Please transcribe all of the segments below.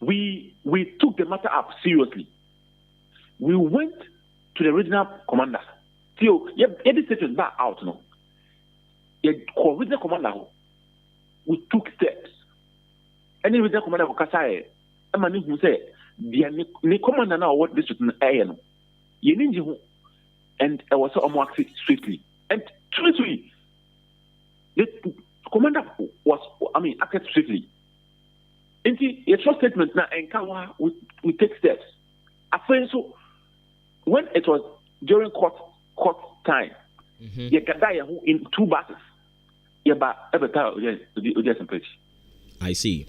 We took the matter up seriously. We went to the regional commander. Theo, yɛ statement back out no. Yɛ kɔ regional commander hɔ. We took steps. Ɛne regional commander kɔ kasa yɛ ɛma ne hu sɛ deɛ ne commander na ɔwɔ district no ɛyɛ no, yɛn ni gye ho and ɛwɔ sɛ ɔmo act swiftly. And truthfully, the commander was, I mean, acted swiftly. Nti yɛtwerɛ statement na ɛnka wa we take steps. Afei nso, when it was during court time, yɛgada yɛn ho in two buses, yɛba ɛbɛta odi asɛmpa akyi. I see.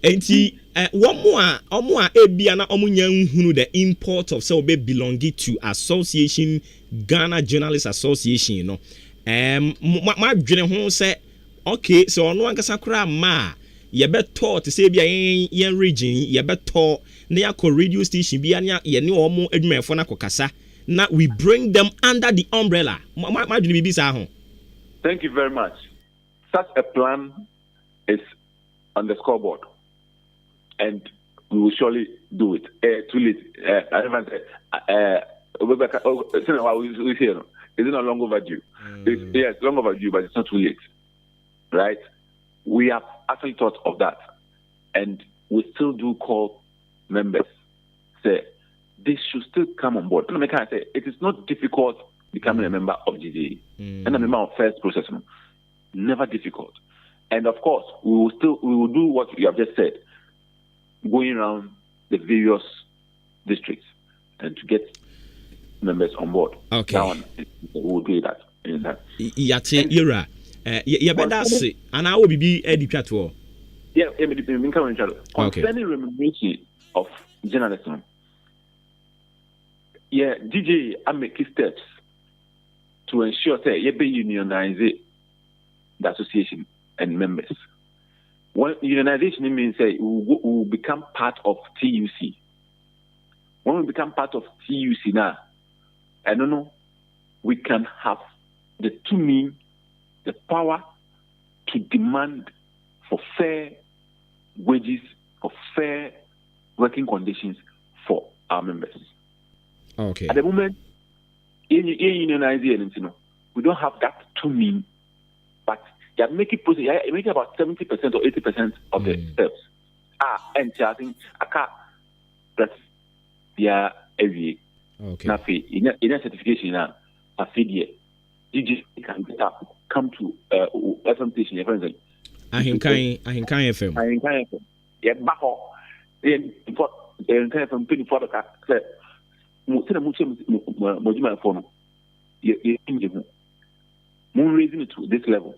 Nti wɔn a wɔn a ebia na wɔn nya nhunu the import of sɛ wɔbɛ belong to association, Ghana Journalists Association no, mo adwene ho sɛ okay, sɛ ɔno ankasa koraa mma a, yɛbɛtɔ te sɛ ebi a yɛn region, yɛbɛtɔ na yɛakɔ radio station bi na yɛne wɔn adwumayɛfoɔ no akɔkasa na we bring them under the umbrella. Mo adwene biribi saa ho? Thank you very much. Such a plan is on the scoreboard, and we will surely do it. Too late. I never said. We say, no, is it not long overdue? It's, yes, long overdue, but it's not too late, right? We have actually thought of that, and we still do call members. Say they should still come on board. And I can say it is not difficult becoming a member of GJA. And a member of first process, no, never difficult. And of course, we will do what you have just said, going around the various districts and to get members on board. That one, we will do that. In that. Yate, yɛwura, yɛbɛda ase anaa wɔ biribi adi twa toɔ? Yeah, me nka wɔn. Concerning remuneration of journalists, no, yeah, GJA are making steps to ensure that yɛbɛ unionize the association and members. When unionization means say we will become part of TUC. When we become part of TUC now, I don't know, we can have the tumi, the power to demand for fair wages, for fair working conditions for our members. At the moment, in unionize we don't have that tumi, but they are making process, they are making about 70% or 80% of the steps. Ah, and I think I can't that they are every na afei yɛnya certification na afei deɛ GJA can get up, come to FM station yɛfrɛ no sɛ Ahenkan FM. Ahenkan FM. Yɛba hɔ, yɛmfɔ Ahenkan FM mpanyinfoɔ abɛka sɛ mo sɛdeɛ mohyɛ mo adwumayɛfoɔ no, yɛ yɛ ho mo raising it to this level.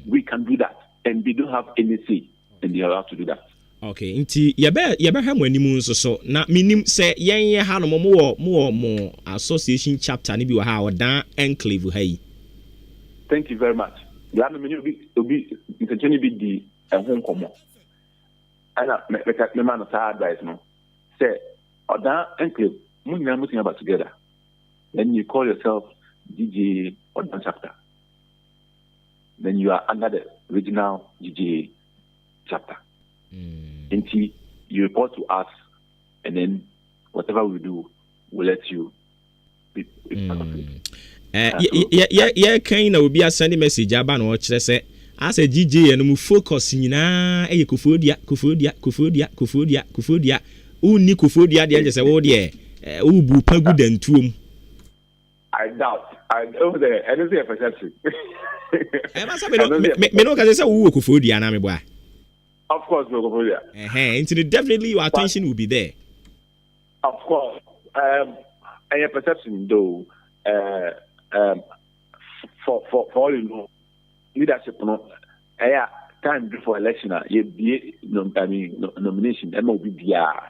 We can do that and they don't have any say and they are allowed to do that. Okay, nti yɛbɛhwɛ mo anim nso so na menim sɛ yɛn yɛ ha no, mowɔ mo association chapter no bi wɔ ha a ɔdan enclave ha yi. Thank you very much. Lana me ne obi nsɛnkyɛnni bi di ɛho nkɔmmɔ ɛna meka mema no saa advice no sɛ ɔdan enclave mo nyinaa mo aba together, then you call yourself GJA Ɔdan chapter, then you are under the regional GJA chapter. Nti you report to us and then whatever we do, we'll let you be part of it. Yɛkan na obi asɛnde message aba na ɔkyerɛ sɛ asɛ GJA no mu focus nyinaa ɛyɛ Koforidua, Koforidua, Koforidua, Koforidua, Koforidua. Wonni Koforidua deɛ, nkyɛ sɛ wo deɛ wobu pa gu dantuom. I doubt. I don't know. I don't see a perception. Ɛba sɛ me ne wo ka sɛ wowɔ Koforidua anaa meboa? Of course, no Koforidua. Ɛhɛn, nti no definitely your attention will be there. Of course. And your perception, though, for all you know, leadership, no, yeah, time before election, you be, no, I mean, no, nomination, MOB, yeah.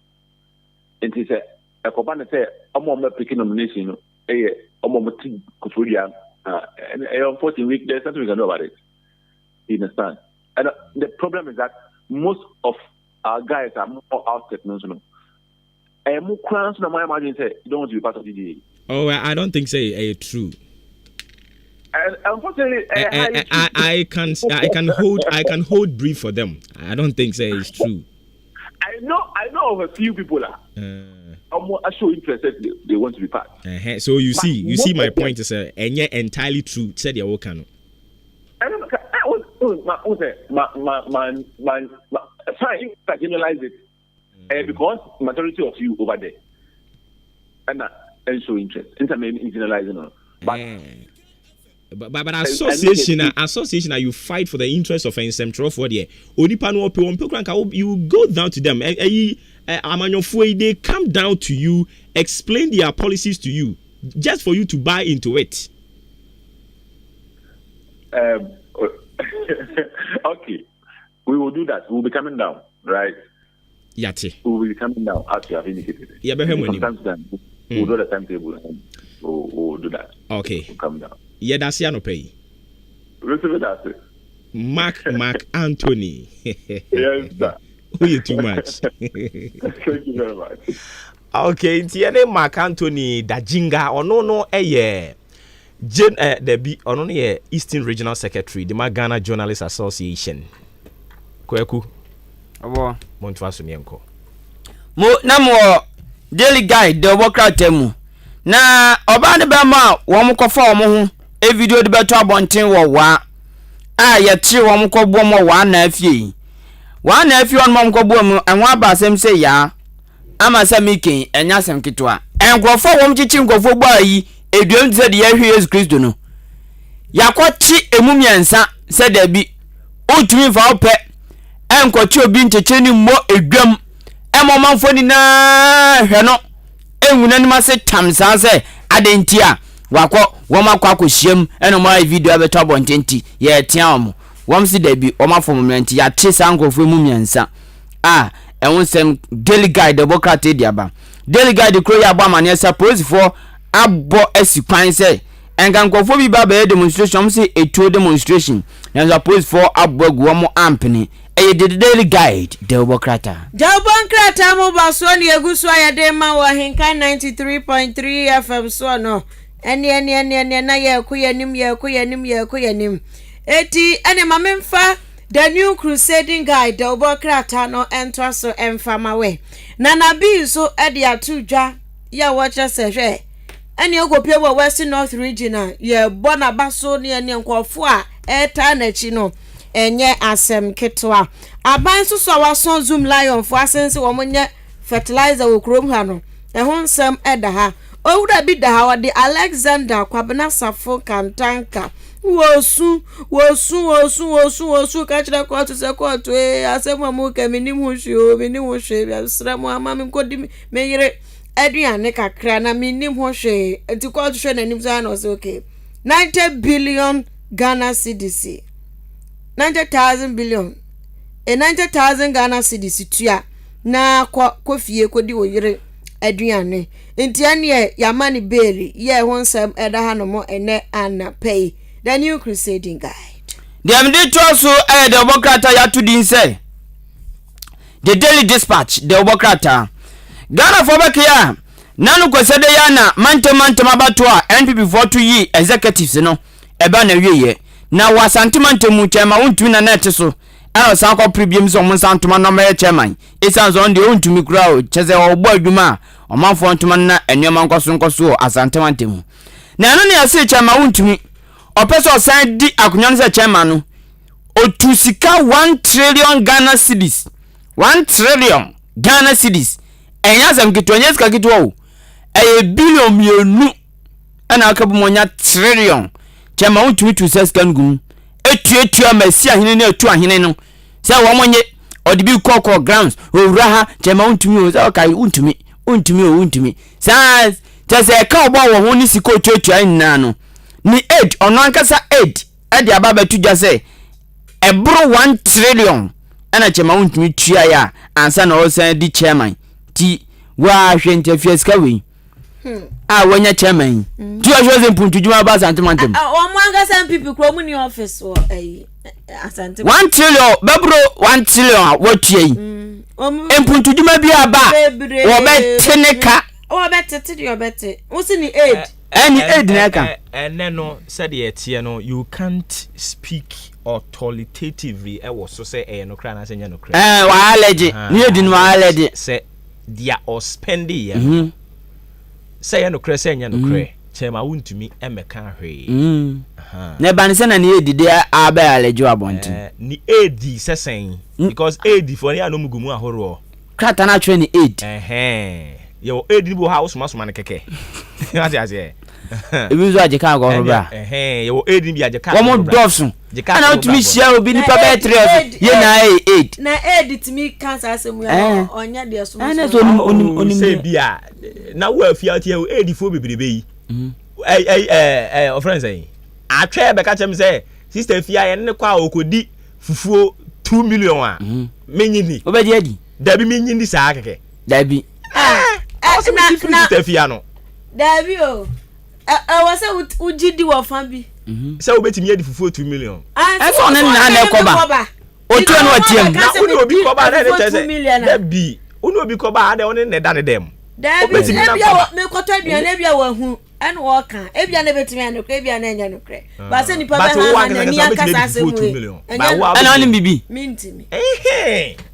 Nti sɛ ɛkɔba ne sɛ ɔmo a ɔmo pick nomination no ɛyɛ ɔmo a ɔmo ti Koforidua, ɛyɛ unfortunate. There's nothing we can do about it. You understand? And the problem is that most of our guys are more outskirts no so no. Ɛyɛ mo koraa nso na mo ayɛ mo adwene sɛ you don't want to be part of GJA. Oh, I don't think say true. And unfortunately, highly true. I can hold brief for them. I don't think say it's true. I know of a few people a ɔmo show interest that they want to be part. So you see my point is ɛnyɛ entirely true sɛdeɛ woka no. Ɛno ka ɛ o o ma o sɛ ma ma ma ma ma fine, you can generalize it because majority of you over there ɛna ɛn show interest, nta mɛ generalize no, but. But association association you fight for the interest of nsɛmtwerɛfoɔ deɛ, onipa no ɔpɛ wɔn pɛ kura nka you go down to them. Ɛyi amanyɔfoɔ yi, they come down to you, explain their policies to you just for you to buy into it. Okay, we will do that. We will be coming down, right? Yate. We will be coming down as you have indicated. Yɛbɛhwɛ mo anim. Sometimes then we will do the timetable and we will do that. Okay. We'll come down. Yɛda ase anɔpɛ yi. Receive it as it. Mark Anthony. Yes, sir. Woyɛ too much. Thank you very much. Okay, nti yɛne Mark Anthony Dajinga, ɔno no ɛyɛ Jane dabi, ɔno no yɛ Eastern Regional Secretary de ma Ghana Journalists Association. Kwaku. Ɔbɔ. Montoa so neɛnkɔ. Mo na mowɔ Daily Guide de ɔbɔ krataa mu na ɔbaa ne bɛrima a wɔn kɔfa wɔn ho video de bɛto abɔnten wɔ waa a yɛkyere wɔn kɔboɔ mu wɔ waa na afie yi, waa na afie wɔn wɔn kɔboɔ mu. Ɛho aba asɛm sɛ yaa ama sɛ mikin ɛnyɛ asɛm ketewa. Nkurɔfoɔ a wɔn kyekye nkurɔfoɔ bɔ ayi eduam te sɛ deɛ yɛhwɛ Yesu Kristo no, yɛakɔkye emu mmiɛnsa sɛ dabi, wontumi nfa wo pɛ ɛnkɔkye obi nkyekyere ne mmɔ edwam ɛma ɔmanfoɔ nyinaa hwɛ no ehu n'anim ase tam saa sɛ ade nti a wakɔ wɔn akɔhyiam ɛna wɔn ayɛ video abɛtɔ abɔnten nti yɛretea wɔn. Wɔn si dabi, wɔn afɔ wɔn mmerɛ nti yɛakye saa nkurɔfoɔ mu mmiɛnsa a ɛho nsɛm Daily Guide ɛbɔ krataa di aba. Daily Guide kuro yɛ abɔ amaneɛ sɛ apolisifoɔ abɔ asi kwan sɛ nka nkurɔfoɔ bi ba bɛyɛ demonstration. Wɔn sɛ etuo demonstration, nanso apolisifoɔ abɔ agu wɔn ampene. Ɛyɛ the Daily Guide dɛwbɔ krataa. Dawubɔ nkrataa mu ba soɔ ne egu so a yɛde ma wɔ Ahenkan 93.3 FM soɔ no. Ɛneɛ neɛ neɛ neɛ na yɛɛko yɛnim, yɛɛko yɛnim, yɛɛko yɛnim. Eti ɛne ma memfa The New Crusading Guide dawubɔ krataa no ntoa so mfa ma wɛ. Na nabii nso de ato dwa yɛ a wɔkyerɛ sɛ hwɛ, ɛne okopie wɔ West North Region a yɛbɔ n'aba so ne ɛne nkurɔfoɔ a ɛretaa n'akyi no, ɛnyɛ asɛm ketewa. Aban nso so a wasɔn Zoom Lion fo asense wɔn nyɛ fertilizer wɔ kurom ha no, ɛho nsɛm ɛda ha. Owura bi da ha, ɔde Alexander Kwabena Safo Kantanka. Wɔsu, wɔsu, wɔsu, wɔsu, wɔsu ka kyerɛ kɔɔto sɛ kɔɔto ee, asɛm a mo ka, menim ho hwee o, menim ho hwee. Mesrɛ mo, ama me nkɔdi me yere aduane kakra na menim ho hwee. Nti kɔɔto hwɛ n'anim saa na ɔsɛ okay, 90 billion Ghana cedis, 90,000 billion, 90,000 Ghana cedis tua na kɔ kɔ fie kɔdi wo yere aduane. Nti ɛneɛ yɛama ne bail. Yɛ ho nsɛm ɛda ha nom ɛnɛ anapa yi, The New Crusading Guide. Deɛ mede toa so ɛyɛ deɛ ɔbɔ krataa yɛato din sɛ The Daily Dispatch deɛ ɔbɔ krataa. Ghanafoɔ bɛkea a nano kwasɛ de yɛ na mantam mantam abato a NPP foɔ to yi executives no ɛba na wieɛ na wɔ Asante mantam mu, chairman Wontumi na na ɛte so, ɛna ɔsan kɔpere biom sɛ ɔmo nsa ntoma na ɔmɛyɛ chairman, ɛsiane sɛ ɔno deɛ ɔntumi koraa o, kyɛ sɛ ɔbɔ adwuma a ɔmanfoɔ ntoma no na nneɛma nkɔso nkɔso wɔ Asante mantam mu. Na ɛno ne ɛse chairman Wontumi ɔpɛ sɛ ɔsan di akonnwa no sɛ chairman no, otu sika 1 trillion Ghana cedis. 1 trillion Ghana cedis ɛnyɛ asɛm ketewa, ɛnyɛ sika ketewa o, ɛyɛ billion 2 ɛna aka bi mu ɔnya trillion. Chairman Wontumi tu sɛ sika no gu mu etuatua ma esi ahene ne atu ahene no sɛ wɔn nye ɔde bi kɔkɔ grounds owura ha. Chairman Wontumi o, sɛ ɔka Wontumi, Wontumi o, Wontumi saa kyɛ sɛ ɛka ɔbɔ wɔ ho ne sika otuatua nyinaa no ne aid, ɔno ankasa aid ɛde aba abɛto dwa sɛ ɛboro 1 trillion ɛna chairman Wontumi tuaeɛ a ansa na ɔsan di chairman. Ti waahwɛ nti afia sika wei a wɔnya chairman yi tí wɔhwɛ sɛ mpuntudwuma ba Asante mantam. Wɔn ankasa NPP kuro mu ni office wɔ ɛyi Asante. 1 trillion, bɛboro 1 trillion a wɔatua yi, mpuntudwuma bi aba a wɔbɛte ne ka. Wɔbɛtete deɛ ɔbɛte wosi ni aid. Ɛni aid na ɛka. Ɛnɛ no, sɛdeɛ ɛteɛ no, you can't speak. authoritatively ɛwɔ so sɛ ɛyɛ nokorɛ anaasɛ ɛnyɛ nokorɛ. Ɛɛ wa allege ne yɛ di no wa allege. Sɛ deɛ ɔspɛnde yɛ no mhm. sɛ ɛyɛ nokorɛ sɛ ɛnyɛ nokorɛ mhm. kyɛn ma wontumi mmɛka hwee. Mm. Na ɛba ne sɛ na ne yɛ didi abɛ allege wɔ abɔnten. Eh, ne edi sɛ sɛn mm. because edi fo ne yɛ anum gu mu ahoroɔ. Krataa no atwerɛ ne aid. Ɛhɛn yɛwɔ aid no bi wɔ hɔ a wosomasoma no kɛkɛ wate aseɛ. Ebi nso agye kaa kɔhoro bra. Ɛhɛn yɛwɔ aid no bi agye kaa kɔhoro bra. Wɔn dɔɔso. Ɛna wotumi hyia obi nipa bɛyɛ tere ɔso yɛ na ayɛ aid. Na aid tumi ka saa asɛm yi ɔnyɛ deɛ somasoma. Ɛna sɛ onim onim onim. Sɛ bi a na wo afia ɔte yɛ aid foɔ bebrebe yi. Ɛɛ ɛɛ ɛɛ ɔfrɛ nsɛn atwɛ bɛka kyɛm sɛ sister afia yɛn ne kɔ a ɔkɔdi fufuo 2 million a mhm. menyi ni. Wobɛgye adi. Dabi, menyi ni saa kɛkɛ. Dabi. Ɔsɛ mi ti firi sister fia no. Dabi o, ɛwɔ sɛ wogye di wɔ fa bi. Mhm. Sɛ wobɛtumi adi fufuo 2 million. Ɛsɛ ɔne ne nana ɛkɔba otuo no ɔteɛ mu. Na wone obi kɔba na ɛne kyerɛ sɛ dabi, wone obi kɔba adɛ wone ne da ne dɛm. Dabi, ebia mekɔtɔ aduane, ebia wahu ɛna ɔka, ebia na ebetumi ayɛ nokorɛ, ebia na ɛnyɛ nokorɛ, ah. Baasa nipa bɛ ha ha n'ani akasa asɛm wei ɛnyɛ ɛna ɔne bibi. Mintimi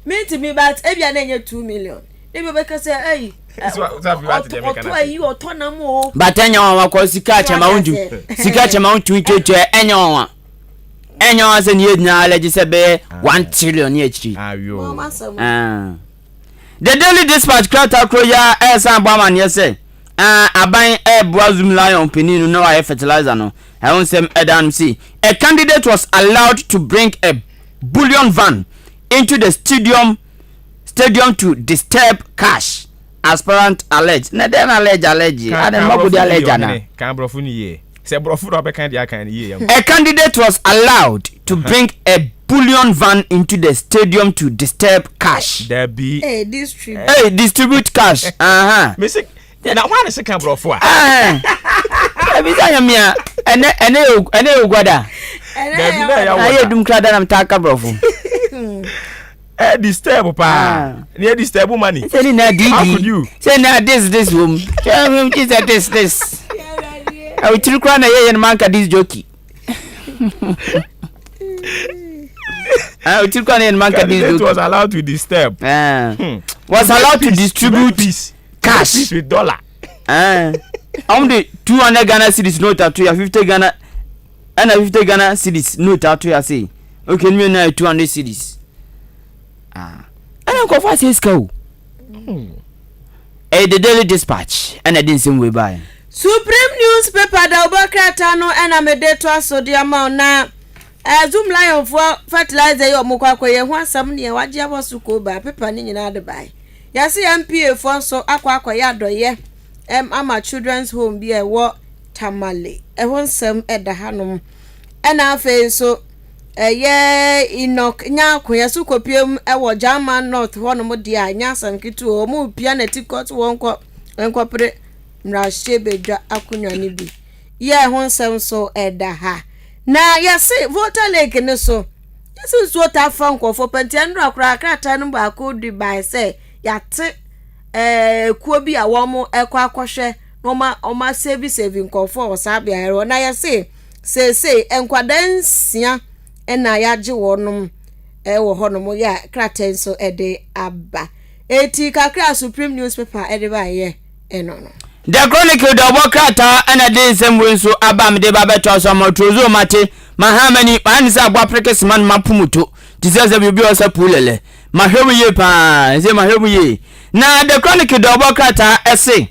mintimi, but ebia na ɛnyɛ 2 million, ebi ɔbɛka sɛ ɛyi ɔtɔ ayi ɔtɔ nam o. But ɛnyɛ wɔn wakɔ sika akyɛma wɔn ntumi sika akyɛma wɔn ntumi tuatua, ɛnyɛ wɔn wa ɛnyɛ wɔn sɛ ne yɛ nyinaa alɛgye sɛ bɛyɛ 1 trillion ne akyiri. The Daily Dispatch krataa koro yi ara resan abɔ amanneɛ sɛ aban reboa Zoomlion panin no na wayɛ fertilizer no. Ɛho nsɛm ɛda anom sei. A candidate was allowed to bring a bullion van into the stadium to disturb cash, aspirant alleged. Na dɛn na allege allege? Ka Adɛn borɔfo mmakɔdi no yie allege ɔhene. anaa? Ka borɔfo no yie. Sɛ borɔfo na ɔbɛka deɛ aka no yie yɛn. A candidate was allowed to bring a bullion van into the stadium to disturb cash. Dabi. Hey, distribute. Hey, distribute cash. Uh-huh. Mesi na hwan ne se ka borɔfo a? Ebi sɛ anyamia ɛnɛ ɛnɛ ɛnɛ yɛ oguada. Dabi na ɛyɛ Na yɛ dum kura da na mi taa ka borɔfo. Ɛ disturb paa. Ni ɛ disturb money. Sɛ ni na How could didi. you? Sɛ na this this wɔm. Sɛ mi ti sɛ this this. Awotiri kura na yɛ yɛ no manka this jockey. Awotiri kura na yɛ no manka this Candidate jockey. was allowed to disturb. Was allowed to Peace, distribute peace. cash. Peace with dollar. Ɔmo de 200 Ghana cedis note ato ya, 50 Ghana ɛna 50 Ghana cedis note ato ya sei. Okay, ne mmienu ayɛ 200 cedis. Ah, ɛna nkurɔfoɔ asɛ sika o. Ɛyɛ The Daily Dispatch ɛna ɛde nsɛm wei baeɛ. Supreme newspaper da wobɔ krataa no ɛna mede to aso de ama wo na eh, Zoomlion foɔ fertilizer yi ɔmo kɔ akɔyɛ ho asɛm neɛ wagye abɔ so koo baa paper ne nyinaa de bae. Yɛse NPA foɔ nso akɔ akɔyɛ adɔyɛ ɛm ama children's home bi a ɛwɔ Tamale. Ɛho nsɛm ɛda hanom. Ɛna afei nso ɛyɛ Enoch Nyarko yɛso kɔpiem ɛwɔ German North hɔnom deɛ a ɛnyɛ asɛm ketewa, ɔmo pia n'ati kɔ so wɔn kɔ nkɔpere mmarahyɛbadwa akonnwa no bi. Yɛ ɛho nsɛm nso ɛda ha. Na yɛse Volta Lake ne so yɛse nsuo taa fa nkurɔfoɔ pɛ nti ɛnora koraa krataa no baako de bae sɛ yɛate kuo bi a wɔn ɛkɔ akɔhwɛ na wɔn asɛvi sɛvi nkurɔfoɔ wɔ saa beaeɛ hɔ. Na yɛse seesei nkwadaa 6 ɛna yɛagye wɔnom ɛwɔ hɔnom yɛ a krataa nso ɛde aba. Eti kakra Supreme newspaper ɛde baeɛ ɛno no. The Chronicle de ɔbɔ krataa ɛna de nsɛm wei nso aba mede ba bɛtoa so ama Trozo mate mahamani mayɛ ne sɛ aboa pereke sema no mapo mu to te sɛ biribi a ɔsɛ puu lɛlɛ mahwɛ mu yie paa ɛsɛ mahwɛ mu yie. Na The Chronicle de ɔbɔ krataa ɛse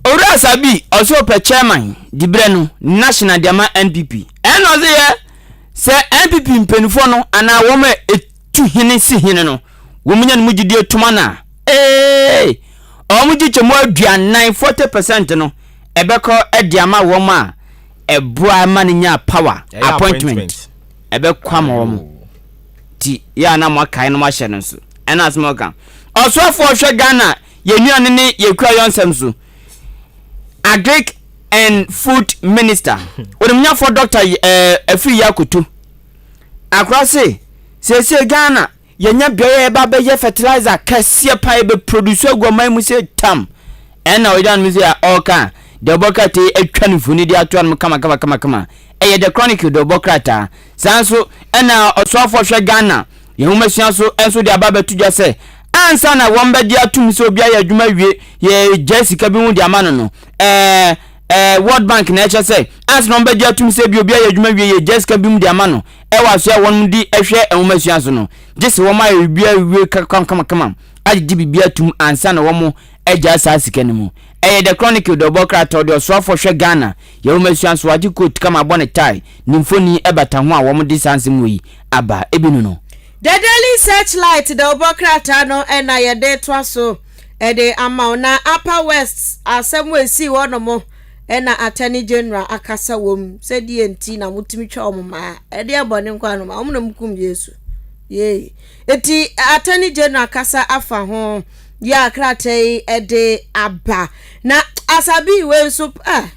Owura Sabi ɔsɛ ɔpɛ chairman diberɛ no national de ama NPP, ɛna ɔsɛ yɛ sɛ NPP mpanimfoɔ no anaa wɔn a ɛtu hene si hene no wɔn nya no mu gyidie toma no a ee wɔn gye kyɛ mu 40, 40% no ɛbɛkɔ de ama wɔn a ɛboa ma no nya power appointment ɛbɛkɔ ama wɔn ti yɛ a na mo akae no mo ahyɛ no nso. Ɛna asɛm ɔka ɔsoafoɔ hwɛ Ghana yɛn nnuane ne yɛn kura yɔn nsɛm so, Agric and Food Minister, onimnyafoɔ Dr. Afiri Yakoto akora se seesei Ghana yɛnya beaeɛ a yɛba bɛyɛ fertilizer kɛseɛ paa yɛbɛ produce agu ɔman mu sɛ tam. Ɛna ɔyɛ no sɛ ɔka deɛ ɔbɔ krataa atwa no mfoni de ato anom kama kama kama kama. Ɛyɛ The Chronicle dawubɔ krataa. Saa ara nso na ɔsoafoɔ hwɛ Ghana yɛn nwomasua so nso de aba abɛto dwa sɛ ansa na wɔbɛgye atom sɛ obi ayɛ adwuma awie yɛgyae sika bi ho de ama no no, ɛɛ ɛɛ World Bank na ɛkyerɛ sɛ ansa na wɔbɛgye atom sɛ bi obi ayɛ adwuma wie yɛgyae sika bi mu de ama no ɛwɔ asoɛ a wɔn de hwɛ nwomasua so no, gye sɛ wɔn ayɛ biribi awie kamakama agyegye biribi atum ansa na wɔn agyae saa sika no mu. Ɛyɛ The Chronicle dawubɔ krataa ɔde ɔsoafoɔ hwɛ Ghana yɛn nwomasua so agye coat kama abɔ ne tie ne mfoni bata ho a wɔde saa nsɛm wei aba ebi no no. The Daily Searchlight dawubɔ krataa no na yɛde toa so de ama wo. Na Upper West asɛm a esii hɔnom na Attorney General akasa wom sɛ deɛ nti na motumi twa wɔn mmaa. Ɛdeɛ bɔne nko ara na wɔn na wɔkum Yesu. Yei. Eti Attorney General kasa afa ho yɛ a krataa yi de aba. Na Asabi wei nso ah,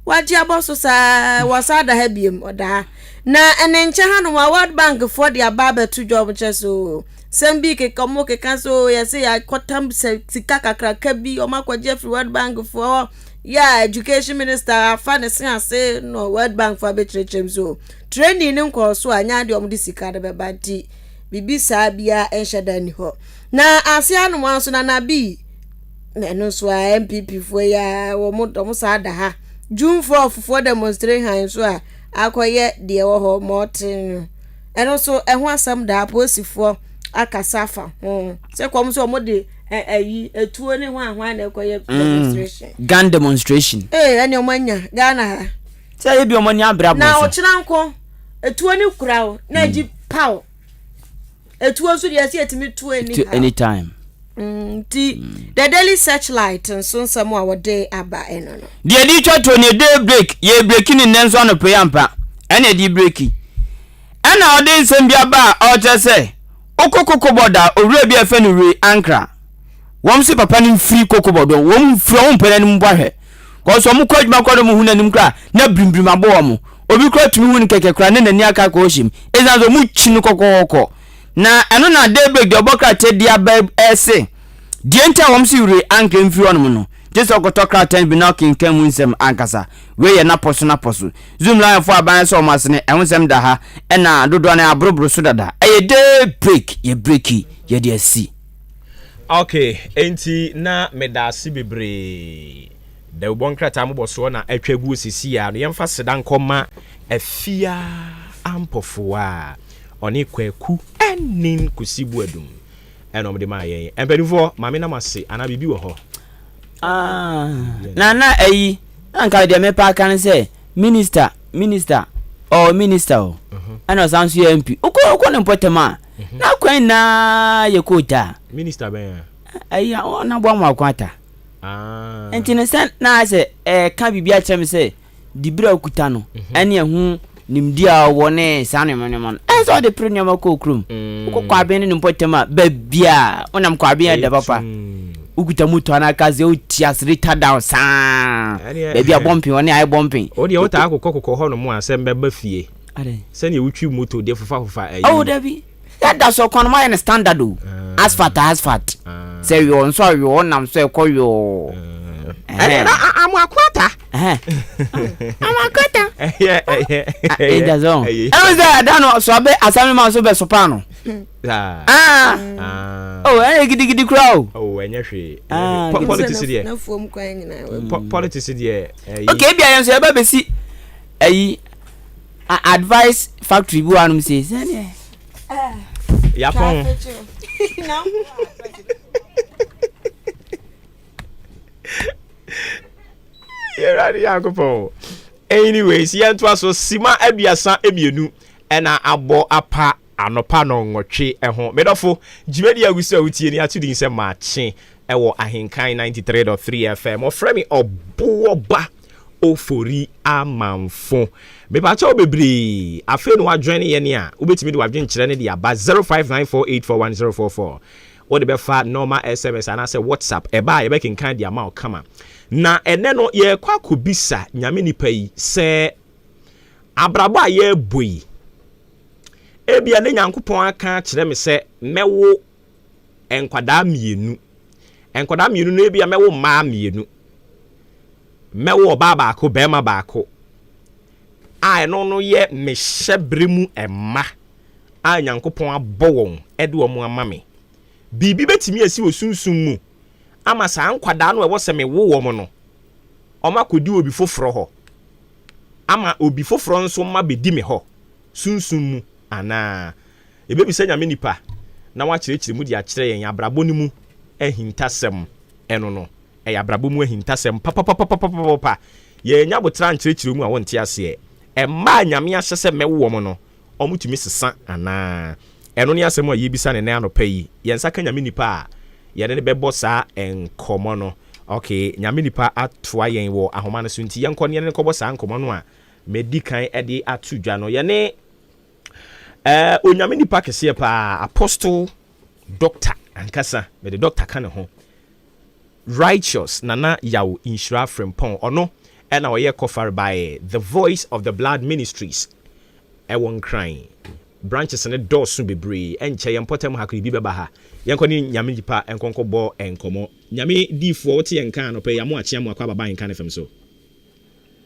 wagye abɔ so saa wɔsan da ha biem ɔda ha. Na ne nkyɛn hanom a World Bank foɔ de aba abɛto dwa wɔn kyerɛ so sɛm bi keka wɔn keka so yɛsɛ yɛakɔtam sika kakraka bi wɔn akɔgye afiri World Bank foɔ hɔ yɛ a education minister afa ne se ase no World Bank foɔ abɛkyerɛkyerɛ mu so training no nkɔɔ so a nyɛ adeɛ wɔn de sika no bɛba nti biribi saa biara nhyɛ da nni hɔ na ase hanom nso na nabi Na ɛno nso a NPP foɔ yi a wɔn wɔn saa da ha. June 4 foɔ demonstration nso a akɔyɛ deɛ ɛwɔ hɔ mɔɔten no. Ɛno nso ɛho asɛm da apolisifoɔ akasa afa ho. Sɛ kɔm sɛ wɔn de ɛyi etuo ne hwan hwan na ɛkɔyɛ demonstration. Gun demonstration. Ee ɛne wɔn anya Ghana ha. Sɛ ebi wɔn ani abere abɔ Na ɔkyena nko etuo ne kura o na agyi paw. Etuo nso deɛ ɛsɛ yɛtumi to anyhow. Anytime. Nti The Daily Searchlight nso nsɛm a wɔde aba ɛno no. Deɛ ɛde twa toɔ nie, day break, yɛ breki ne nnɛ nso anɔpa yi ampa, ɛna ɛde breki. Ɛna ɔde nsɛm bi aba a ɔkyerɛ sɛ wokɔ Kokobɔd a owura bi a yɛfrɛ no Ray Ankra, wɔn se papa no mfiri Kokobɔd hɔ, wɔn mfiri wɔn mpɛ n'anim mpo ahwɛ. Kɔsɛ wɔn kɔ adwuma koraa na wɔn hu n'anim koraa na birimbirim abɔ wɔn. Obi koraa tumi hu no kɛkɛ koraa na n'ani aka akɔ ɔhyɛ mu. Ɛsiane sɛ wɔn kyi no kɔkɔkɔkɔ. Na ɛno na Daybreak deɛ ɔbɔ krataa di aba ɛse deɛ nti a wɔn se wire anka mfiri hɔnom no, gye sɛ ɔkɔtɔ krataa no bi na ɔkenkan mu nsɛm ankasa. Wei yɛ n'apɔ so n'apɔ so. Zoom Lion foɔ aban sɛ wɔn asene, ɛho nsɛm da ha, ɛna dodoɔ no aboroboro so dada. Ɛyɛ Daybreak, yɛ breaki, yɛde asi. Ok, enti na medaase bebree. Dawubɔ nkrataa mmobɔsoɔ na atwa aguo sesei ara no, yɛmfa seda nkɔma Afia Ampɔfoɔ a ɔne Kwaku Anin Kusi Boadum ɛna wɔde maa yɛn. Mpanimfoɔ, ma me nam ase anaa biribi wɔ hɔ? Ah, na na ayi, na nka deɛ mepa aka ne sɛ minister, minister, ɔwɔ minister o, mhm. ɛna ɔsan so yɛ MP. Wokɔ wokɔ ne mpɔtam a, mhm. na kwan nyinaa yɛ kootaa. Minister bɛn a? Ayi, ɔna boa mo ako ata. Ah. Nti no sɛ na ayɛ sɛ ɛka biribi akyerɛ me sɛ dibere a okuta no mhm. ɛne ɛho nimdeɛ a ɔwɔ ne saa nneɛma nneɛma no ɛnsɛ ɔde pere nneɛma kɔ kurom mm. wokɔ kwaben ne ne mpɔtam a baabia wonam kwaben ɛda papa wokuta moto anaa ka sɛ woti asere ta down saa baabi a bɔmpen ɔne ayɛ bɔmpen wodeɛ wotaa kokɔ kokɔ hɔ nom a sɛ mbɛba fie sɛdeɛ wotwi moto deɛ fofa fofa ayi oh dabi Yɛda so kwan no ayɛ no standard o. Ah. Asphalt asphalt. Ah. Sɛ yɔɔ nso a yɔɔ nam so ɛkɔ yɔɔ. Ɛnna amoakwata. Amoakwata. Ɛyɛ ɛyɛ. Ɛyɛ sɛ ɛnu sɛ ɛda no so abɛ asami ma so bɛ so paano. Ah. Oh ɛyɛ gidigidi kura o. Oh ɛnyɛ hwee. Politics deɛ. Politics deɛ. Okay ebi ayɛ nso ɛbɛ bɛsi ɛyi. A advice factory bi wɔ hanom sei sɛdeɛ. Yapɔn. Yɛwurade Nyankopɔn. Anyways, yɛntoa so sima 32 ɛna abɔ apa anɔpa nɔnwɔtwe ho. Medɔfo, dwumadi a wusu a wotie ni ato din sɛ Makye ɛwɔ Ahenkan 93.3 FM. Wɔfrɛ me Ɔboɔba Ofori Amanfo. Mepakyɛw bebree, afei na woajoine yɛn a, wobɛtumi de w'adwenkyerɛ no de aba 0594841044. Wode bɛfa normal SMS anaasɛ WhatsApp, ɛba a yɛbɛkenkan de ama wo kama. Na ɛnɛ no, yɛrekɔ akɔbisa Nyame nipa yi sɛ abrabɔ a yɛrebɔ yi, ebia ne Nyankopɔn aka akyerɛ me sɛ mɛwo nkwadaa mmienu. Nkwadaa mmienu no ebia mɛwo mmaa mmienu. Mɛwo ɔbaa baako, barima baako. a ɛno no yɛ me hyɛberɛ mu mma a Nyankopɔn abɔ wɔn de wɔn ama me. Biribi bɛtumi asi wɔ sunsum mu ama saa nkwadaa no a ɛwɔ sɛ mewo wɔn no, wɔakɔdi obi foforɔ hɔ, ama obi foforɔ nso mma bɛdi me hɔ sunsum mu anaa? Yɛbɛbisa Nyame nipa na wakyerɛkyerɛ mu de akyerɛ yɛn abrabɔ no mu ahintasɛm. Ɛno no, ɛyɛ abrabɔ mu ahintasɛm papapapapapapa. Yɛannya aboterɛ ankyerɛkyerɛ mu a wonte aseɛ. Mma a Nyame ahyɛ sɛ mɛwo wɔn no, wɔtumi sesa anaa? Ɛno ne asɛm a yɛrebisa no ɛnnɛ anɔpa yi. Yɛn nsa ka Nyame nipa a, yɛne no bɛbɔ saa nkɔmmɔ no. Ok, Nyame nipa atoa yɛn wɔ ahoma no so nti yɛnkɔ ne yɛne no nkɔbɔ saa nkɔmmɔ no a madi kan de ato dwa no. Yɛne eh, Onyame nipa kɛseɛ paa, Apostle Doctor ankasa, mede Doctor ka ne ho, Righteous Nana Yaw Nhyira Frimpong, ɔno na ɔyɛ kɔfare by The Voice of the Blood Ministries ɛwɔ Nkran. Branches no dɔɔso bebree, ɛnkyɛ yɛn mpɔtam ha koraa bi bɛba ha. Yɛnkɔ ne Nyame nipa nkɔ nkɔbɔ nkɔmmɔ. Nyame diifoɔ wote yɛn nka anɔpa yi, Amoakye Amoakɔ aba ba Nkan FM so.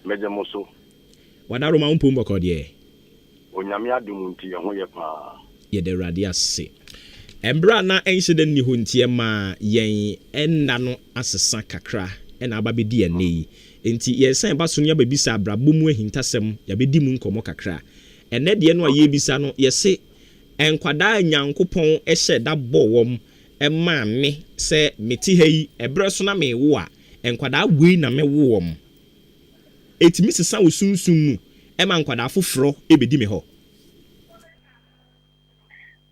Mɛgye mo so. Wadaroma wo mpom bɔkɔɔ deɛ. Onyame adom nti yɛn ho yɛ paa. Yɛda Awurade ase. Mberɛ a na ɛnhyɛ da nni hɔ nti ɛmaa yɛn nna no asesa kakra na aba bɛdi ɛnnɛ yi. Enti yɛresan ba so no yɛabɛbisa abrabɔ mu ahintasɛm, yɛabɛdi mu nkɔmmɔ kakra. Ɛnnɛ deɛ no a yɛrebisa no yɛse nkwadaa a Nyankopɔn hyɛɛ da bɔɔ wɔn maa me sɛ mete ha yi ɛberɛ so na merewo a, nkwadaa wei na mɛwo wɔn. Ɛtumi sesa wo sunsum mu ma nkwadaa foforɔ bɛdi me hɔ.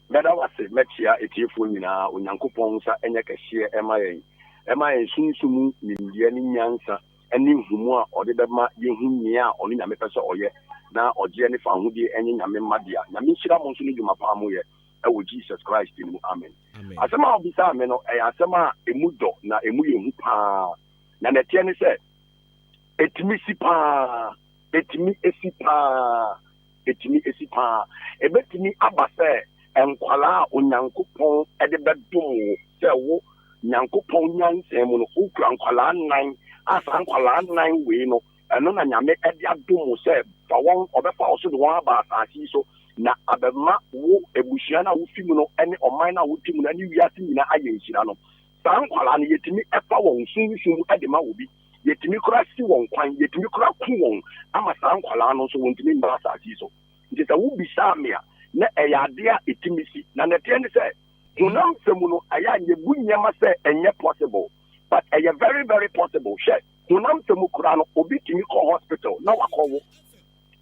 Mɛda wo ase, mɛkyea atiefoɔ nyinaa, Onyankopɔn nsa nyɛ kɛseɛ ɛma yɛn, ɛma yɛn sunsum mu nimdeɛ ne nyansa ne nhumu a ɔde bɛma yɛhu nea ɔno Nyame pɛ sɛ ɔyɛ na ɔgyeɛ ne fawohodie ɛnyɛ Nyame mma dea. Nyame nhyira mo nso ne dwuma pa a moyɛ ɛwɔ Jesus Christ din mu, amen. Asɛm a wobisaa me no, ɛyɛ asɛm a ɛmu dɔ na ɛmu yɛ hu paa, na nea ɛteɛ ne sɛ, Ɛtumi si paa. Ɛtumi si paa. Ɛtumi si paa. Ɛbɛtumi aba sɛ nkwadaa a Onyankopɔn de bɛdom wo sɛ wo Nyankopɔn nyansa mu no, wokura nkwadaa nnan a saa nkwadaa nnan wei no, ɛno na Nyame de adom wo sɛ fa wɔn, ɔbɛfa wo so de wɔn aba asase yi so na abɛma wo abusua no a wofi mu no ne ɔman no a wote mu no ne wiase nyinaa ayɛ nhyira no. Saa nkwadaa no, yɛtumi fa wɔn sunsum de ma obi. Yɛtumi koraa si wɔn kwan, yɛtumi koraa ku wɔn ama saa nkwadaa no nso wɔntumi mma asase yi so. Nti sɛ wobisaa me a, na ɛyɛ adeɛ a ɛtumi si. Na nea ɛteɛ ne sɛ, honam fam no, ɛyɛ a yɛbu nneɛma sɛ ɛnyɛ possible, but ɛyɛ very very possible. Hwɛ, honam fam koraa no, obi tumi kɔ hospital na wakɔwo.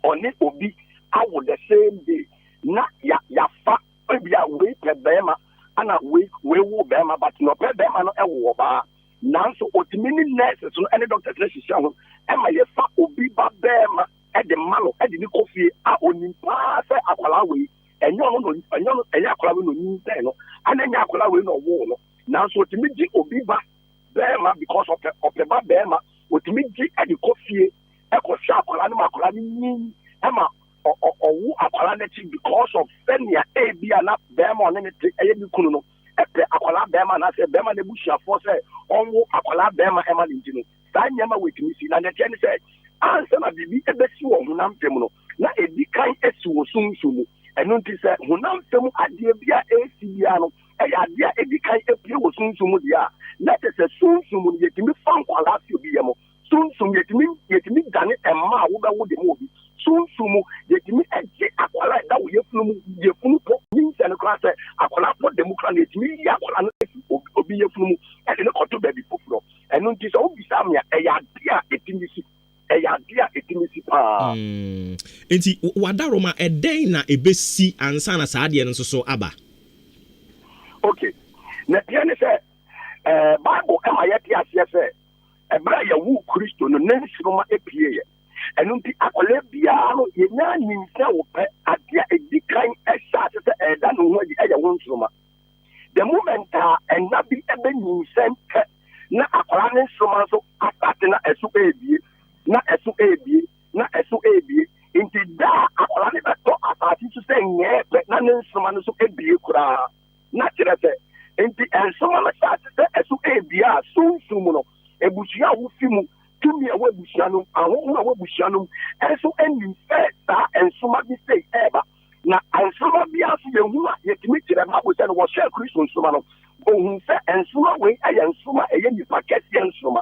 Ɔne obi awo the same day na ya yɛafa ebia wei pɛ bɛrima ana wei wei wo bɛrima but na ɔpɛ bɛrima no ɛwo ɔbaa. Nanso otumi ne nurses no ne doctors no hyehyɛ ho ma yɛfa obi ba barima de ma no de ne kɔ fie a onim paa sɛ akwadaa wei ɛnyɛ ɔno na ɛnyɛ ɔno ɛnyɛ akwadaa wei na onyinsɛn no ɛna ɛnyɛ akwadaa wei na ɔwoo no nanso otumi gye obi ba barima because ɔpɛ ɔpɛ ba barima otumi gye de kɔ fie ɛkɔhwɛ akwadaa no ma akwadaa no nyin ɛma ɔwo akwadaa no akyi because of sɛnea ebi a na barima ɔne ne te ɛyɛ ne kunu no pɛ akwadaa barima anaasɛ barima no abusuafoɔ sɛ ɔnwo akwadaa barima ɛma no nti no, saa nneɛma wei tumi si. Na deɛ ɛteɛ ne sɛ, ansa na biribi bɛsi wɔ honam fam no, na ɛdi kan asi wɔ sunsum mu. Ɛno nti sɛ honam fam adeɛ bi a ɛresi biara no ɛyɛ adeɛ a ɛdi kan apue wɔ sunsum mu deɛ a, na kyerɛ sɛ sunsum mu no yɛtumi fa nkwadaa fi obi yam. Sunsum, yɛtumi yɛtumi dane mma a wobɛwo de ma obi. Sunsum mu, yɛtumi gye akwadaa a ɛda wo yafunu mu, yafunu po, nyinsɛn no koraa sɛ akwadaa po da mu koraa no, yɛtumi yi akwadaa no fi obi, obi yafunu mu de no kɔto baabi foforɔ. Ɛno nti sɛ wobisa me a, ɛyɛ adeɛ a ɛtumi si. Ɛyɛ adeɛ a ɛtumi si paa. Mm. Nti wadaroma, ɛdɛn na ɛbɛsi ansa na saa adeɛ no nso so aba? Okay. Na ɛteɛ ne sɛ, eh, Bible ma yɛte aseɛ sɛ, Ɛberɛ a yɛwoo Kristo no, ne nsoromma pueeɛ. Ɛno nti, akwadaa biara no, yɛnya nyinsɛn wo pɛ, adeɛ a ɛdi kan ɛhyɛ ase sɛ ɛreda ne ho adi ɛyɛ wo nsoromma. The moment a ɛna bi ɛbɛnyinsɛn pɛ, na akwadaa ne nsoromma nso asate na ɛso ɛrebie, na ɛso ɛrebie, na ɛso ɛrebie. Nti da a akwadaa no bɛtɔ asase so sɛ nyɛɛ pɛ, na ne nsoromma no nso abie koraa. Na kyerɛ sɛ, enti nsoromma no hyɛ ase sɛ ɛso rebue a, sunsum mu no, abusua a wofi mu Tumi a ɛwɔ abusua no mu, ahonhom a ɛwɔ abusua no mu nso nim sɛ saa nsoromma bi sei reba. Na nsoromma biara nso yɛhu a yɛtumi kyerɛ. Bible sɛ no wɔhwɛɛ Kristo nsoromma no, wɔhuu sɛ nsoromma wei yɛ nsoromma a ɛyɛ nipa kɛseɛ nsoromma.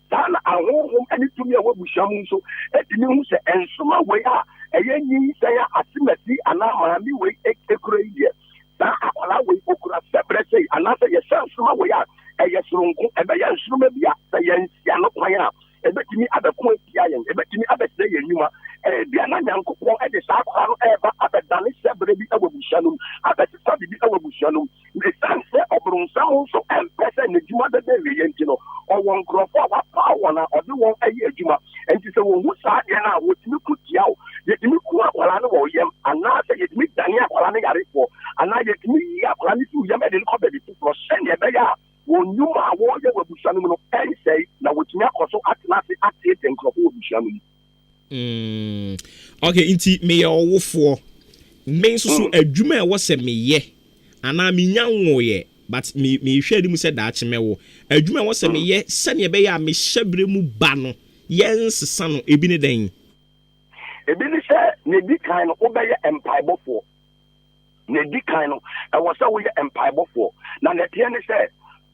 Saa na ahonhom ne tumi a ɛwɔ abusua mu nso tumi hu sɛ nsoromma wei a ɛyɛ nyinsɛn a asemasi anaa maame wei kura yi deɛ, saa akwadaa wei okura sɛbrɛ sei, anaasɛ yɛhyɛ nsoromma wei a ɛyɛ soronko, ɛbɛyɛ nsoromma bi a sɛ yɛnsi ano kwan a ɛbɛtumi abɛko atia yɛn, ɛbɛtumi abɛsɛe yɛn nnwuma. Ebia na Nyankopɔn de saa akwadaa no ɛreba abɛdane sɛbrɛ bi wɔ abusua no mu, abɛsesa biribi wɔ abusua no mu. Esiane sɛ Ɔbronsam nso mpɛ sɛ n'adwuma bɛba awieeɛ nti no, ɔwɔ nkurɔfoɔ a wapaw wɔn a ɔde wɔn yɛ adwuma. Enti sɛ wɔhu saa adeɛ no a, wɔtumi ko tia wo. Yɛtumi ku akwadaa no wɔ wo yam, anaasɛ yɛtumi dane akwadaa no yarefoɔ, anaa yɛtumi yi akwadaa no fi wo yam de no kɔ baabi foforɔ sɛdeɛ ɛbɛyɛ a wɔn nnwuma a wɔreyɛ wɔ abusua no mu no rensɛe, na wɔatumi akɔ so atena ase ateetee nkurɔfoɔ wɔ abusua no mu. Mm, okay, nti meyɛ ɔwofoɔ. Me nso so adwuma a ɛwɔ sɛ meyɛ anaa menya nwoeɛ but me mehwɛ anim sɛ daakye mɛwo. Adwuma a ɛwɔ sɛ meyɛ sɛnea ɛbɛyɛ a me hyɛberɛ mu ba no yɛnsesa no ebi ne dɛn? Ebi ne sɛ, nea edi kan no, wobɛyɛ mpaebɔfoɔ. Nea edi kan no, ɛwɔ sɛ woyɛ mpaebɔfoɔ. Na nea ɛteɛ ne sɛ,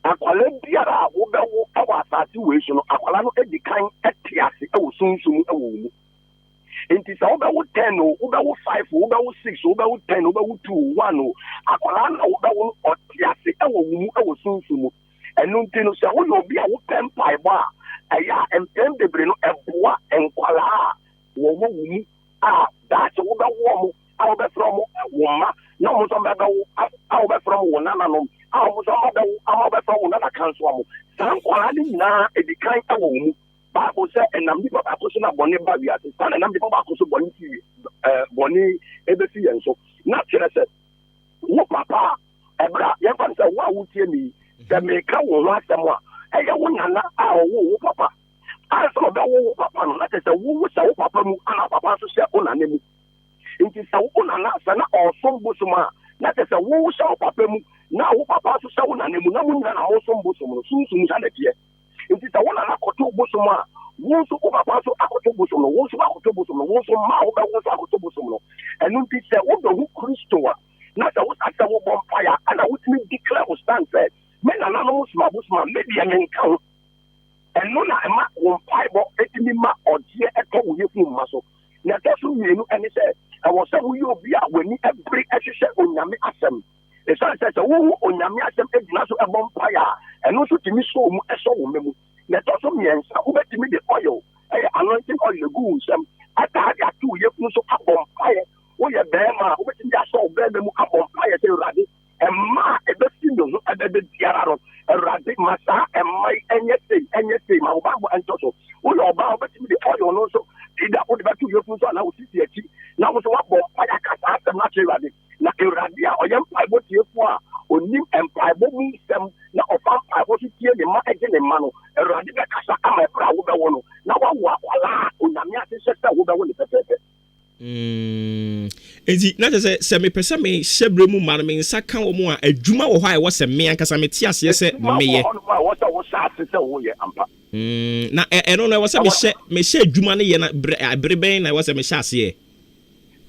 akwadaa biara a wobɛwo wɔ asase wei so no, akwadaa no di kan te ase wɔ sunsum mu wɔ wo mu. Nti sɛ wobɛwo 10 o, wobɛwo 5 o, wobɛwo 6 o, wobɛwo 10 o, wobɛwo 2 o, 1 o, akwadaa no a wobɛwo no, ɔte ase wɔ wo mu wɔ sunsum mu. Ɛno nti no, sɛ woyɛ obi a wopɛ mpaebɔ a, ɛyɛ a mpɛn bebree no ɛboa nkwadaa a wɔwɔ wo mu a daakye wobɛwo wɔn a wobɛfrɛ wɔn wo mma na wɔn nso bɛbɛwo a wobɛfrɛ wɔn wo nananom a wɔn nso bɛwo ama wobɛfrɛ wo nana kansoa mo. Saa nkwadaa no nyinaa edi kan wɔ wo mu. Bible sɛ ɛnam nipa baako so na bɔne ba wiase, saa na ɛnam nipa baako so bɔne fi ɛɛ bɔne ebefi yɛn so. Na kyerɛ sɛ wo papa a ɛberɛ a yɛmfa no sɛ wo a wotie me yi, sɛ meka wo ho asɛm a, ɛyɛ wo nana a ɔwoo wo papa. Ansa na ɔbɛwo wo papa no, na kyerɛ sɛ wowo hyɛ wo papa mu ana papa nso hyɛ wo nana mu. Nti sɛ wo nana sɛ na ɔresom bosom a, na kyerɛ sɛ wowo hyɛ wo papa mu na wo papa nso hyɛ wo nana mu, na mo nyinaa na mosom bosom no. Sunsum saa na ɛteɛ. Nti sɛ wo nana koto bosom a, wo nso wo papa nso akoto bosom no, wo nso woakoto bosom no, wo nso mma a wobɛwo nso akoto bosom no. Ɛno nti sɛ wobɛhu Kristo a, na sɛ wosa sɛ wobɔ mpaeɛ a, ɛna wotumi declare wo stand sɛ, me nananom som abosom a, me deɛ menka ho. Ɛno na ɛma wo mpaebɔ tumi ma ɔgyeɛ tɔ wo yafunu mma so. Nea ɛtɔ so mmienu ne sɛ, ɛwɔ sɛ woyɛ obi a w'ani bere hwehwɛ Onyame asɛm. Esiane sɛ sɛ wohu Onyame asɛm gyina so bɔ mpae a, ɛno nso tumi sɔ wo mu sɔ wo mma mu. Nea ɛtɔ so mmiɛnsa, wobɛtumi de oil, ɛyɛ anointing oil agu wo nsam, ataa de ato wo yafunu so abɔ mpaeɛ. Woyɛ barima a, wobɛtumi de asɔ wo barima mu abɔ mpaeɛ sɛ, Awurade, Mma a ɛbɛfi me ho ɛbɛba biara no, Awurade, ma saa mma yi ɛnyɛ sei, ɛnyɛ sei, ma wo bammɔ ɛntɔ so. Woyɛ ɔbaa a, wobɛtumi de oil no nso, either wode bɛto yafunu so anaa wo sisi akyi, na wo nso woabɔ mpaeɛ aka saa asɛm no akyerɛ Awurade. Na Awurade a ɔyɛ mpaebɔ tiefoɔ a ɔnim mpaebɔ mu nsɛm na ɔfa mpaebɔ so tie ne mma gye ne mma no, Awurade bɛkasa ama ɛberɛ a wobɛwo no, na woawo akwadaa a Onyame ahyehyɛ sɛ wobɛwo no pɛpɛɛpɛ. Mm. Enti, na kyerɛ sɛ, sɛ mepɛ sɛ mehyɛ berɛ mu ma no, me nsa ka wɔn a, adwuma wɔ hɔ a ɛwɔ sɛ me ankasa mete aseɛ sɛ Adwuma wɔ meyɛ. hɔnom a ɛwɔ sɛ wohyɛ ase sɛ woyɛ ampa. Mm, na ɛ, ɛno no, ɛwɔ sɛ Ɛwɔ mehyɛ, mehyɛ adwuma no yɛ na berɛ, bere bɛn na ɛwɔ sɛ mehyɛ aseɛ?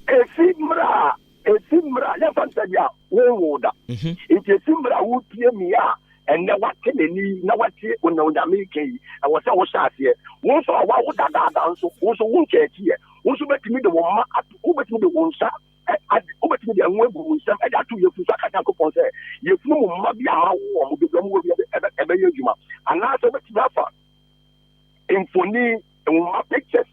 Efi mmerɛ a, efi mmerɛ a, yɛmfa no sɛ bi a wonwoo da. Nti efi mmerɛ a wotie me a ɛnnɛ woate m'ani yi na woatie nea Onyame reka yi, ɛwɔ sɛ wohyɛ aseɛ. Wo nso a woawo dadaada nso, wo nso wonkyɛ akyi ɛ. Wo nso wobɛtumi de wo mma ato, wobɛtumi de wo nsa ade, wobɛtumi de ɛho agu wo nsam de ato yafunu so aka Nyankopɔn sɛ, yafunu mu mma bi a mawo wɔn, baabi a wɔwɔ bi ɛbɛyɛ adwuma. Anaasɛ wobɛtumi afa mfoni, nwoma, pictures,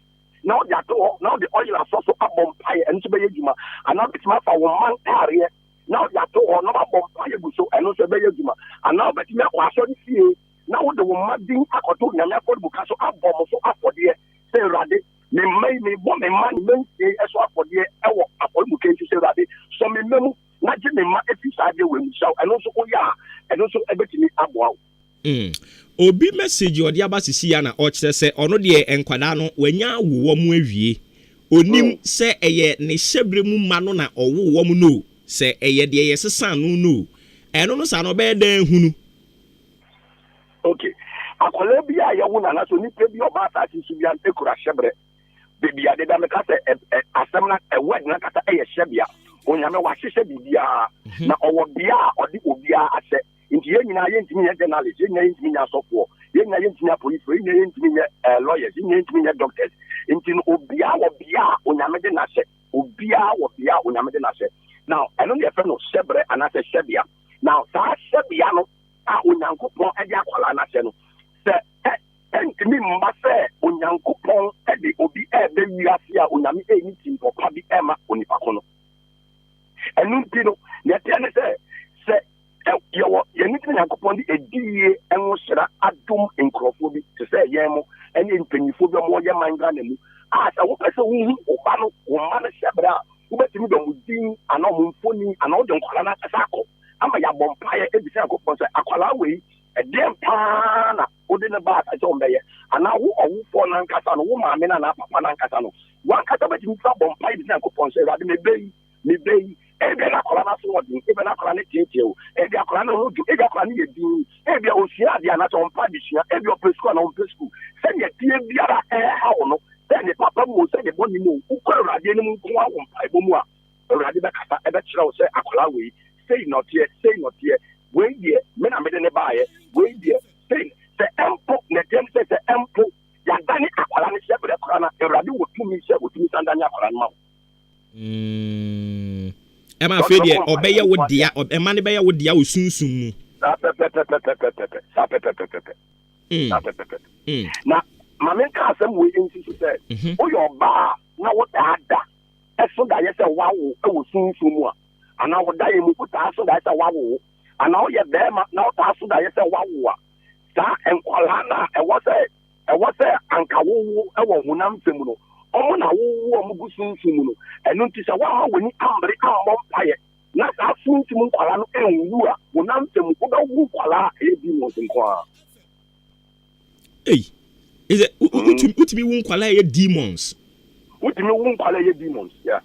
na wode ato hɔ na wode oil asɔ so abɔ mpaeɛ, ɛno nso bɛyɛ adwuma. Anaa wobɛtumi afa wo mma ntaareɛ na wode ato hɔ na wabɔ mpaeɛ gu so, ɛno nso ɛbɛyɛ adwuma. Anaa wobɛtumi akɔ asɔre fie na wode wo mma din akɔto Nyame afɔremuka so abɔ mo so afɔdeɛ sɛ, Awurade, me mma yi, mebɔ me mma ne mmansie yi so afɔdeɛ wɔ afɔremuka yi so sɛ, Awurade, sɔ me mma mu na gye me mma firi saa adeɛ wei mu. Hyɛ wo, ɛno nso woyɛ a, ɛno nso ɛbɛtumi aboa wo. Mm. Obi message ɔde aba sisi a na ɔkyerɛ sɛ ɔno deɛ nkwadaa no wanya awo wɔn awie. Onim mm. sɛ ɛyɛ ne hyɛbrɛ mu mma no na ɔwo wɔn no o, sɛ ɛyɛ deɛ yɛsesa no no o. Ɛno no saa no ɔbɛyɛ dɛn ahunu? Okay. Akwadaa bi a yɛwo no anaasɛ onipa bi a ɔba asase so biara no kura hyɛberɛ. Baabi a deda meka sɛ asɛm no ɛ word no ankasa yɛ hyɛbea. Onyame wahyehyɛ biribiara na ɔwɔ bea a ɔde obiara ahyɛ. Nti yɛn nyinaa yɛntumi nyɛ journalist, yɛn nyinaa yɛntumi nyɛ asɔfoɔ, yɛn nyinaa yɛntumi nyɛ apolisifoɔ, yɛn nyinaa yɛntumi nyɛ lawyers, yɛn nyinaa yɛntumi nyɛ doctors. Nti no obiara wɔ bea a Onyame de no ahyɛ. Obiara wɔ bea a Onyame de no ahyɛ. Now ɛno na yɛfrɛ no hyɛberɛ anaasɛ hyɛbea. Now saa hyɛbea no a Onyankopɔn de akwadaa no ahyɛ no, sɛ ɛntumi mma sɛ Onyankopɔn de obi ɛrebɛ wiase a Onyame ɛnni tirimpɔ pa bi ɛma onipa ko no. Ɛno nti no, nea ɛteɛ ne sɛ, sɛ yɛwɔ yɛn nti na Nyankopɔn de adiyie nwohyira adom nkurɔfoɔ bi te sɛ yɛn mo ne mpanyinfoɔ bi a wɔyɛ man Ghana mu a sɛ wopɛ sɛ wohu wo ba no wo mma no hyɛbrɛ a wobɛtumi de wɔn din anaa wɔn mfoni anaa wode nkwadaa no ankasa akɔ ama yɛabɔ mpaeɛ ebisa Nyankopɔn sɛ akwadaa wei ɛdeɛn paa na wode no baa sɛ wɔbɛyɛ anaa wo ɔwofoɔ no ankasa no wo maame no anaa papa no ankasa no wankasa bɛtumi abɔ mpaeɛ bisa Nyankopɔn sɛ Awurade mebɛ yi mebɛ yi Ebia na akwadaa no aso wɔ den, ebia na akwadaa no teetee o, ebia akwadaa no ho dwo, ebia akwadaa no yɛ dinn, ebia osua adeɛ anaasɛ ɔmpɛ adesua, ebia ɔpɛ sukuu anaa ɔmpɛ sukuu. Sɛdeɛ ɛteɛ biara ɛreha wo no, sɛ ne papa mu o, sɛ ne bɔne mu o, wokɔ Awurade anim nko ara wɔ mpaebɔ mu a, Awurade bɛkasa, ɛbɛkyerɛ wo sɛ akwadaa wei, sei na ɔteɛ, sei na ɔteɛ, wei deɛ, me na mede no baeɛ, wei deɛ, sei. Sɛ mpo, na ɛteɛ ne sɛ, sɛ mpo yɛadane akwadaa no hyɛberɛ koraa no a, Awurade wɔ tumi sɛ ɔtumi san dane akwadaa no ma wo. Mm. Ɛma afei deɛ ɔbɛyɛ wo dea, ɛma no bɛyɛ wo dea wɔ sunsum mu. Saa pɛpɛpɛpɛpɛpɛ, saa pɛpɛpɛpɛpɛ, mm. saa pɛpɛpɛpɛ. Mm. Na ma menka asɛm wei nsi so sɛ, mhm. woyɛ ɔbaa na wotaa da ɛso daeɛ sɛ woawo wɔ sunsum mu a, anaa wo daeɛ mu wotaa so daeɛ sɛ woawo wo, anaa woyɛ bɛrima na wotaa so daeɛ sɛ woawo a, saa nkwadaa no a ɛwɔ sɛ ɛwɔ sɛ anka wowo wɔ honam fam no, wɔn na wowo wɔn gu sunsum mu no. Ɛno nti sɛ woamma w'ani ammere ammɔ mpaeɛ na saa sunsum nkwadaa no anwu a, honam fam wobɛwo nkwadaa a ɛyɛ demons nko ara. Ei, is it wotumi wo nkwadaa a ɛyɛ demons? Wotumi wo nkwadaa a ɛyɛ demons, yeah.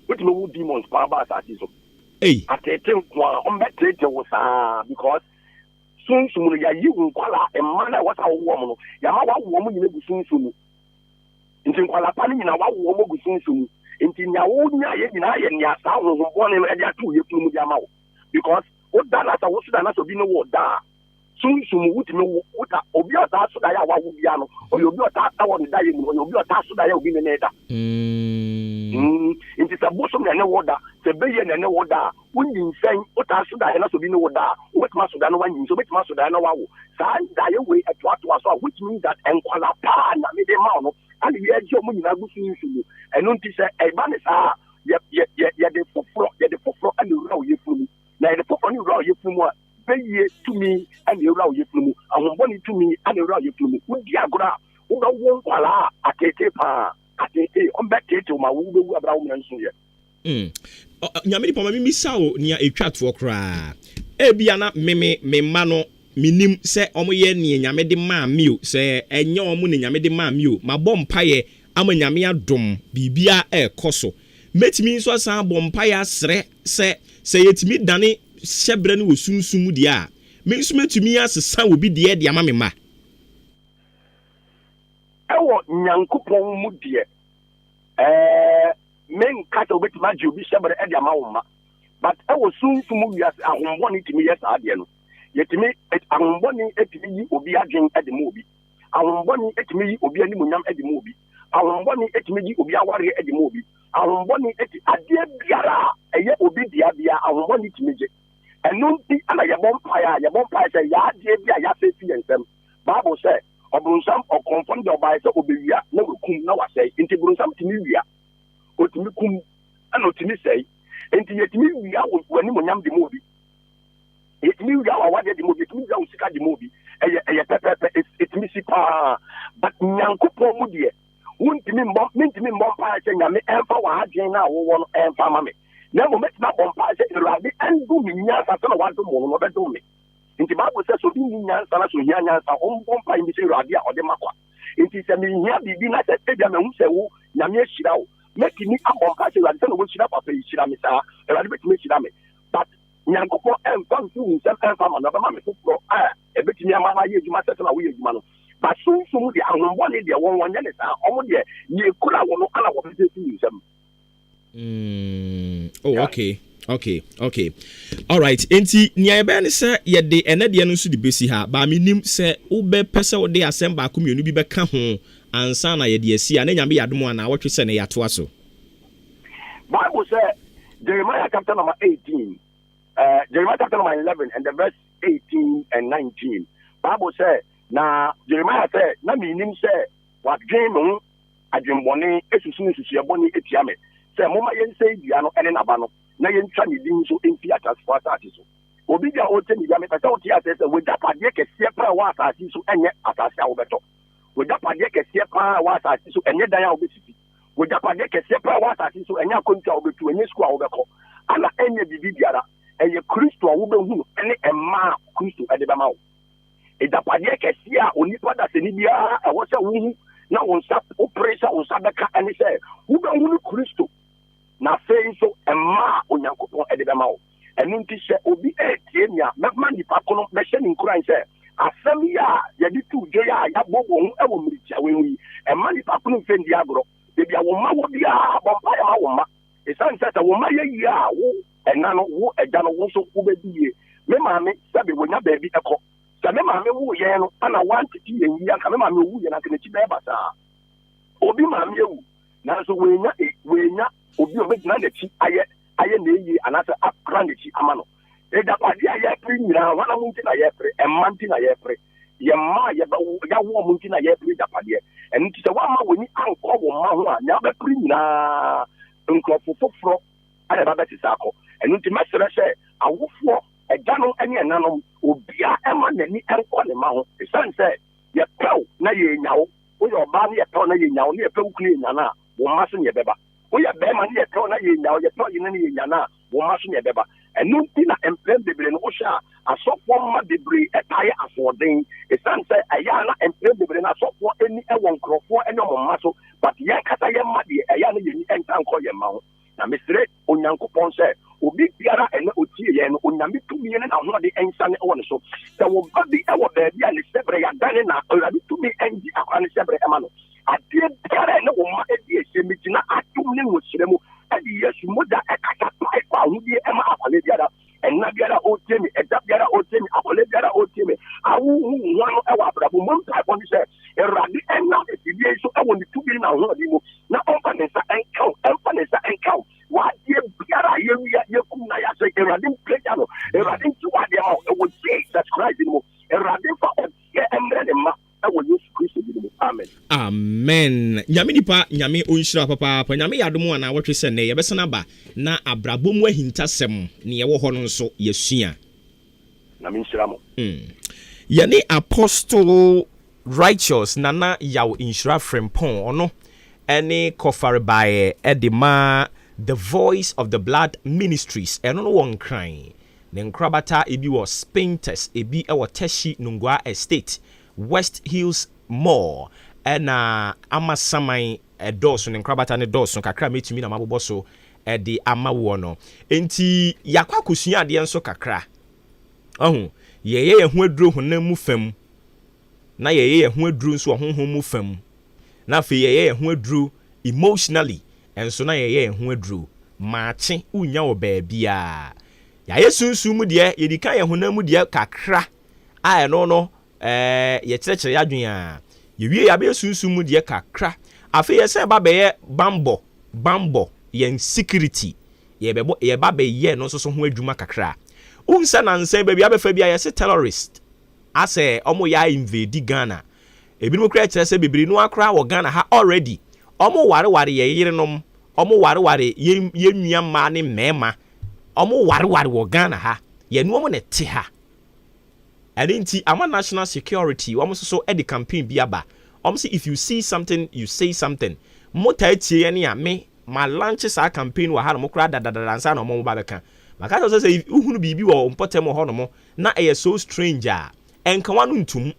Wotumi wo demons paa ba asase so. Ei. Atete nko ara, wɔbɛtete wo saa because Sunsum no, yɛayi wo nkwadaa, mma no a ɛwɔ sɛ wowo wɔn no, yɛama woawo wɔn nyina agu sunsum mu. Nti nkwadaa pa no nyina woawo wɔn agu sunsum mu. Nti nea wonyaeɛ nyinaa yɛ nea saa honhom bɔne no de ato wo yafunu mu de ama wo. Because woda na sɛ woso da na sɛ obi ne wo da a, sunsum mu wotumi wo woda. Obi a ɔtaa so daeɛ a wawo biara no, ɔyɛ obi a ɔtaa da wɔ ne daeɛ mu no, ɔyɛ obi a ɔtaa so daeɛ a obi ne ne da. Mm. Nti sɛ bosom na ɛne wo da, sɛ bɛyɛ na ɛne wo da a, Wonyinsɛn, wotaa so daeɛ na sɛ obi ne wo da a, wobɛtumi aso daeɛ na woanyinsɛn, wobɛtumi aso daeɛ na woawo. Saa daeɛ wei ɛtoatoa so a, which means that nkwadaa paa Nyame de ma wo no, ɛna yɛgye wɔn nyinaa gu sunsum mu. Ɛno nti sɛ ɛba ne saa a, yɛ, yɛ, yɛ, yɛde foforɔ, yɛde foforɔ ɛna ewura wo yafunu mu. Na yɛde foforɔ no wura wo yafunu mu a, bɛyie tumi ɛna ewura wo yafunu mu, ahombɔne tumi ɛna ewura wo yafunu mu. Wodi agorɔ a, wobɛwo nkwadaa a ateetee paa, ateetee, wɔbɛteetee wo ma wobɛwu abere a wo mmerɛ nsoeɛ. Mm. Nyame nipa ma mimisa wo nea etwa toɔ koraa. Ebia na me me me mma no menim sɛ wɔyɛ nea Nyame de maa me o, sɛ ɛnyɛ wɔn na Nyame de maa me o, mabɔ mpaeɛ ama Nyame adom biribiara ɛrekɔ so. Mɛtumi nso asan abɔ mpaeɛ asrɛ sɛ sɛ yɛtumi dane hyɛberɛ no wɔ sunsum mu deɛ a, me nso mɛtumi asesa obi deɛ de ama me mma. Ɛwɔ Nyankopɔn mu deɛ, ɛɛ. Menka sɛ wobɛtumi agye obi hyɛberɛ de ama wo mma, but ɛwɔ sunsum mu wiase ahombɔne tumi yɛ saa adeɛ no. Yɛtumi, ahombɔne tumi yi obi adwen de ma obi. Ahombɔne tumi yi obi animuonyam de ma obi. Ahombɔne tumi yi obi awareɛ de ma obi. Ahombɔne ti, adeɛ biara a ɛyɛ obi dea biara, ahombɔne tumi gye. Ɛno nti na yɛbɔ mpaeɛ a, yɛbɔ mpaeɛ sɛ yɛ adeɛ bi a yɛasɛ fi yɛn nsam. Bible sɛ, ɔbronsam ɔkɔmfɔ no deɛ ɔbaeɛ sɛ ɔbɛwia na wakum na wasɛe. Nti bronsam tumi wia. Otumi kum ɛna otumi sɛe. Nti yɛtumi wia wo w'animuonyam de ma obi. Yɛtumi wia w'awadeɛ de ma obi. Yɛtumi wia wo sika de ma obi. Ɛyɛ ɛyɛ pɛpɛɛpɛ. Ɛtumi si paa. But Nyankopɔn mu deɛ, wontumi mbɔ mentumi mbɔ mpaeɛ sɛ Nyame ɛmfa w'adwene no a wowɔ no ɛmfa ma me. Na mmom mɛtumi abɔ mpaeɛ sɛ Awurade ɛndom me nyansa sɛna wadom wo no na ɔbɛdom me. Nti Bible sɛ sɛ obi nni nyansa na sɛ ohia nyansa ɔmbɔ mpaeɛ mmisa Awurade a ɔde ma kwa. Nti sɛ mehia biribi na sɛ ebia mahu sɛ wo Nyame ahyira wo, mɛtumi abɔ mpae sɛ Awurade sɛnea woahyira papa yi, hyira me saa. Awurade bɛtumi ahyira me. But Nyankopɔn ɛmfa mfi wo nsam ɛmfa ma no, ɔbɛma me foforɔ a ɛbɛtumi ama no ayɛ adwuma sɛ sɛnea woyɛ adwuma no. But sunsum deɛ, ahombɔne deɛ, wɔn wɔnyɛ ne saa. Wɔn deɛ, nea ekura wo no ana wɔbɛgye afi wo nsam. Oh, okay. Okay. All right. Enti nea yɛbɛyɛ ne sɛ yɛde ɛnɛ deɛ no nso de bɛsi ha. Baa menim sɛ wobɛpɛ sɛ wode asɛm baako mmienu bi bɛka ho ansa na yɛde asi a, na Nyame yɛ adom a na awɔtwe sɛ ne yɛatoa so. Bible sɛ Jeremiah chapter number 18, Jeremiah chapter number 11 and the verse 18 and 19. Bible sɛ na Jeremiah sɛ na menim sɛ wadwen me ho adwemmɔne asusu nsusuɛ bɔne atia me sɛ momma yɛnsɛe dua no ne n'aba no na yɛntwa ne din nso mfi ateasefoɔ asase so. Obi bi a ɔretie me bia mepɛ sɛ wote aseɛ sɛ w'agyapadeɛ kɛseɛ paa ɛwɔ asase so ɛnyɛ asase a wobɛtɔ. W'agyapadeɛ kɛseɛ paa ɛwɔ asase so ɛnyɛ dan a wobɛsisi. W'agyapadeɛ kɛseɛ paa ɛwɔ asase so ɛnyɛ akwantu a wobɛtu, ɛnyɛ sukuu a wobɛkɔ, ana ɛnyɛ biribi biara. Ɛyɛ Kristo a wobɛhunu ne mma a Kristo de bɛma wo. Agyapadeɛ kɛseɛ a onipa dasani biara ɛwɔ sɛ wohu na wo nsa wopere sɛ wo nsa bɛka ɛne sɛ wobɛhunu Kristo na afei nso mma a Onyankopɔn de bɛma wo. Ɛno nti sɛ obi retie me a, mɛma nipa ko no mɛhyɛ no nkuran sɛ asɛm yi a yɛde too dwa yi a yɛabobɔ ho wɔ mmere tiawa yi mu yi, mma nipa ko no mfa nni agorɔ. Baabi a wo mma wɔ biara, bɔ mpaeɛ ma wo mma. Esiane sɛ sɛ wo mma yɛ yie a, wo ɛna no, wo agya no, wo nso wobɛdi yie. Me maame, sɛbe wanya baabi kɔ. Sɛ me maame woo yɛn no na wantete yɛn yie a, anka me maame owuu yɛn anka n'akyi bɛyɛ basaa. Obi maame awu, nanso wannya wannya obi a ɔbɛgyina n'akyi ayɛ ayɛ n'ayie anaasɛ akora n'akyi ama no. Agyapadeɛ a yɛrepere nyinaa, hwanam nti na yɛrepere? Mma nti na yɛrepere. Yɛn mma a yɛbɛwo, yɛawo wɔn nti na yɛrepere agyapadeɛ. Ɛno nti sɛ woamma w'ani ankɔ wo mma ho a, nea wobɛpere nyinaa, nkurɔfo foforɔ na ɛba bɛsesa akɔ. Ɛno nti mɛsrɛ sɛ awofoɔ, agyanom ne ɛnanom, obiara mma n'ani nkɔ ne mma ho. Ɛsiane sɛ yɛpɛ wo na yɛnya wo, woyɛ ɔbaa na yɛpɛ wo na yɛnya wo, na yɛpɛ wo kunu yɛnya no a, wo mma so na yɛbɛba. Woyɛ barima na yɛpɛ wo na yɛnya wo, yɛpɛ ɔyere na yɛnya no a, wo mma so na ɛbɛba. Ɛno nti na mprɛn bebree no wohwɛ a asɔfoɔ mma bebree taa yɛ asoɔden. Ɛsiane sɛ ɛyɛ a na mprɛn bebree no asɔfoɔ ani wɔ nkurɔfoɔ ne wɔn mma so, but yɛn ankasa yɛn mma deɛ ɛyɛ a na yɛn ani ntaa nkɔ yɛn mma ho. Na mesrɛ Onyankopɔn sɛ obi biara a ɛnɛ ɔtie yɛn no, Onyame tumi ne n'ahoɔden nsiane wɔ ne so. Sɛ wo ba bi wɔ baabi a ne hyɛberɛ yɛadane no a, Awurade tumi ngye akwadaa no hyɛberɛ ma no. Adeɛ biara a ɛne wo mma di ahyia, megyina adom ne nwohyerɛ mu de Yesu mogya kasa pae kɔ ahodie ma akwadaa biara. Ɛna biara a ɔretie me, ɛda biara a ɔretie me, akwadaa biara a ɔretie me, a wohu wo ho ano wɔ abrabɔ mu, mpaebɔ ne sɛ Awurade ɛnam afidie yi so wɔ ne tumi ne n'ahoɔden mu na ɔmfa ne nsa nka wo, ɛmfa ne nsa nka wo. W'adeɛ biara a yɛwia, yɛkum na yɛasɛ, Awurade mpagya no, Awurade nti w'adeɛ ma wo ɛwɔ Jesus Christ din mu. Awurade mfa ɔteɛ mmerɛ ne mma. Ɛwɔ Yesu Kristo din mu, amen. Amen Nyame nipa Nyame ɔnhyira wo papaapa Nyame yɛ adom a naawɔtwe sɛ nnɛ yɛbɛsan aba na abrabɔ mu ahintasɛm nea ɛwɔ hɔ no nso yɛasua. Nyame nhyira mo. Yɛne Apostle Righteous Nana Yaw Nhyira Frimpong, ɔno ne kɔfarebaeɛ de ma The Voice of the Blood Ministries, ɛno no wɔ Nkran. Ne nkorabata ebi wɔ Spintex, ebi wɔ Teshie Nungua Estate, West Hills Mall, ɛna Amasaman ɛdɔɔso, ne nkorabata no dɔɔso kakra a mɛtumi na mabobɔ so de ama woɔ no. Enti yɛakɔ akɔsua adeɛ nso kakra. Wahu, yɛyɛ yɛn ho aduro honam mu fam, na yɛyɛ yɛn ho aduro nso wɔ honhom mu fam, na afei yɛyɛ yɛn ho aduro emotionally nso na yɛyɛ yɛn ho aduro. Maakye wonnya wɔ baabiara. Yɛayɛ sunsum mu deɛ, yɛdi kan yɛ honam mu deɛ kakra a ɛno no ɛɛ yɛkyerɛkyerɛ yɛn adwene a. Yɛwie yɛabɛyɛ sunsum mu deɛ kakra. Afei yɛsan ba bɛyɛ bammɔ, bammɔ, yɛn security. Yɛbɛbɔ, yɛba bɛyɛ ɛno nso so ho adwuma kakra. Wohu sɛ nansa yi baabi abɛfa bi a yɛse terrorist asɛ wɔn yɛ a invade Ghana. Ebinom koraa kyerɛ sɛ bebree no ara koraa wɔ Ghana ha already. Wɔn wareware yɛn yerenom, wɔn wareware yɛn yɛn nua mmaa ne mmarima. Wɔn wareware wɔ Ghana ha. Yɛne wɔn na ɛte ha. Ɛno nti ama national security wɔn nso so de campaign bi aba. Wɔn se if you see something you say something. Mo taa tie yɛn a me ma launch saa campaign wɔ ha nom koraa dadadada ansa na wɔn ba bɛka. Maka kyerɛ wo sɛ sɛ wohunu biribi wɔ wo mpɔtam wɔ hɔ nom na ɛyɛ so strange a, ɛnka w'ano ntom.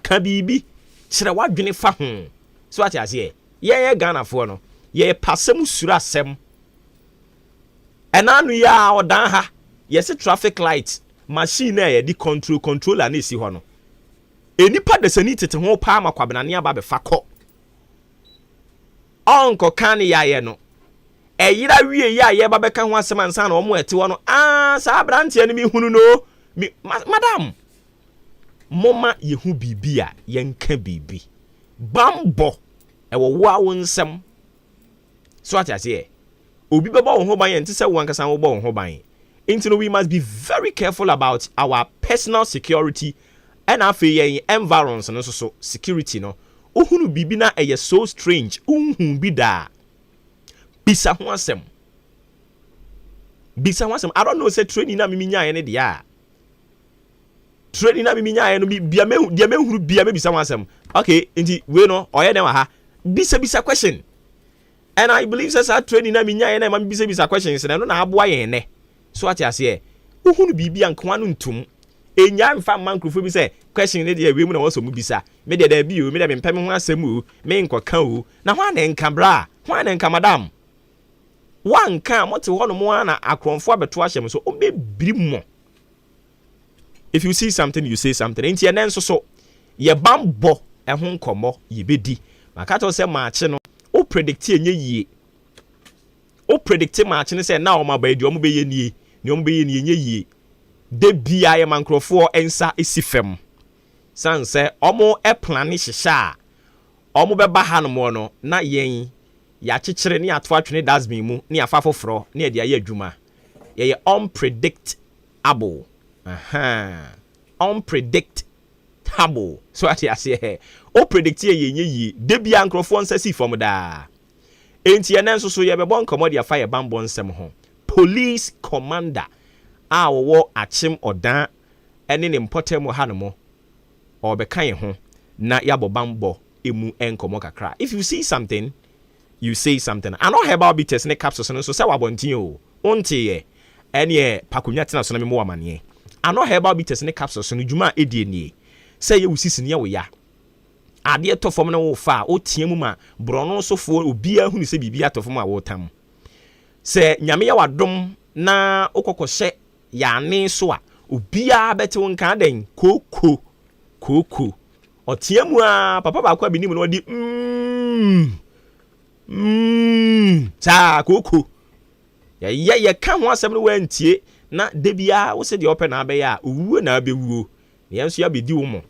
Ka biribi, kyerɛ w'adwene fa ho. So wate aseɛ? Yɛn yɛ Ghanafoɔ no, yɛpɛ asɛm suro asɛm. Ɛna ano yi ara ɔdan ha. Yɛse traffic light machine a yɛde control controller na esi hɔ no, nnipa dasani tete ho paa ma kwabenane aba abɛfa kɔ. Ɔnkɔka ne yɛayɛ no. Ɛyera wie yi a yɛba bɛka ho asɛm ansa na wɔn ɛte hɔ no, aa saa aberanteɛ no mehunu no mi ma madam. Momma yɛhu biribi a yɛnka biribi. Bambɔ ɛwɔ wo a wo nsɛm. So ate aseɛ? Obi bɛbɔ wo ho ban yɛn te sɛ wo ankasa wobɔ wo ho ban. Nti no, we must be very careful about our personal security, ɛna afei yɛn environs no nso so security no. Wohunu biribi na ɛyɛ so strange, wohu bi daa, bisa ho asɛm, bisa ho asɛm. I don't know sɛ training na mimi nyaayɛ no deɛ a, training na mimi nyaayɛ no bia mehu deɛ mehuru bia mebisa ho asɛm. Okay, nti wei no ɔyɛ dɛn wɔ ha? Bisa bisa question. And I believe sɛ saa training na mi nyaayɛ na ɛma mi bisa bisa questions na ɛno na aboa yɛn nɛ. So ate aseɛ? Wohunu biribi a nkoa no ntom enya nfa mma nkurɔfoɔ bi sɛ question ne deɛ, wiem na wɔsɔ mu bisa me deɛ. Daabi o, me deɛ mempɛ me ho asɛm o, me nkɔka o. Na hwan na nka bra? Hwan na nka, madam? Wanka a mote hɔ nom a na akorɔmfoɔ abɛto ahyɛ mo so, ɔmbɛbiri mo. If you see something, you say something. Nti ɛnɛ nso so yɛ bambɔ ɛho nkɔmmɔ yɛbɛdi. Maka kyerɛ sɛ maakye no, wo predict ɛnyɛ yie. Wo predict maakye no sɛ na ɔmo aba deɛ, ɔmo bɛyɛ nie, nea ɔmo bɛyɛ nie, ɛnyɛ yie. De bia yɛma nkurɔfoɔ nsa si fam san sɛ ɔmo ɛplan hyehyɛ a ɔmo bɛba hanom no na yɛn yɛakyekyere ne yɛato atwene dustbin mu ne yɛafa foforɔ ne yɛde ayɛ adwuma. Yɛyɛ unpredictable. Aha, unpredictable. So ate aseɛ? O predict yɛ yɛnyɛ yie. De bia nkurɔfoɔ nsa si fam daa. Enti ɛnɛ nso so yɛbɛbɔ nkɔmmɔ de afa yɛ bambɔ nsɛm ho. Police commander a wɔwɔ Akyem Ɔdan ne ne mpɔtam hanom, ɔrebɛka yɛn ho na yɛabɔ bambɔ emu nkɔmmɔ kakra. If you see something, you say something. Ano herbal bitters ne capsules no nso sɛ wɔ abɔnten o, wonteeɛ ɛneɛ pakonwa tena so na memmɔ amaneɛ. Ano herbal bitters ne capsules no, dwuma a ɛdie nie sɛ yɛ wo sisi ne yɛ wo ya, adeɛ tɔ fam na wofa a wotea mu ma borɔno sofoɔ obiara hunu sɛ biribi atɔ fam a wotam. Sɛ Nyame yɛ wadom na wokɔkɔhyɛ yɛane so a, obiara bɛte wo nka adɛn kooko kooko. Ɔtea mu a papa baako a binim no ɔde saa kooko yɛyɛ yɛka ho asɛm no wantie na da biara wo sɛ deɛ ɔpɛ na abɛyɛ a, owuo na abɛwuo na yɛn nso yɛabɛdi wo mo.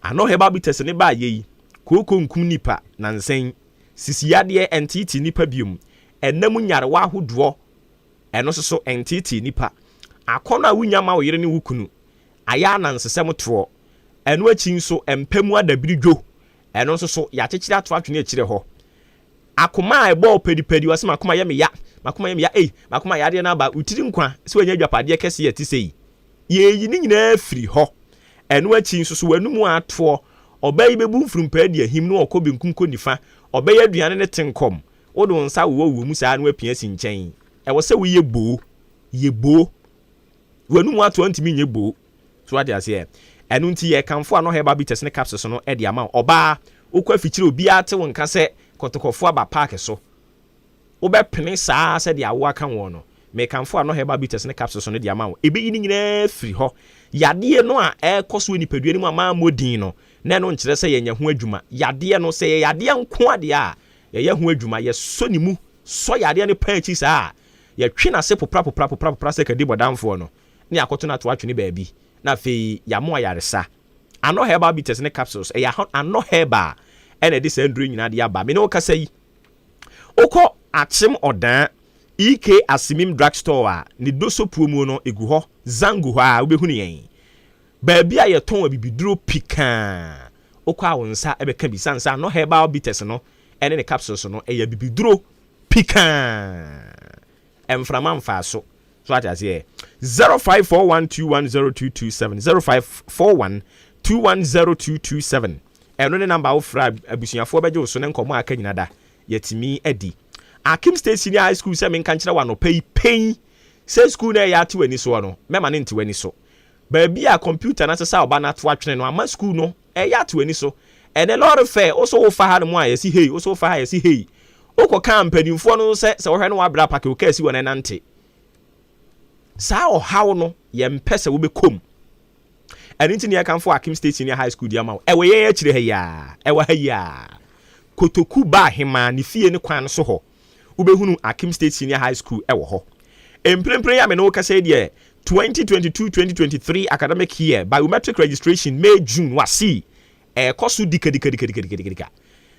Ano herbal bitters ne baa yɛ yi, kooko nkum nipa nansɛn sisi yadeɛ ɛnteete nipa biom, ɛnam nyarewa ahodoɔ ɛno nso so ɛnteetee nipa. Akɔnɔ a wonya ma wo yere ne wo kunu ayɛ anansesɛm toɔ. Ɛno akyi nso, mpɛ mu adabiri dwo, ɛno nso so yɛakyekyere ato atwene akyire hɔ. Akoma a ɛbɔɔ pɛdipɛdi, wɔsɛ makoma yɛ me ya, makoma yɛ me ya, ei, makoma yɛ adeɛ no aba wotiri nkwa sɛ wɔanya adwapadeɛ kɛse yɛ te sɛ yi, yɛyi ne nyinaa firi hɔ. Ɛno akyi nso so, w'anum atoɔ, ɔbaa yi bɛbu mfurumpaa di ahim na ɔkɔ benkum kɔ nifa, ɔbɛyɛ aduane ne te nkɔm, wode wo nsa wowɔ wɔ mu saa na wapia si nkyɛn. Ɛwɔ sɛ woyɛ boo, yɛ boo, w'anum atoɔ ntumi nyɛ boo. So wate aseɛ? Ɛno nti yɛkamfo ano herbal bitters ne capsules no de ama wo. Ɔbaa, wokɔ afikyire, obiara te wo nka sɛ kɔtɔkɔfoɔ aba park so, wobɛpene saa sɛdeɛ awo aka wɔn no. Mekamfo ano herbal bitters ne capsules no de ama wo. Ɛbɛyi no nyinaa firi hɔ. Yadeɛ no a ɛrekɔ so wɔ nipadua no mu a mammɔ din no na ɛno nkyerɛ sɛ yɛnyɛ ho adwuma. Yadeɛ no, sɛ yɛ yadeɛ nko adeɛ a, yɛyɛ ho adwuma. Yɛsɔ ne mu sɔ yadeɛ no paa akyi saa a, yɛtwe n'ase popra popra popra popra sɛ kadi bɔdamfoɔ no ne akɔto no ato atwene baabi na afei yɛamo ayaresa. Ano herbal bitters ne capsules, ɛyɛ ano herbal ɛna ɛde saa nduro nyinaa de aba. Me ne wo kasa yi, wokɔ Akyem Ɔdan Ek Asimim Drug Store a ne doso puo mu no egu hɔ zango hɔ a, wobɛhunu yɛn baabi a yɛtɔn abibiduro pikaa. Wokɔ a wo nsa ɛbɛka bi sansa ano herbal bitters no ɛne ne capsules no, ɛyɛ abibiduro pikaa, mframa mfa so. So ate aseɛ? 0541210227, 0541210227, ɛno ne number wofrɛ a abusuafoɔ bɛgye wo so ne nkɔmmɔ a aka nyina da yɛtumi adi. Akim State Senior High School, sɛ menka nkyerɛ wɔ anɔpa yi pɛn sɛ school no ɛyɛ ate w'ani soɔ no, mɛma ne nte w'ani so. Baabi a computer no asesa ɔba no ato atwene no ama school no ɛyɛ ate w'ani so. Ɛnɛ lɔre fɛ wo so wofa ha no mu a yɛsi hei, wo so wofa ha yɛsi hei. Wokɔka mpanimfoɔ no sɛ wɔhwɛ no wabrɛ apake wo kaa si wɔ no ɛnante. Saa ɔhaw no, yɛmpɛ sɛ wobɛkɔ mu. Ɛno nti na yɛkamfo Akim State Senior High School de ama wo. Ɛwɔ yɛn akyire ha yi ara. Ɛwɔ ha yi ara. Kotoku Ba Ahemaa ne fie no kwan so hɔ, wobɛhunu Akim State Senior High School wɔ hɔ. Mprempren yi a me ne wo kasa yi deɛ, 2022-2023 academic year biometric registration May June wasi ɛrekɔ so dikadikadikadikadikadika.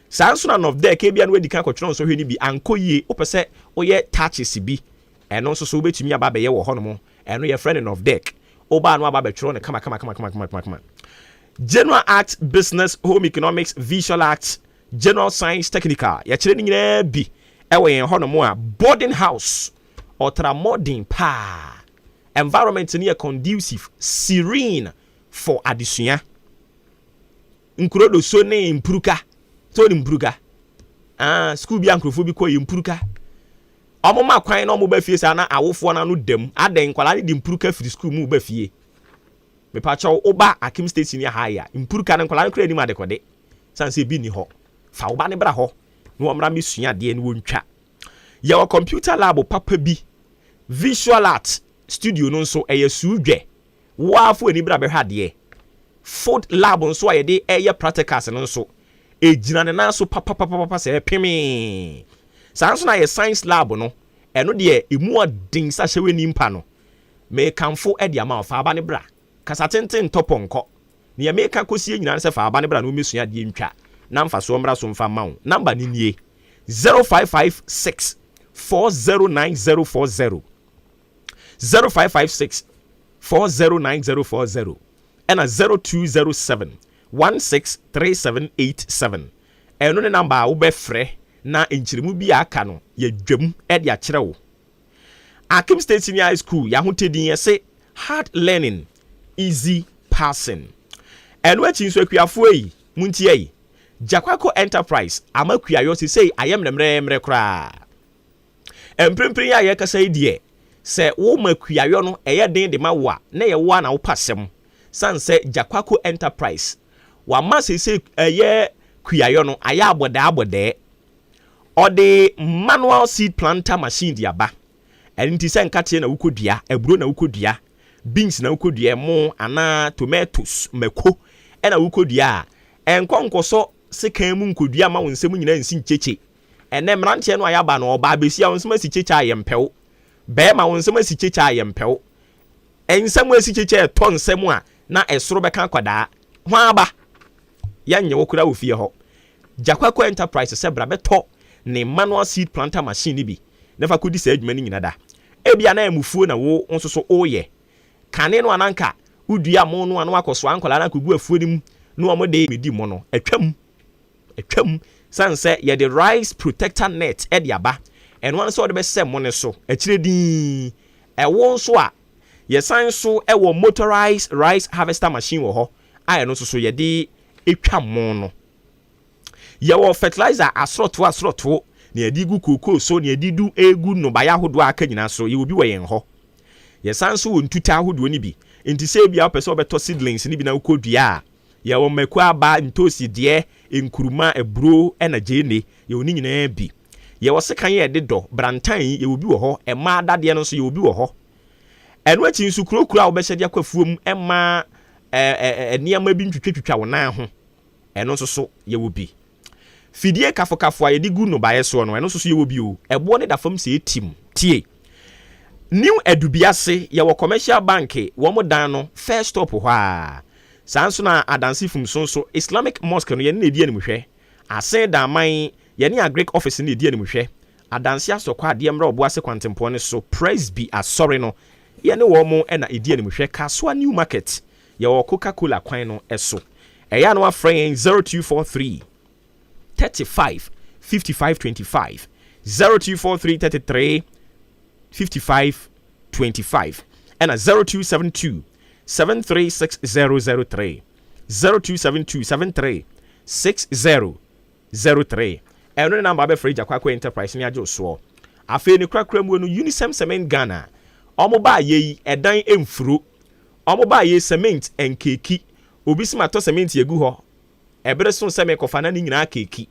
Saa nso na Nov-Dec ebia na wadi kan akɔtwerɛ nsɔhwɛ no bi ankɔ yie, wopɛ sɛ woyɛ touches bi, ɛno nso so wobɛtumi aba abɛyɛ wɔ hɔnom. Ɛno yɛfrɛ no Nov-Dec. Wobaa no aba abɛtwerɛ no kama kama kama kama kama kama. General Arts, Business, Home Economics, Visual Arts, General Science, Technical, yɛkyerɛ ne nyinaa bi ɛwɔ yɛn hɔnom a boarding house ɔtra modern paa. Environment no yɛ conducive, serene for adesua. Nkuro doso ne mpuruka. Sɛ wɔde mpuruka. Ah, school bi a nkurɔfoɔ bi kɔ yɛ mpuruka. Wɔn ma kwan na wɔn ba fie saa na awofoɔ no ano dam. Adɛn nkwadaa no de mpuruka firi school mu ba fie. Mepakyɛw woba Akim State Senior High a, mpuruka no nkwadaa no kura anim adekɔde. San sɛ ebi ni hɔ. Fa wo ba no bra hɔ na wɔmmra mmɛsua adeɛ na wɔntwa. Yɛwɔ computer lab papa bi. Visual art studio no nso ɛyɛ suudwɛ. Wo ara fo ani bra bɛhwɛ adeɛ. Food lab nso a yɛde ɛyɛ practicals no nso, ɛgyina ne nan so papapapapa sɛ ɛpemee. Saa nso na yɛ science lab no, ɛno deɛ ɛmu ɔden sɛ ahyɛwɛ nimpa no. Mekamfo de ama wo, fa aba no bra. Kasa tenten ntɔ pɔnkɔ. Nea meka kɔsie nyinaa ne sɛ fa aba no bra na wommɛsua adeɛ ntwa na mfasoɔ mmra so mfa mma wo. Number no nie, 0556 409040, 0556 409040 ɛna 0207 163787. Ɛno ne number a wobɛfrɛ na nkyerɛmu bi a aka no yɛdwam de akyerɛ wo. Akim State Senior High School, yɛahotedin yɛse hard learning, easy passing. Ɛno akyi nso akuafoɔ yi, montie yi, Jakwako Enterprise ama kuayɔ sesei ayɛ mmerɛmmerɛmmerɛ koraa. Mprempren yi a yɛrekasa yi deɛ, sɛ woma kuayɔ no ɛyɛ den de ma wo a, na ɛyɛ wo ara na wopɛ asɛm. Sane sɛ Jakwako Enterprise, wama seesei ɛyɛ kuayɔ no ayɛ abɔdɛɛ abɔdɛɛ. Ɔde manual seed planter machine de aba. Ɛno nti sɛ nkateɛ na wokɔdua, aburo na wokɔdua, beans na wokɔdua, ɛmo anaa tomatoes, mako ɛna wokɔdua a, ɛnkɔ nkɔsɔ sekan mu nkɔdua ma wo nsam nyinaa nsi nkyekye. Ɛnɛ mmeranteɛ no a yɛaba no, ɔbaa besia wo nsam asi kyekye a yɛmpɛ wo. Bɛrima wo nsam asi kyekye a yɛmpɛ wo. Nsɛm a asi kyekye a ɛtɔ nsɛm a na ɛsoro bɛka akwadaa. Hwan aba? Yɛnnye wo koraa wɔ fie hɔ. Gyakwakwa Enterprise sɛ bra bɛtɔ ne manual seed planter machine no bi na fa kɔdi saa adwuma no nyina da. Ebia na ɛmufuo na wo nso so woyɛ. Kane no a na anka wodua mo no a na wakɔsoa nkwadaa no akɔgu afuo no mu na wɔn de di mo no, atwam. Atwam. Sane sɛ yɛde rice protector net de aba. Ɛno ara ne sɛ wɔde bɛsɛ mo no so akyire dinn. Ɛwo nso a, yɛsan nso wɔ motorized rice harvester machine wɔ hɔ a ɛno nso so yɛde twa mo no. Yɛwɔ fertilizer asorɔtoɔ asorɔtoɔ na yɛde gu kookoo so na yɛde du gu nnɔbaeɛ ahodoɔ a aka nyinaa so. Yɛwɔ bi wɔ yɛn hɔ. Yɛsan nso wɔ ntuta ahodoɔ no bi. Nti sɛ ebia wopɛ sɛ wobɛtɔ seedlings no bi na wokɔdua a, yɛwɔ mako aba, ntoosi deɛ, nkuruma, aburo ɛna gyeene. Yɛwɔ ne nyinaa bi. Yɛwɔ sekan a yɛde dɔ, brantan, yɛwɔ bi wɔ hɔ. Mmaa dadeɛ no nso yɛwɔ bi wɔ hɔ. Ɛno akyi nso kuro kuro a wobɛhyɛ de akɔ afuom mma nneɛma bi ntwitwatwitwa wo nan ho. Ɛno nso so yɛwɔ bi. Fidie kafokafo a yɛde gu nnɔbaeɛ soɔ no, ɛno nso so yɛwɔ bi o. Ɛboɔ no da fam sɛ ɛtim. Tie! New Adubiase, yɛwɔ Commercial Bank, wɔn dan no, first stop hɔ ara. Saa nso na Adansi Fumso nso, Islamic Mosque no, yɛne na ɛdi animhwɛ. Asen Daman, yɛne Agric Office no na ɛdi animhwɛ. Adansi Asɔkɔ Adeɛ Mmra Ɔboase Kwantempɔn no so, Presby Asɔre no, yɛne wɔn na ɛdi animhwɛ. Kasoa New Market, yɛwɔ Coca Cola kwan no so. Ɛyɛ a na wafrɛ yɛn 0243 35 55 25, 0243 33 55 25, ɛna 0272 736003, 0272 73 6003. Ɛno ne number abɛfrɛ Gyakwakwa Enterprise ne agye wo soɔ. Afei ne korakora mu no, Unisem Cement Ghana, ɔmo baa yei ɛdan mfuro, ɔmo baa yei cement nkeeki. Obi si matɔ cement agu hɔ, ɛbere so sɛ mekɔfa na ne nyinaa keeki.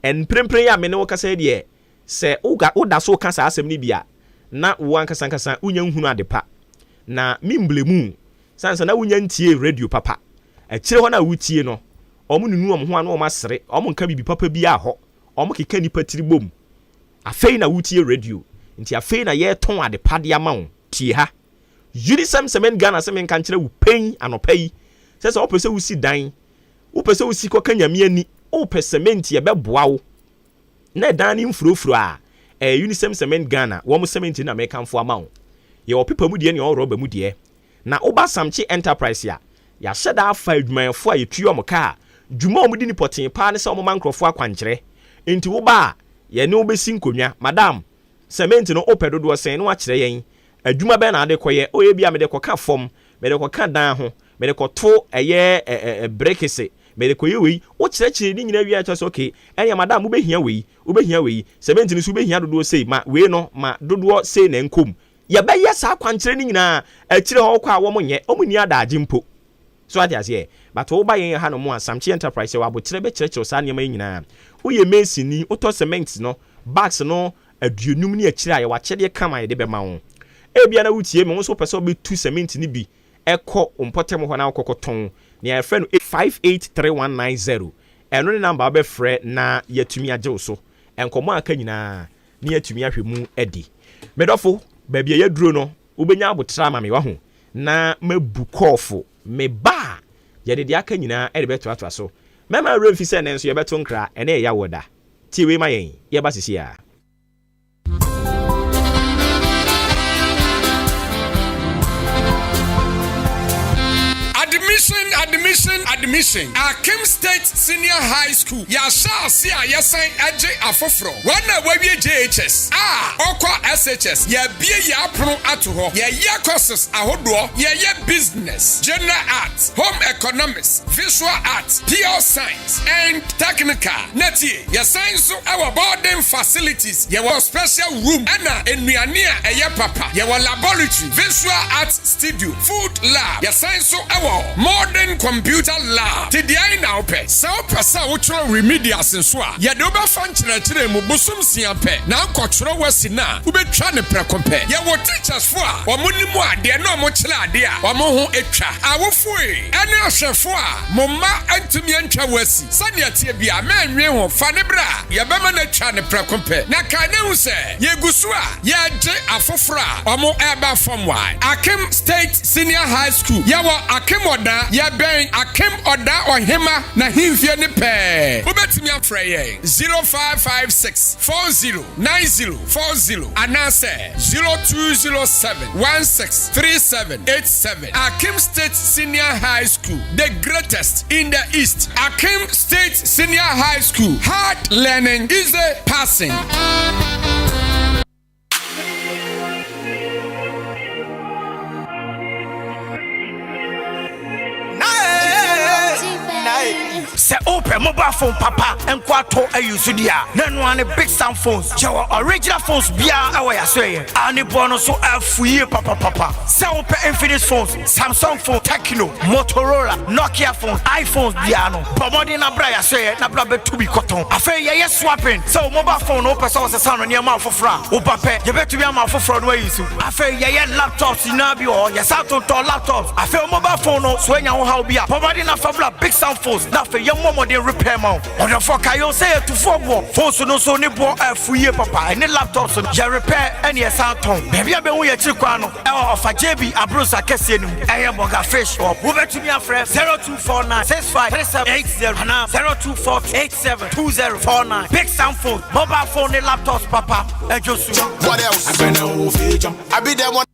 Mprempren yi a me ne wo kasa yi deɛ, sɛ woda so ka saa asɛm no bi a, na wo ankasa ankasa wonya nhunu ade pa. Na me mblame wo, sane sɛ na wonya ntiee radio papa. Akyire hɔ no a wotie no, wɔn nunu wɔn ho a na wɔn asere, wɔn nka biribi papa biara hɔ, wɔn keka nnipa tiri bom. Afei na wotie radio, nti afei na yɛretɔn adepa de ama wo. Tie ha. Unisem Cement Ghana se menka nkyerɛ wo pɛn anɔpa yi sɛ sɛ wopɛ sɛ wosi dan, wopɛ sɛ wosi kɔka Nyame ani, wopɛ cement ɛbɛboa wo na ɛdan no mfurofuro a, ɛyɛ Unisem Cement Ghana wɔn cement no na mekamfo ama wo. Yɛwɔ pepa mu deɛ ne yɛwɔ rɔba mu deɛ. Na woba Samkye Enterprise a, yɛahyɛ da afa adwumayɛfoɔ a yɛtua wɔn ka a, dwuma a wɔdi no pɔtee paa ne sɛ wɔma nkurɔfoɔ akwankyerɛ. Enti woba a, yɛne wo bɛsi nkonnwa. Madam, cement no wopɛ dodoɔ sɛn na woakyerɛ yɛn. Adwuma bɛn na wode rekɔyɛ? Oh, ebia mede rekɔka fam, mede rekɔka dan ho, mede rekɔto ɛyɛ ɛ ɛ brekese, mede rekɔyɛ wei. Wokyerɛkyerɛ ne nyinaa wie a, kyerɛ sɛ okay, ɛnneɛ madam wobɛhia wei, wobɛhia wei, cement no nso wobɛhia dodoɔ sei, ma wei no, ma dodoɔ sei na ɛnkɔ mu. Yɛbɛyɛ saa akwankyerɛ no nyinaa. Akyire hɔ wokɔ a wɔn nyɛ, wɔn nni adaagye mpo. So wate aseɛ? But woba yɛn ha nom a, Samkye Enterprise, yɛwɔ aboterɛ bɛkyerɛkyerɛ wo saa nneɛma yi nyinaa. Woyɛ mason ni, wotɔ cement no, bags no aduonum ne akyire a, yɛwɔ akyɛdeɛ kama a yɛde bɛma wo. Ebia na wotie me, wo nso wopɛ sɛ wobɛtu cement no bi kɔ wo mpɔtam hɔ na wokɔ kɔtɔn. Nea yɛfrɛ no 583190, ɛno ne number a wobɛfrɛ na yɛatumi agye wo so. Nkɔmmɔ a aka nyinaa, na yɛatumi ahwɛ mu adi. Me dɔfo, baabi a yɛaduro no, wobɛnya aboterɛ ama me, wahu, na mabu kɔɔfo. Me ba a, yɛde deɛ aka nyinaa de bɛtoatoa so. Mɛma wo werɛ mfi sɛ ɛnnɛ nso yɛbɛto nkra, ɛnnɛ yɛ Yawoɔ da. Tie wei ma yɛn, yɛreba seesei ara. Admission, admission, admission. Akim State Senior High School. Yɛahyɛ ase a yɛsan gye afoforɔ. Wɔn a wɔawie JHS a ɔkɔ SHS, yɛabue yɛn apono ato hɔ. Yɛyɛ courses ahodoɔ. Yɛyɛ Business, General Arts, Home Economics, Visual Arts, Pure Science and Technical. Na tie, yɛsan nso wɔ boarding facilities. Yɛwɔ special room ɛna nnuane a ɛyɛ papa. Yɛwɔ laboratory, visual arts studio, food lab. Yɛsan nso wɔ modern computer lab. Te deɛn na wopɛ? Sɛ wopɛ sɛ wotwerɛ remedials nso a, yɛde wo bɛfa nkyerɛkyerɛ mu bosom nsia pɛ na ankɔtwerɛ w'asi no a, wobɛtwa no prɛko pɛ. Yɛwɔ teachers foɔ a wɔn nim adeɛ na wɔn kyerɛ adeɛ a wɔn ho twa. Awofoe ɛne ahwɛfoɔ a mo mma antumi antwa w'asi, sɛdeɛ ɛteɛ biara mɛnnwen ho, fa no bra, yɛbɛma no atwa no prɛko pɛ. Na kae na hu sɛ yɛgu so a yɛregye afoforɔ a wɔn reba fam wɔ Akim State Senior High School. Yɛwɔ Akim Ɔdaa, yɛbɛn Akim Ɔdaa Ɔhema n'ahemfie no pɛɛ. Wobɛtumi afrɛ yɛn 0556 40 90 40 anaasɛ 0207 16 37 87. Akim State Senior High School, the greatest in the East. Akim State Senior High School, hard learning, easy passing. Sɛ wopɛ mobile phone papa nko atɔ ayi so di a, na ɛno ara ne Big Sam Phones. Yɛwɔ original phones biara ɛwɔ yɛasoɛyɛ a ne boɔ no so afu yie papapapa. Sɛ wopɛ Infinix phones, Samsung phone, Tecno, Motorola, Nokia phones, iPhones biara no, bɔ mmɔden na bra yɛasoɛyɛ na bra bɛtu bi kɔtɔn. Afei yɛyɛ swapping, sɛ wo mobile phone no wopɛ sɛ wosesa no nneɛma afoforɔ a, woba pɛ, yɛbɛtumi ama afoforɔ no ayi so. Afei yɛyɛ laptops nyinaa bi wɔ hɔ, yɛsan tontɔn laptops. Afei wo mobile phone no, so anya wo haw bi a, bɔ mmɔden na fa bra Big Sound Phones na afei yɛmmɔ mmɔden repair ma wo. Ɔdɔfoɔ kae o sɛ yɛtufoɔ boɔ, phones no nso ne boɔ afu yie papa, ɛne laptops no, yɛ repair ɛne yɛsan tɔn. Baabi a bɛhu yɛn akyiri kwan no, ɛwɔ Ɔfa JB Abrosa kɛseɛ no mu, ɛyɛ Burger Fish hɔ. Wobɛtumi afrɛ 0249 65 3780 anaa 0242 872049. Big Sound Phones, mobile phone ne laptops papa, ɛdwo so. What else? I be there one.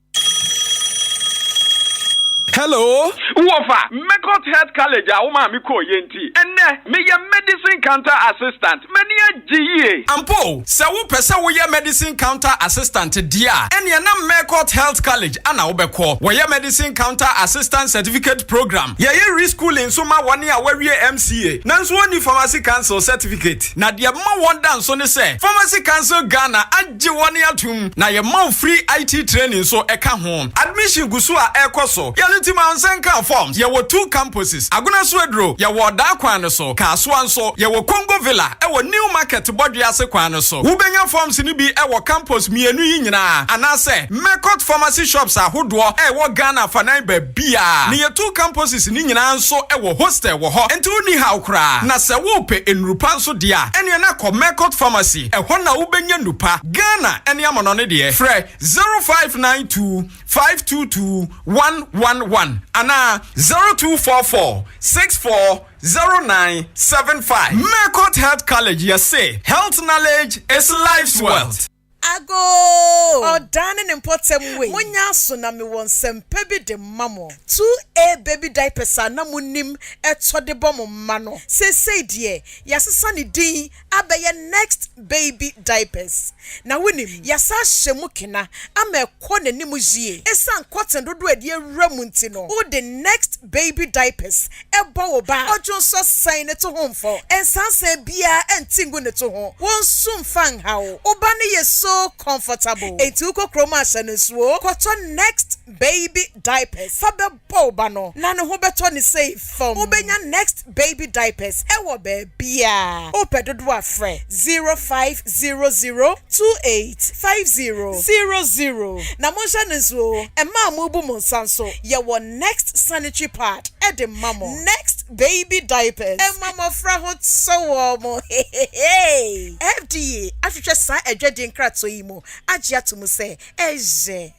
Hello. Wɔfa, Mekot Health College a wo maame kɔɔ yɛ nti, ɛnnɛ meyɛ Medicine Counter Assistant. M'ani agye yie. Ampa o, sɛ wopɛ sɛ woyɛ Medicine Counter Assistant deɛ a, ɛnneɛ na Mekot Health College na wobɛkɔ. Wɔyɛ Medicine Counter Assistant Certificate Program. Yɛyɛ reschooling nso ma wɔn a wɔawie MCA nanso wɔnni Pharmacy Council Certificate. Na deɛ ɛma wɔn da nso ne sɛ, Pharmacy Council Ghana agye wɔn atom, na yɛma wo free IT training nso ka ho. Admission gu so a ɛrekɔ so. Yɛne. Ɛno nti ma wo nsa nka forms. Yɛwɔ two campuses, Agona Swedru, yɛwɔ Ɔdaa kwan no so, Kasoa nso, yɛwɔ Congo Villa wɔ New Market Bɔdwease kwan no so. Wobɛnya forms no bi wɔ campus mmienu yi nyinaa anaasɛ Mecot Pharmacy shops ahodoɔ a ɛwɔ Ghana afanan baabiara. Ne yɛ two campuses no nyinaa nso wɔ hostel wɔ hɔ, nti wonni haw koraa. Na sɛ worepɛ nnuru pa nso deɛ a, ɛneɛ na kɔ Mecot Pharmacy, ɛhɔ na wobɛnya nnu pa. Ghana ne amanɔne deɛ, frɛ 0592 522 111 anaa 0244 64 0975. Mecot Health College, yɛse health knowledge is life's wealth. Agoo! Ɔdaa ne ne mpɔtam wei. Monyɛ aso na mewɔ nsɛmpa bi de ma mo. 2A baby diapers a na monim tɔ de bɔ mo mma no, seesei deɛ yɛasesa ne din abɛyɛ Next Baby Diapers. Na wonim, yɛasan ahyɛ mu kena ama ɛkɔ n'anim yie. Esiane cotton dodoɔ a yɛde awura mu nti no, wode Next Baby Diapers bɔ wo ba a, ɔdwonsɔ sɛn ne to ho mfɔ. Nsansan biara nte ngu ne to ho. Wo nso mfa nha wo. Wo ba no yɛ so comfortable. Enti wokɔ kurom a hyɛ no nsuo kɔtɔ Next Baby Diapers fa bɛbɔ wo ba no na ne ho bɛtɔ no sei fam. Wobɛnya Next Baby Diapers wɔ baabiara. Wopɛ dodoɔ a frɛ 0500 2850 00. Na monhyɛ no nso o, mmaa a morebu mo nsa nso, yɛwɔ Next Sanitary Pad de ma mo. Next Baby Diapers ma mmɔfra ho tɔ wɔn hehehe. FDA ahwehwɛ saa adwadie nkratoɔ yi mu agye ato mu sɛ ɛyɛ.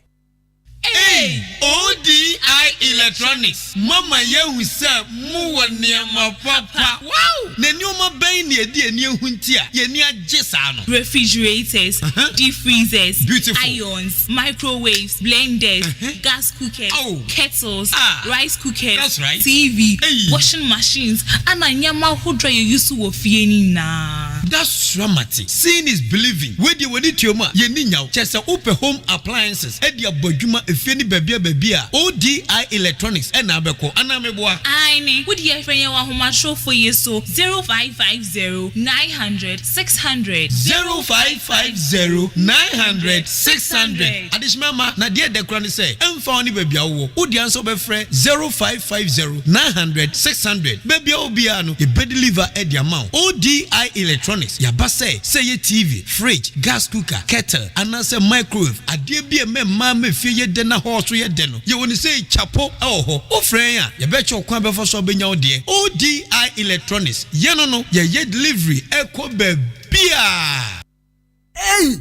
Ei! ODI Electronics moama yɛahu sɛ mowɔ nneɛma papa. Wow! Na nneɛma bɛn na yɛde ani ahu nti a yɛn ani agye saa no? Refrigerators, deep freezers, Beautiful. irons, microwaves, blenders, gas cookers, Oh. kettles, Ah. rice cookers, That's right. TV, Ei. washing machines, ana nneɛma ahodoɔ a yɛ use wɔ fie no nyinaa. That's right. Seeing is believing. Wei deɛ w'ani tua mu a, yɛnni nyaw. Kyerɛ sɛ wopɛ home appliances de abɔ adwuma efie ne baabia baabia a, ODI Electronics na abɛkɔ. Anaa meboa? Aane, wo deɛ frɛ yɛn wɔ ahomatorofo yi so, 0550 900 600. 0550 900 600. Adehyema mma, na deɛ ɛdɛ koraa ne sɛ, ɛmfa wo ne baabi a wowɔ, wo dea nso wobɛfrɛ 0550 900 600. Baabi a wowɔ biara no, yɛbɛ deliver de ama wo. ODI Electronics, yɛaba sɛ, sɛ ɛyɛ TV, fridge, gas cooker, kettle, anaasɛ microwave, adeɛ bi a ɛma mmaa ma fie yɛ dɛ na hall nso yɛ dɛ no, yɛwɔ no sei kyapo wɔ hɔ. Wofrɛ yɛn a, yɛbɛkyerɛ wo kwan a bɛfa so a wobɛnya wo deɛ. ODI Electronics, yɛno no, yɛyɛ delivery kɔ baabiara. Ei!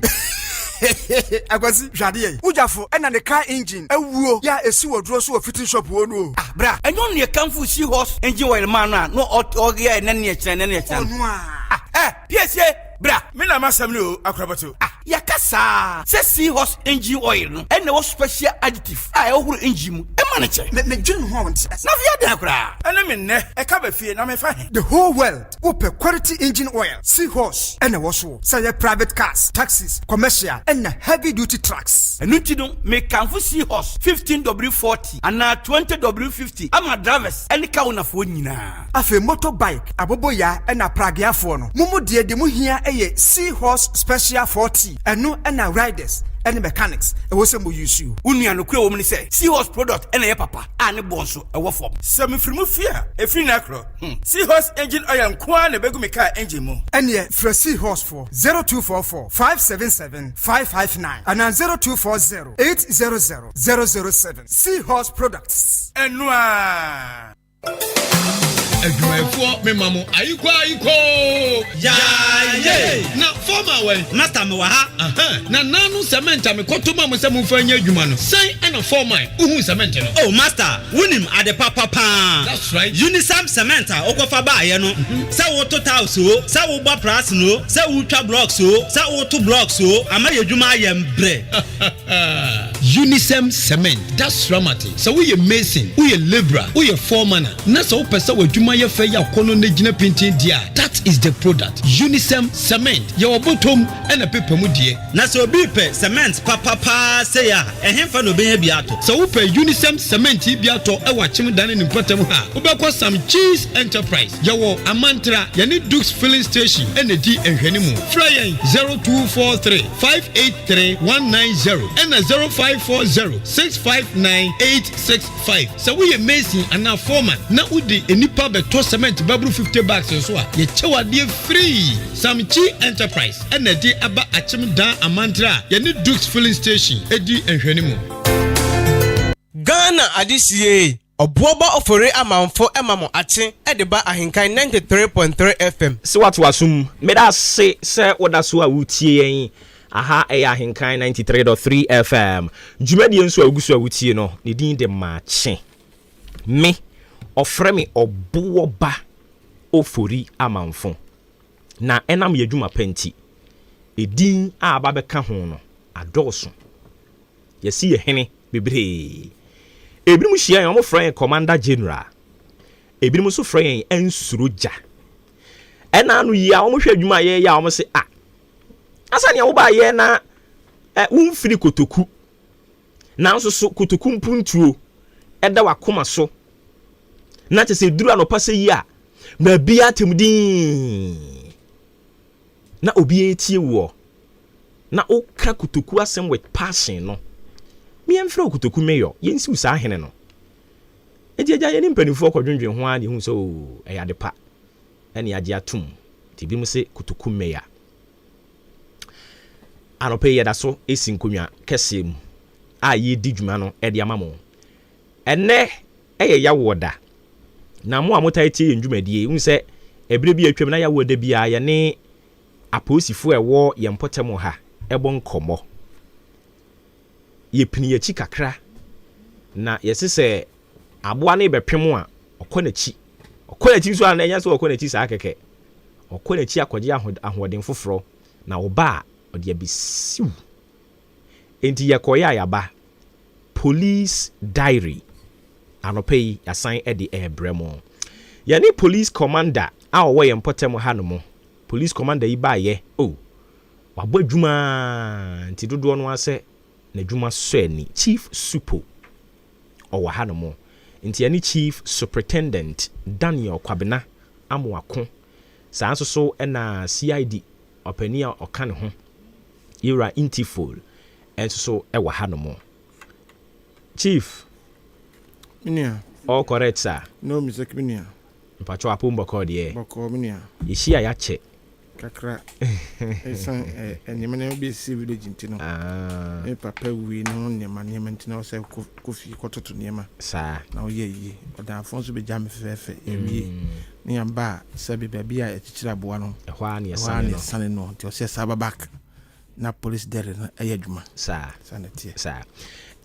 Akwasi, hwɛ adeɛ yi. Wo gyafo na ne car engine awuo yɛ a ɛsi wɔ duro so wɔ fitting shop hɔ no o. Ah, bra, ɛnyɛ ɔno na yɛkamfoo Seahorse engine oil maa no a na ɔyɛɛ nɛ ne ɛkyena nɛ ne ɛkyena no? Ɔno a. Ah, eh, piesie, bra. Me na m'asɛm no o, Akorabɔto. Ah, yɛaka saa sɛ Seahorse engine oil no ɛna ɛwɔ special additive a ɛhohoro engine mu ɛma no kyɛ. Me, medwene ho a wonte ase. Na afei adɛn koraa? Ɛne me nnɛ, ɛka ba fie na mefa he? The whole world. Wopɛ quality engine oil, Seahorse na ɛwɔ soɔ, sɛ ɛyɛ private cars, taxis, commercial ɛna heavy duty trucks. Ɛno nti no, mekamfo Seahorse 15W40 anaa 20W50 ama drivers ne car ownerfoɔ nyinaa. Afei motor bike, aboboyaa ɛna prageafoɔ no, mo mu deɛ deɛ mo hia yɛ Seahorse Special 4T, ɛno na riders ne mechanics ɛwɔ sɛ mo use. Wo nua, nokorɛ wɔ mu ne sɛ, Seahorse product na ɛyɛ papa a ne boɔ nso ɛwɔ fam. Sɛ mefiri mo fie a, ɛfiri nnɛ korɔ, Hmm. Seahorse engine oil nko ara na ebegu me car engine mu. Ɛneɛ frɛ Seahorse foɔ 0244 577 559 anaa 0240 800 007. Seahorse Products. Ɛno ara. Adwumayɛfoɔ mema mo ayikɔ ayikɔ. Yaaye. Na fɔm a wɛn. Master mewɔ ha. Ahan, na nanu cement a mekɔtɔ ma mo sɛ momfa nyɛ adwuma no, sɛn ɛna fɔm a wohuu cement no? Oh master, Wonim ade papa paa. That's right. Unisem cement a wokɔfa baeɛ no, sɛ woto tiles oo, sɛ wobɔ prasene oo, sɛ wotwa blocks oo, sɛ woto blocks oo, ama yɛn adwuma ayɛ mbrɛ. Unisem cement, that's ramate. Sɛ woyɛ mason, woyɛ labourer, woyɛ foreman a, na sɛ wopɛ sɛ w'adwuma yɛ fɛ yɛ akɔnnɔ na gyina pintinn deɛ a, that is the product. Unisem cement. Yɛwɔ. Fa w'ɔbɔtɔm na pepa mu deɛ. Na sɛ obi repɛ cement papa paa sei a, ɛhefa na obenya bi atɔ? Sɛ wopɛ Unisem cement yi bi atɔ wɔ Akyem Dan ne ne mpɔtam ha a, wobɛkɔ Sam Cheese Enterprise. Yɛwɔ Amantra, yɛne Dukes Filling Station na ɛdi nhwɛnimu. Frɛ yɛn 0243 583 190 ɛna 0540 659 865. Sɛ woyɛ mason anaa foreman na wode nnipa bɛtɔ cement bɛboro 50 bags nso a, yɛkyɛ wo adeɛ free. Samchi Enterprise na ɛde aba Akyem Dan Amantra a yɛne Dukes Filling Station di nhwɛnimu. Ghana adehyeɛ Ɔboɔba Ofori Amanfo ma mo akye de ba Ahenkan 93.3 FM. Se woato asom. Meda ase sɛ woda so a woretie yɛn. Aha yɛ Ahenkan 93.3 FM. Dwumadie nso a wogu so a wotie no, ne din de Makye. Me, ɔfrɛ me Ɔboɔba Ofori Amanfo. Na ɛnam yɛn adwuma pa nti, edin a aba abɛka ho no adɔɔso. Yɛasi yɛn hene bebree. Ebinom hyia yɛn, wɔfrɛ yɛn Commander General. Ebinom nso frɛ yɛn Ansuro Gya. Ɛna ano yi a wɔhwɛ adwuma a yɛyɛ a wɔse, ah, na sɛnea wobaayɛ na eh, womfiri kotoku, nanso so kotoku mpuntuo ɛda w'akoma so, na kyɛ sɛ duru anɔpa sɛ yi a, baabi atem dinn, na obiara tie woɔ. na woka kotoku asɛm with passion no, me yɛmfrɛ wo kotoku mayor, yɛnsiw saa hene no. Enti agya yɛne mpanimfoɔ kɔdwendwen ho ara na yɛhuu sɛ oo ɛyɛ ade pa ɛne yɛagye atom. Nti ebinom se kotoku mayor. Anɔpa yi yɛda so si nkonnwa kɛseɛ mu a yɛredi dwuma no de ama mo. Ɛnnɛ ɛyɛ yawoɔ da. Na mo a motaa tie yɛn dwumadie, wohu sɛ ɛberɛ bi a atwam na yawoɔ da biara yɛne Apolisifo a ɛwɔ yɛn mpɔtam ha bɔ nkɔmmɔ. Yɛpini yɛn akyi kakra, na yɛse sɛ aboa no rebɛpem a, ɔkɔ n'akyi. Ɔkɔ n'akyi nso a, na ɛnyɛ sɛ ɔkɔ n'akyi saa kɛkɛ. Ɔkɔ n'akyi akɔgye ahoɔden foforɔ, na ɔba a, ɔde abɛsiw. Enti yɛkɔeɛ a yɛaba. Police Diary, anɔpa yi yɛasan de rebrɛ mo. Yɛne Police Commander a ɔwɔ yɛn mpɔtam hanom Police commander yi baayɛ oh wabɔ adwuma aa nti dodoɔ no ara sɛ n'adwuma sɔ ani Chief Supo ɔwɔ ha nom nti ɛne Chief Supritendent Daniel Kwabena Amoako saa nso so ɛna CID ɔpanin a ɔka ne ho Yewura Ntifol nso so ɛwɔ ha nom Chief Me nua. All correct sir. No mistake me nua. Mpakyɛw apom bɔkɔɔ deɛ. Bɔkɔɔ me nua. Yɛhyia yɛakyɛ. Kakra. Ɛsan nneɛma nneɛma bi esisi village nti no. Me papa wui ne ho nneɛma nneɛma nti na ɔsɛ kɔ fie kɔtoto nneɛma. Saa. Na ɔyɛ yie. Ɔdanfoɔ nso bɛgya me fɛfɛɛfɛ. Yɛwie. Ne yɛn ba a sɛbi baabi a yɛkyekyere aboa no. Ɛhɔ ara na yɛsane no. Ɛhɔ ara na yɛsane no. Nti ɔsɛ saa ba back. na police dɛre no ɛyɛ adwuma. Saa. Saa na ɛteɛ. Saa.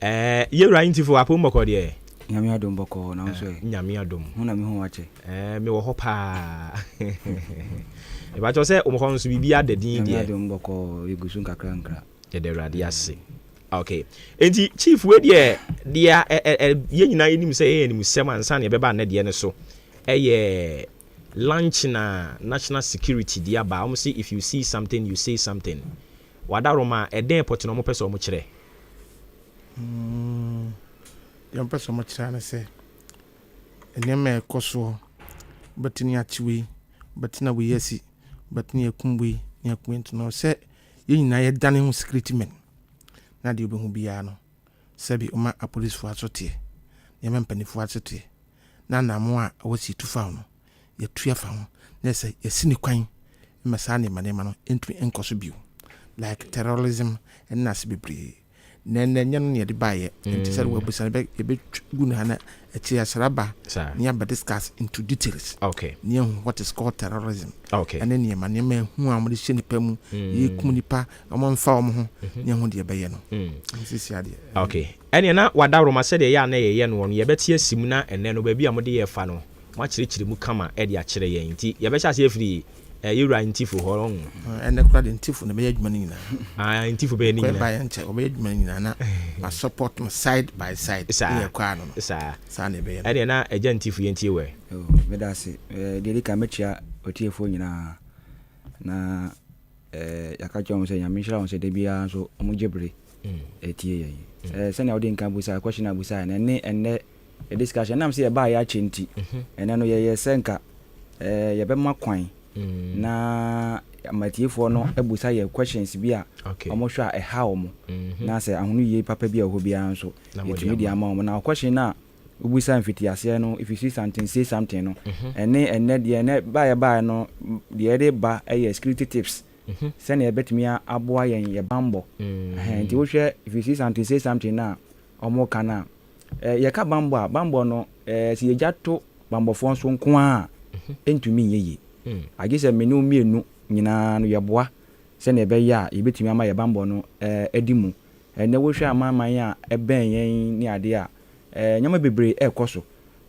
Ɛɛ yɛwura ntifo apom bɔkɔ deɛ. Nyame adom bɔkɔɔ na wo nso ɛ? Nyame adom. Ho na mehu wakyɛ. Ɛɛ mewɔ hɔ paa. Mepakyɛw sɛ wɔn hɔ nso biribi ada din deɛ. Nyame adom bɔkɔɔ yɛgu so nkakra nkra. Yɛda Awurade ase. Okay. Enti chief wei deɛ deɛ ɛ ɛ yɛn nyinaa yɛnim sɛ ɛyɛ animsɛm ansa na yɛbɛba nnɛ deɛ no so ɛyɛ Lunch na national security de aba wɔn se if you see something you say something wadaroma a ɛdɛn pɔte na wɔn pɛ sɛ wɔn kyerɛ. Mm, deɛ wɔn pɛ sɛ wɔn kyerɛ ne sɛ nneɛma a ɛkɔ soɔ wobɛtumi akye wei wobɛtena wei asi wobɛtena akum wei ne akum wei nti no sɛ yɛn nyinaa yɛdane ho security men na deɛ wobɛhu biara no sɛbi woma apolisifoɔ aso teɛ nneɛma mpanimfoɔ aso teɛ na anamon a ɛwɔ sɛ yɛtu fa ho no, yɛatu afa ho, na ɛsɛ yɛsi ne kwan ma saa nneɛma nneɛma no ntumi nkɔ so bio, like terrorism ne n'ase bebree. Na ɛnɛ ɛnyɛ no na yɛde baeɛ, nti sɛ wɔabusa no yɛbɛgu no ha na akyire asra ba na yɛaba discuss into details okay. na yɛahu what is called terrorism okay. ɛne nneɛma nneɛma ɛhu a wɔde hyɛ nipa mu, yɛkum nipa, wɔmfa wɔn ho, na yɛahu deɛ ɛbɛyɛ no. Sisi adeɛ. Okay. Ɛneɛ na wadaworoma sɛdeɛ ɛyɛ a na yɛyɛ noɔ no yɛbɛte asi mu na ɛnnɛ no baabi a mode yɛn fa no moakyerɛkyerɛ mu kama de akyerɛ yɛn nti yɛbɛhyɛ aseɛ afiri yɛwura Ntifo hɔ ɔho. Ɛnnɛ koraa deɛ Ntifo na ɛbɛyɛ adwuma no nyinaa. Ah Ntifo bɛyɛ ne nyinaa. Kɔ ɛbaeɛ nkyɛ ɔbɛyɛ adwuma no nyinaa na ma support no side by side. Saa ne yɛkɔ ano no. Saa. Saa na ɛbɛyɛ no. Ɛneɛ na Agya Ntifo yɛntie wo ɛ. Oh, meda ase. Deɛ ɛdi kan mɛkyia otiefoɔ nyinaa na. Eh, yɛaka kyerɛ wɔn sɛ Nyame nhyira wɔn sɛ da biara nso wɔn gye bere ɛtie yɛn. Eh, sɛnea wode nka busa, question a busa no, ɛne ɛnnɛ yɛ discussion, ɛnam sɛ yɛbaa yɛ akyɛ nti, ɛnɛ no yɛyɛ sɛ nka eh, yɛbɛma kwan na ama atiefoɔ no abusa yɛ questions bi a wɔn hwɛ a ɛha wɔn, na sɛ ahono yie papa bi a ɛwɔ hɔ biara nso yɛtumi de ama wɔn. Na question no a wobisa mfitiaseɛ no, if you see something, say something no, ɛne ɛnnɛ deɛ ɛnɛ baeɛ baeɛ no, deɛ yɛde ba yɛ security tips, sɛdeɛ ɛbɛtumi aboa yɛn yɛ bammɔ. Ɛhɛn, nti wohwɛ if you see something, say something no a wɔka no a, eh, yɛka bammɔ a, bammɔ no, eh, sɛ yɛgya to bammɔfoɔ nso nko ara a, ɛntumi nyɛ yie. Agye sɛ me ne wo mmienu nyinaa no yɛboa sɛdeɛ ɛbɛyɛ a yɛbɛtumi ama yɛ bammɔ no eh, adi mu. Ɛnnɛ wohwɛ amanaman a ɛbɛn yɛn ne adeɛ a, Eh nneɛma bebree ɛkɔ so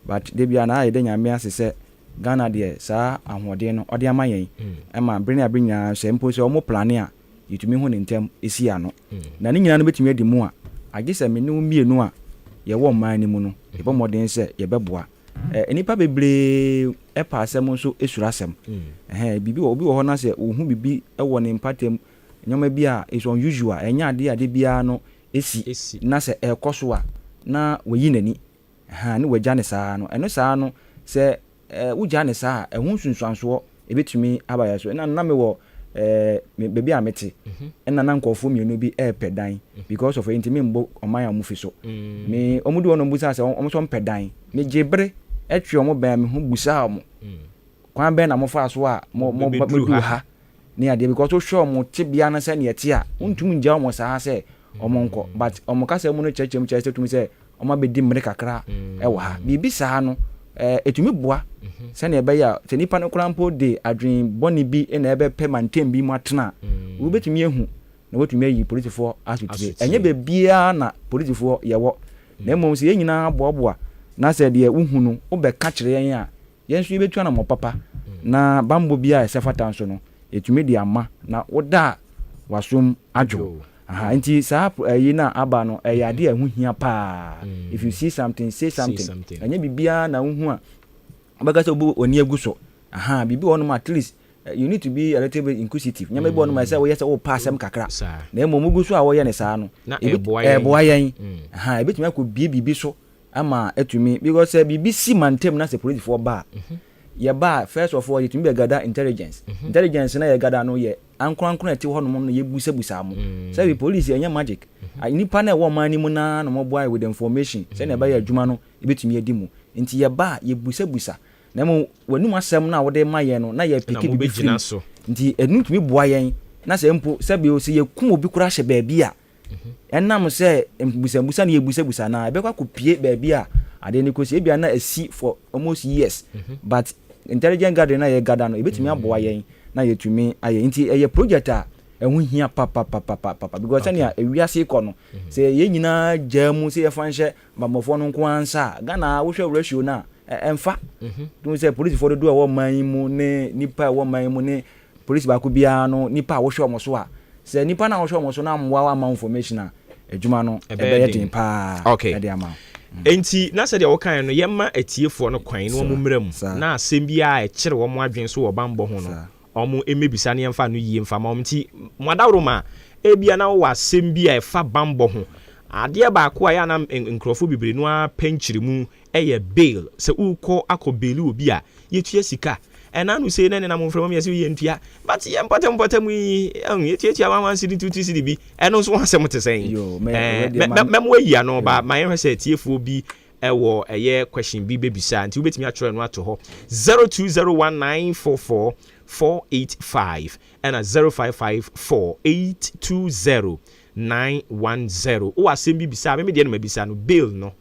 but da biara na yɛda Nyame ase sɛ Ghana deɛ saa ahoɔden no ɔde ama yɛn ɛma bere ne abere nyinaa sɛ mpo sɛ ɔmo plane a yɛtumi hu no ntɛm si ano. Na ne nyinaa no bɛtumi adi mu a agye sɛ me ne wo mmienu a yɛwɔ ɔman no mu no yɛbɔ mmɔden sɛ yɛbɛboa. Eh nnipa bebree ɛpɛ asɛm nso suro asɛm. Ɛhɛn biribi wɔ obi wɔ hɔ na sɛ ɔhu biribi wɔ ne mpatam nneɛma bi a is unusual ɛnyɛ adeɛ a da biara no si na sɛ ɛrekɔ so a, na wayi n'ani, ahaa, ne wagya no saa no, ɛno saa no, sɛ eh, wogyaa no saa a, ɛho nsunsuansoɔ ɛbɛtumi aba yɛn so. Ɛna na mewɔ eh, me, baabi a mete, ɛna na nkurɔfoɔ mmienu bi ɛrepɛ dan, because of ɛyi nti membɔ ɔman a wɔn fi so. Me, wɔn du hɔ na wɔn busaa sɛ wɔn nso wɔmpɛ dan. Megye bere ɛtwe wɔn bɛn me ho busaa wɔn, kwan bɛn na mofaa so a mo, mo, mo, ha? ne adeɛ because wohwɛ wɔn tebea no sɛdeɛ ɛte a wontumi ngya wɔn saa sɛ wɔn nkɔ but wɔn kasa mu no kyerɛkyerɛ mu kyerɛ sɛ tumi sɛ wɔn abɛdi mmere kakra ɛwɔ ha biribi saa no ɛɛ ɛtumi boa sɛdeɛ ɛbɛyɛ a sɛ nipa no koraa mpo de adwene bɔne bi na ɛbɛpɛ mantam bi mu atena a wobɛtumi ahu na wɔatumi ayi polisifoɔ asotire ɛnyɛ baabiara na polisifoɔ yɛwɔ na mmom sɛ yɛn nyinaa boaboa na sɛ deɛ wohu no wobɛka kyerɛ yɛn a Yɛn nso yɛbɛtu anammɔn papa, na bammɔ biara a ɛsɛ fata nso no, yɛtumi de ama, na woda a, w'asom adwo wo. Aha, nti saa ayi no a aba no, ɛyɛ adeɛ a ɛho hia paa. If you see something, say something. Ɛnyɛ biribiara na wohu a, wobɛka sɛ wobɛbu w'ani agu so. Aha, biribi wɔ hɔnom a, at least you need to be a little bit inquisitive. Nneɛma bi wɔ hɔnom a ɛsɛ sɛ woyɛ sɛ wopɛ asɛm kakra. Na mmom wogu so a wɔyɛ no saa no, ɛboa yɛn. Aha, ɛbɛtumi akɔbue biribi so ama atumi because sɛ biribi si mantam na sɛ polisifoɔ ba a mhm. yɛba a first of all yɛtumi bɛ gada intelligence mhm. intelligence na yɛ gada no yɛ ankorankoro a ɛte hɔ nom no yɛbusabusa mo mm. sɛ polisi ɛnyɛ magic mhm. nipa na ɛwɔ ɔman no mu naa na wɔboa with information sɛnea ɛbɛyɛ adwuma no ɛbɛtumi adi mu nti yɛba a yɛbusabusa na mmom w'anum asɛm no a wode ma yɛn no na yɛpeke biribi firi mu nti ɛno tumi boa yɛn na sɛ mpo sɛbio sɛ yɛkum obi koraa hyɛ baabi a Ɛnam sɛ mbusambusa na yɛbusabusa no a, ɛbɛkɔ akɔpue baabi a adeɛ no kɔsi. Ebia na asi for almost years, mhm. but intelligent gathering na yɛgada no, ɛbɛtumi aboa mm. yɛn na yɛtumi ayɛ. Nti ɛyɛ project a ɛho hia papapapapapa because sɛnea ewiase kɔ no, mhm. sɛ yɛn nyinaa gyaa mu sɛ yɛfa nhyɛ bammɔfoɔ no nko ara nsa a, Ghana wohwɛ ratio no a, ɛmfa. Mhm. Sɛ polisifoɔ dodoɔ a ɛwɔ ɔman yi mu ne nipa a ɛwɔ ɔman yi mu ne Polisi baako biara no nipa a wohwɛ wɔn so a, sɛ nipa no a wohwɛ wɔn so no ammoa wo amma wo information a, adwuma no ɛbɛyɛ den paa okay. de ama wo. Enti na sɛdeɛ wokaeɛ no, yɛmma atiefoɔ no kwan na wɔn mmra mu, na asɛm biara a ɛkyere wɔn adwene so wɔ bammɔ ho no, wɔn mmɛbisa na yɛmfa ano yie mfa ma wɔn. Nti mo adaworoma, ebia na wowɔ asɛm bi a ɛfa bammɔ ho. Adeɛ baako a ɛyɛ a na nkurɔfoɔ bebree no ara pɛ nkyerɛmu yɛ bail. Sɛ worekɔ akɔ baili obi a, yɛtua sika. Ɛna ano sei na ɛnenam mframa mu yɛse yɛntua. But yɛn mpɔtam mpɔtam yi, ɛhu, yɛtuatua one one cedi, two two cedi bi. Ɛno nso ho asɛm te sɛn? Yo, mɛ, Ɛɛ, wei deɛ mɛ, ma mɛ, mɛmo ayi ano, ba ma yɛnhwɛ sɛ atiefoɔ bi ɛwɔ ɛyɛ question bi bɛbisa. Nti wobɛtumi atwerɛ no ato hɔ. 0201944485 ɛna 0554820910. Wowɔ asɛm bi bisa a, me me deɛ na mabisa no, bail no.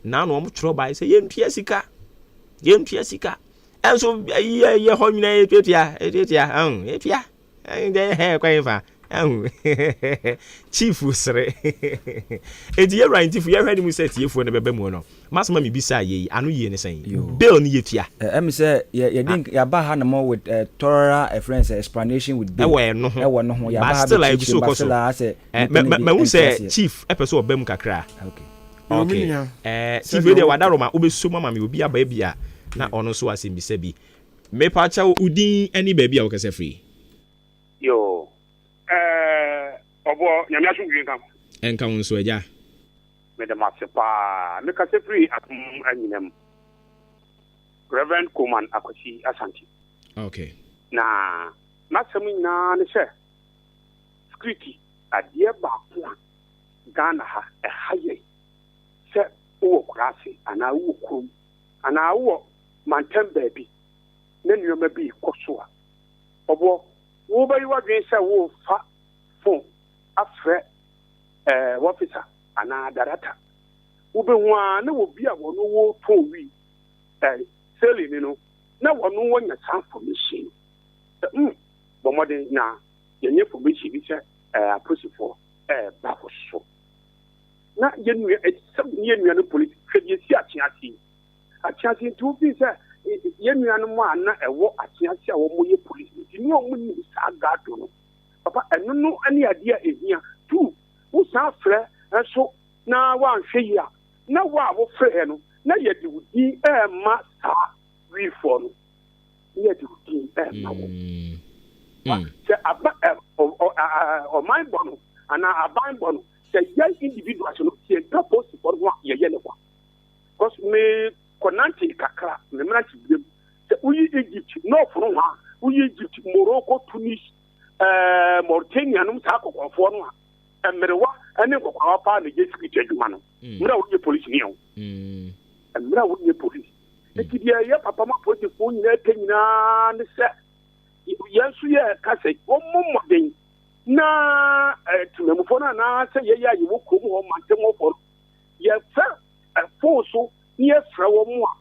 Naano wɔn twerɛ bae sɛ yɛntua sika, yɛntua sika. Ɛnso ɛyi ɛyɛ hɔ nyinaa yɛtuatua, yɛtuatua, ɛho yɛtua. Ɛhɛn hɛn kwan fa, ɛho chief sere. Eti yɛwura ntifo yɛhwɛ ne mu sɛ tiefoɔ no bɛba mu no. Masoma mi bisa yɛ yi, ano yie ne sɛn? Bill no yɛtua. Ɛmi sɛ yɛ yɛde yaba ha nom with thorough ɛfrɛ sɛ explanation with bill. Ɛwɔ ɛno ho. Ɛwɔ no ho yaba ha bɛ kyerɛkyerɛ but still asɛ nipa no bi nte aseɛ. Chief ɛpɛ sɛ ɔba mu kakra. Okay. Ok eh, Chief wei deɛ wadaroma wobɛsom ama me obi aba bi a na ɔno nso asɛmbisa bi. Mepakyɛw wo din ne baabi a wokasa firi? Yoo. Ɛɛ ɔboɔ Nyame asomdwie nka wo. Ɛnka wo nso agya. Meda mo ase paa. Me kasa firi Adom Anyinam. Rev. Coleman Akwasi Asante. Okay. Na m'asɛm nyinaa ne sɛ security adeɛ baako a Ghana ha ɛha yɛn sɛ wowɔ kuraase anaa wowɔ kurom anaa wowɔ mantam baabi na nneɛma bi rekɔ so a ɔboɔ Wobɛyɛ w'adwene sɛ worefa fon afrɛ ɛɛ wɔfisa anaa darata. Wobɛhu ara na obi a wɔne wo retɔn wii ɛɛ selling no na wɔne wo anya saa information no. Sɛ mm bɔ mmɔden na yɛnyɛ information bi sɛ ɛɛ apolisifoɔ ɛreba wo so. Na yɛn nua sɛ ne yɛn nua no polisi hwɛ deɛ esi akyease yi. Akyease nti wofii sɛ yɛn nuanom a na ɛwɔ akyease a wɔyɛ polisi nti ne wɔn nim saa gado no. Papa ɛno no ne adeɛ a ɛhia. Tu wosan frɛ nso na woanhwɛ yi a na wo a wofrɛɛ no na yɛde wo din ɛrema saa wiifoɔ no na yɛde wo din ɛrema wɔn. Sɛ aba ɔman bɔ no anaa aban bɔ no sɛ yɛn individuals no yɛnka polisifoɔ no ho a yɛyɛ ne kwa. Cause me kɔ nante kakra me mmerante berɛ mu sɛ woyi Egypt north no hɔ a woyi Egypt Morocco Tunis ɛɛ eh, Mauritania nom saa kɔkɔɔfoɔ no a mmerewa ne nkɔkɔrawa paa na ɛyɛ security adwuma no mm. mmerɛ a wonyɛ polisi ni o mm. mmerɛ a wonyɛ polisi mm. nti deɛ ɛyɛ papa ma polisifoɔ nyinaa ka nyinaa ne sɛ yɛn nso yɛ ka sɛ wɔmmɔ mmɔden na eh, temamufoɔ no anaasɛ yɛyɛ a yɛwɔ kurom hɔ mantam hɔfoɔ no Yɛfrɛ fon so na yɛfrɛ wɔn a,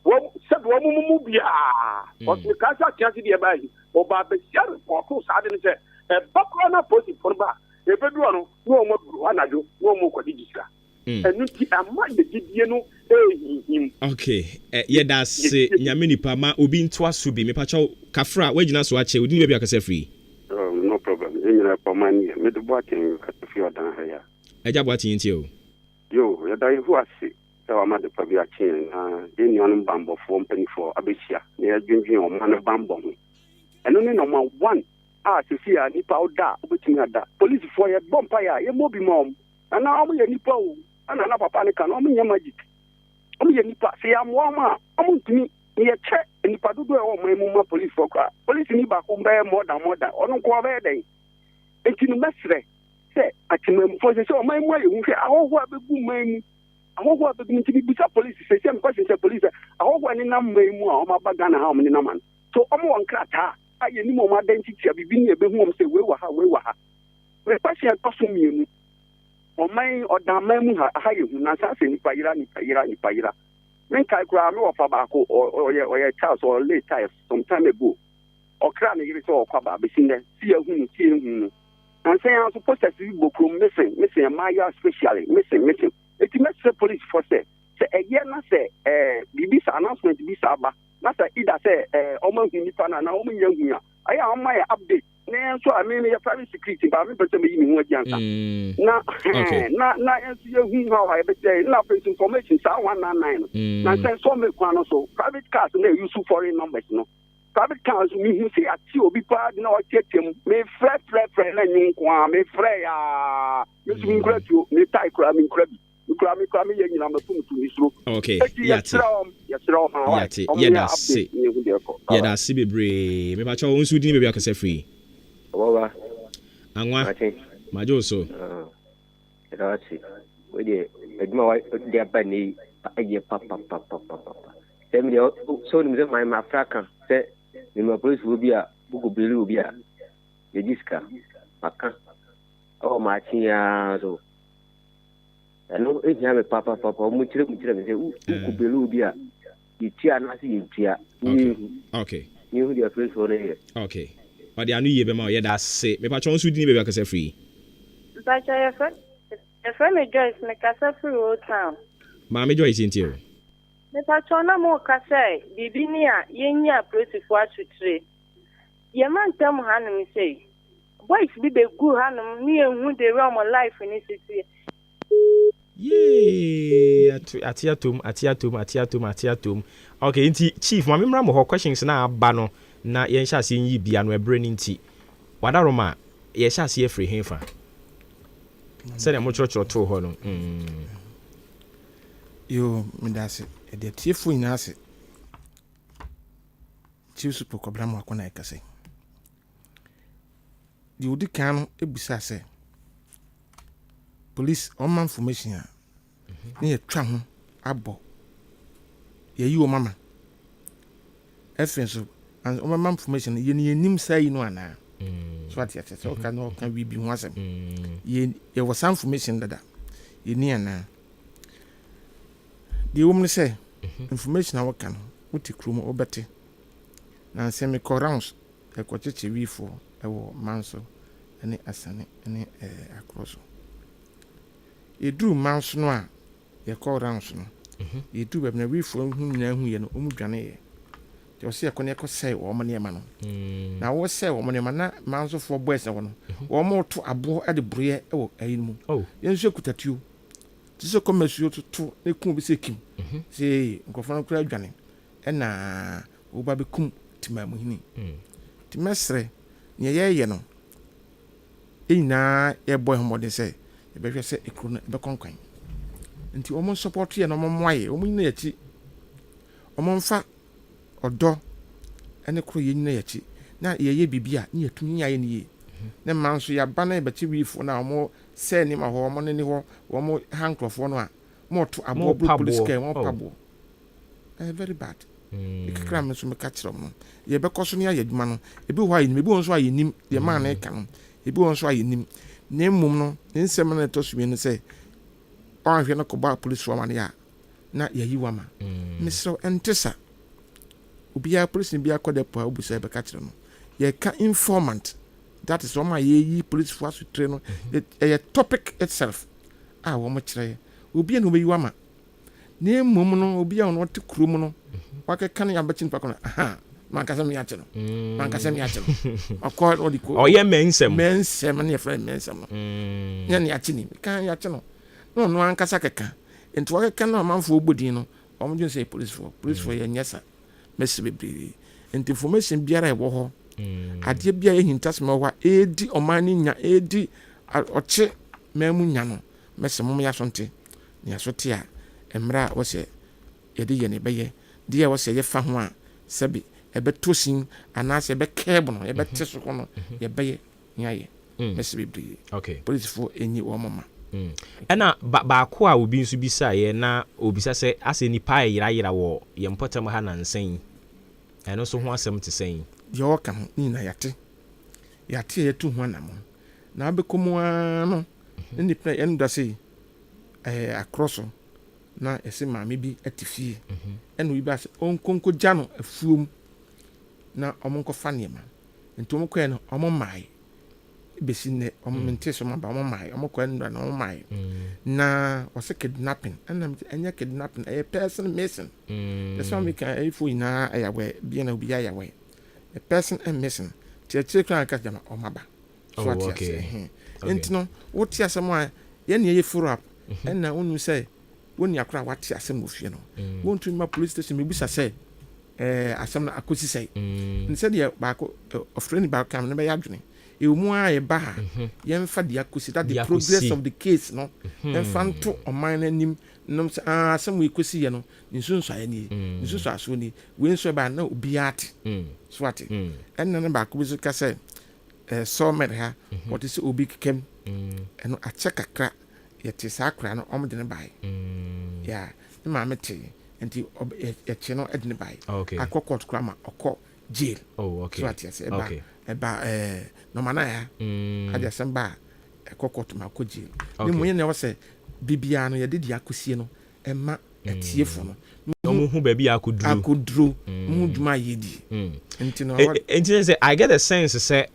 wɔn sɛbi wɔn mu mu biara. Ɔsɛ kaa sɛ atease deɛ ɛbaa yi, ɔbaa bɛsia repɔto saa de no sɛ ɛba koraa na apolisifoɔ no ba a, ɛbɛdu hɔ no na wɔn aduru hɔ anadwo na wɔn rekɔgye gye sika. Ɛno nti ama yɛ gyidie no ɛrehinhim. Ok, yɛda ase Nyame nipa ma obi ntoa so bi mepakyɛw Kafra woagyina so akyɛ wo din ne baabi a wokasa firi. Oh no problem yɛn nyinaa yɛpɛ ɔman no yie mede Boateng kasa firi ɔdan ha yi a. Agya Boateng yɛntie o. Yoo, yɛda Yehowa ase sɛ wama adepa bi akye yɛn na yɛn nuanom bammɔfoɔ mpanimfoɔ abɛhyia na yɛadwendwen ɔman no bammɔ ho. Ɛno ne nɔma one a seesei a nipa woda a wobɛtumi ada. Polisifoɔ yɛbɔ mpaeɛ a yɛmmɔ bi ma wɔn. Nana wɔn yɛ nipa o, ɛna na papa no ka no wɔn nyɛ magic. Wɔn yɛ nipa, sɛ yɛammoa wɔn a wɔn ntumi. Na yɛkyɛ nipa dodoɔ a ɛwɔ ɔman mu ma polisifoɔ koraa. Polisini baako bɛyɛ more than more than, ɔno nko ara ɔbɛyɛ dɛn? Enti no mɛsrɛ sɛ atemammufoɔ sɛ sɛ ɔman mu ayɛ hu hwɛ ahɔhoɔ a bɛgu man mu ahɔhoɔ a bɛgu mu nti mebisa polisi sɛ sɛ mekɔsen sɛ polisi sɛ ahɔhoɔ a nenam man mu a wɔn aba Ghana ha wɔn nenam ano so wɔn wɔ nkrataa a yɛnim wɔn identity a biribi ne yɛbɛhu wɔn sɛ wei wɔ ha wei wɔ ha mekɔsen ɛtɔ so mmienu ɔman ɔdan man mu ha aha yɛ hu nansa sɛ nipa yera nipa yera nipa yera menkae koraa me wɔfa baako ɔyɛ ɔyɛ Charles ɔlay tiles some time ago Ɔkra ne yere sɛ ɔrekɔ aba besi nnɛ, se yɛahu no, se yɛnhu no. Nansa yi ara nso posters bi bɔ kurom, missing, missing, mmaayewa especially, missing, missing. Enti mɛsrɛ polisfoɔ sɛ, sɛ ɛyɛ na sɛ eh, biribi saa, announcement bi saa ba, na sɛ either sɛ eh, wɔahu nnipa no anaa wɔnnya nhui a, ɛyɛ a wɔmma yɛn update. Na yɛn nso a, me meyɛ private security, but mempɛ sɛ meyi me ho adi ansa. Na Okay. na na yɛn nso yɛhu how a yɛbɛkyɛ, na afei nso information saa 199 no. Nansa yi nso wɔmmɛ kwan no so, private cars na ɛuse foreign numbers no. Private car nso mehu sɛ yɛate obi paa de na ɔteatea mu mefrɛ frɛ frɛ na nwu nko a mefrɛ yaa me nso menkura tuo me tae koraa menkura bi mekura mekura meyɛ nyina mafum tu mesuro okay eti yɛate yɛsrɛ wɔn yɛsrɛ wɔn a yɛate wɔn yɛda yɛ ase update ne ehu deɛ ɛkɔ yɛda ase bebree mepakyɛ wo nso wodin baabi akasa firi Ɔbɔba. Anwa Mate. magye wo so Ah, yɛda wo ase. Wei deɛ adwuma a wode aba nnɛ yi ɛyɛ papapapapapa. Sɛ me deɛ sɛ wonim sɛ man mafra ka sɛ menim apolisifoɔ bi a wokɔ beli obi a yɛgye sika. Maka ɛwɔ maakye yi ara so. Ɛno ehia me papapapa. Wɔn kyerɛ mu kyerɛ me sɛ wokɔ beli obi a yɛtua anaasɛ yɛntua. Okay. Okay. Ne yɛhu deɛ apolisifoɔ no yɛ. Okay. Ɔde ano yie bɛma wo. Yɛda ase. Mepakyɛ wo nso wodin ne baabi akasa firi? Mpakyɛ yɛfrɛ yɛfrɛ me Joyce mekasa firi Old Town. Maame Joyce yɛntie wo. Mepakyɛw na moreka sɛ biribi ni a yɛnyi apolisifoɔ asotire. Yɛn mantam hanom sei, boys bi bɛguu hanom ne yɛnhu the way wɔn life no si teɛ. Yee ato ate atom ate atom ate atom ate atom okay nti chief ma me mmra mo hɔ questions na aba no na yɛnhyɛ aseɛ nyi bia no ɛberɛ no nti wadaroma. Yɛhyɛ aseɛ firi he fa? Sɛdeɛ motwerɛtwerɛ too hɔ no. Yoo, meda ase. Yɛde atiefoɔ nyinaa ase. Chief Super Kwabena Amoako na ɛkasa yi. Deɛ ɔdi kan no bisa sɛ, police ɔma information a, ne yɛtwa ho abɔ, yɛyi wɔn ama. Afei nso, wɔbɛma information no, yɛn yɛnim saa yi no anaa? So ate aseɛ sɛ ɔka na ɔka biribi ho asɛm. Yɛ yɛwɔ saa information dada, yɛni anaa? Deɛ ɛwɔ mu ne sɛ, information a wɔka no, wote kurom wobɛte. Na sɛ mekɔ rounds, ɛkɔkyekye wiifoɔ ɛwɔ Manso ne Asane ne ɛɛ Akorɔ so. Yɛduru Manso no a, yɛkɔ rounds no, yɛduru baabi na wiifoɔ ho nyinaa hu yɛ no, wɔn dwaneeɛ. Nti ɔsɛ yɛkɔ na yɛkɔsɛe wɔn nneɛma no. Na wɔsɛe wɔn nneɛma na Mansofoɔ boys na wɔ no, wɔn to aboɔ de boroeɛ wɔ ayi no mu. Yɛn nso yɛkuta tuo. Te sɛ kɔma suo toto na ekum obi sɛ kim. Sɛ nkurɔfoɔ no koraa adwane ɛna wɔba bɛkum Timamuhene. Nti mɛsrɛ, nea yɛreyɛ no, yɛn nyinaa yɛbɔ yɛn ho mmɔden sɛ yɛbɛhwɛ sɛ ekuro no ɛbɛkɔ nkwan. Nti wɔn nsɔpɔto yɛn na wɔn mmoa yɛn, wɔn nyina yɛn akyi. Wɔn mfa ɔdɔ ne koro yɛn nyina yɛn akyi na yɛyɛ biribi a ne yɛtumi ayɛ no yie. Ne mma nso yɛaba na yɛbɛkye wiifoɔ no a wɔn sɛe nneɛma hɔ, wɔn nene hɔ, wɔn ha nkurɔfoɔ no a, wɔto aboɔ boro police car, wɔn pa boɔ. Ɛyɛ very bad. Kakra me nso meka kyerɛ wɔn no, yɛbɛkɔ so ne ayɛ adwuma no. Ebi wɔ hɔ a yɛnim, ebi wɔ hɔ nso a yɛnim deɛ maa no ka no. Ebi wɔ hɔ nso a yɛnim. Na mmom no, ne nsɛm no ɛtɔ so mmienu sɛ, ɔanhwɛ no kɔbɔ apolisifoɔ amaneɛ a, na yɛayi wo ama. Mesrɛ wo, ɛnte sa. Obiara, polisini biara kɔ depot a, wobu sɛ yɛbɛka kyerɛ no. Yɛka informant, that is wɔn a yɛyi polisifoɔ asotire no, ɛyɛ topic itself a wɔn kyerɛ. Obiara na wɔbɛyi wo ama. Na mmom no, obi a ɔno ɔte kurom no, wakɛka ne abɛkye nipa ko no, aha, mankasa mi akye no, mankasa mi akye no. Ɔkɔ ɔde ko. Ɔyɛ mɛnsɛm. Mɛnsɛm ne yɛfrɛ no mɛnsɛm no. Nyɛ ne akye ni, ka yɛakye no. Na ɔno ankasa kɛka. Nti wakɛka na ɔmanfoɔ bɔ din no, wɔn dwen sɛ yɛ polisifoɔ. Polisifoɔ yɛ nyɛ sa. Mɛsi bebree. Nti information biara ɛwɔ hɔ, adeɛ biara yɛ hintasɛm ɛwɔ hɔ a, ɛredi ɔman no nya, ɛredi ɔkye man mu nya no, mɛsɛ mo yɛ aso nte. Na yɛaso te a, mmerɛ a wɔsɛ yɛde yɛ no yɛbɛyɛ. Deɛ a wɔsɛ yɛfa ho a, sɛbe ɛbɛtɔ sin anaasɛ ɛbɛkɛɛbo no, yɛbɛte so hɔ no, yɛbɛyɛ ne ayɛ. Mɛsɛ bebree. Polisifoɔ ɛnyi wɔn ma. Ɛna ba baako a obi nso bisaeɛ na obisa sɛ asɛ nipa ayerayera wɔ yɛn mpɔtam ha nansa yi, ɛno nso ho asɛm te sɛn? Deɛ ɔka ho ne nyinaa yɛate. Yɛate a yɛatu ho anammɔn. Na wobɛkɔ mu ara no, ne nipa yɛn da sei, ɛɛ akorɔ so na yɛsɛ maame bi te fie. Ɛna obi ba sɛ ɔnkɔ nkɔgya no afuom na ɔmo nkɔfa nneɛma. Nti ɔmo kɔɛ no ɔmo mmae. Bɛsi nnɛ ɔmo mente so ɔmo aba ɔmo mmae. Ɔmo kɔɛ no na ɔmo mmae. Na ɔsɛ kidnapping. Ɛna mete ɛnyɛ kidnapping, ɛyɛ person missing. Ɛsɛ ɔmo ka ɛyifoɔ nyinaa ɛyɛ aware, bia na obi ayɛ aware. A person missing. Nti akyire koraa nka gyama ɔmo aba. So ate aseɛ. Nti no wote asɛm a yɛn na yɛyɛ follow up. Ɛna wonim sɛ wɔn nua koraa wate asɛm wɔ fie no. Wontumi ma police station mebisa sɛ ɛɛ asɛm no akɔsi sɛe. Nti sɛdeɛ baako ɔfrɛ ni baako kan no bɛyɛ adwene. Ɛwɔ mu ara yɛba ha yɛmfa deɛ akɔsi that the progress of the case no yɛmfa nto ɔman no anim nom sɛ aa asɛm wei kɔsi yɛ no ne nsunsuayɛ nie, ne nsunsuasoɔ nie. Wei nso ɛbaa na obiara te. So ate. Ɛnna ne baako bi nso ka sɛ ɛɛ sawmill ha wɔte sɛ obi kekam. Ɛno akyɛ kakra yɛte saa akwadaa no wɔn de no baeɛ. Yeah, ne maame te nti yɛkye no de no baeɛ. Akɔ court koraa ma ɔkɔ jail. So ate ase ɛba ɛba ɛɛ nɔɔma naa ya. Ade asɛm ba a ɛkɔ court ma ɔkɔ jail. Ne mu yɛn na ɛwɔ sɛ biribiara no yɛde deɛ akɔsie no ɛma atiefo no. Wɔn hu baabi a akɔduro. Akɔduro. Wɔn hu dwuma a yɛdi. Nti no. Nti sɛ I get the sense sɛ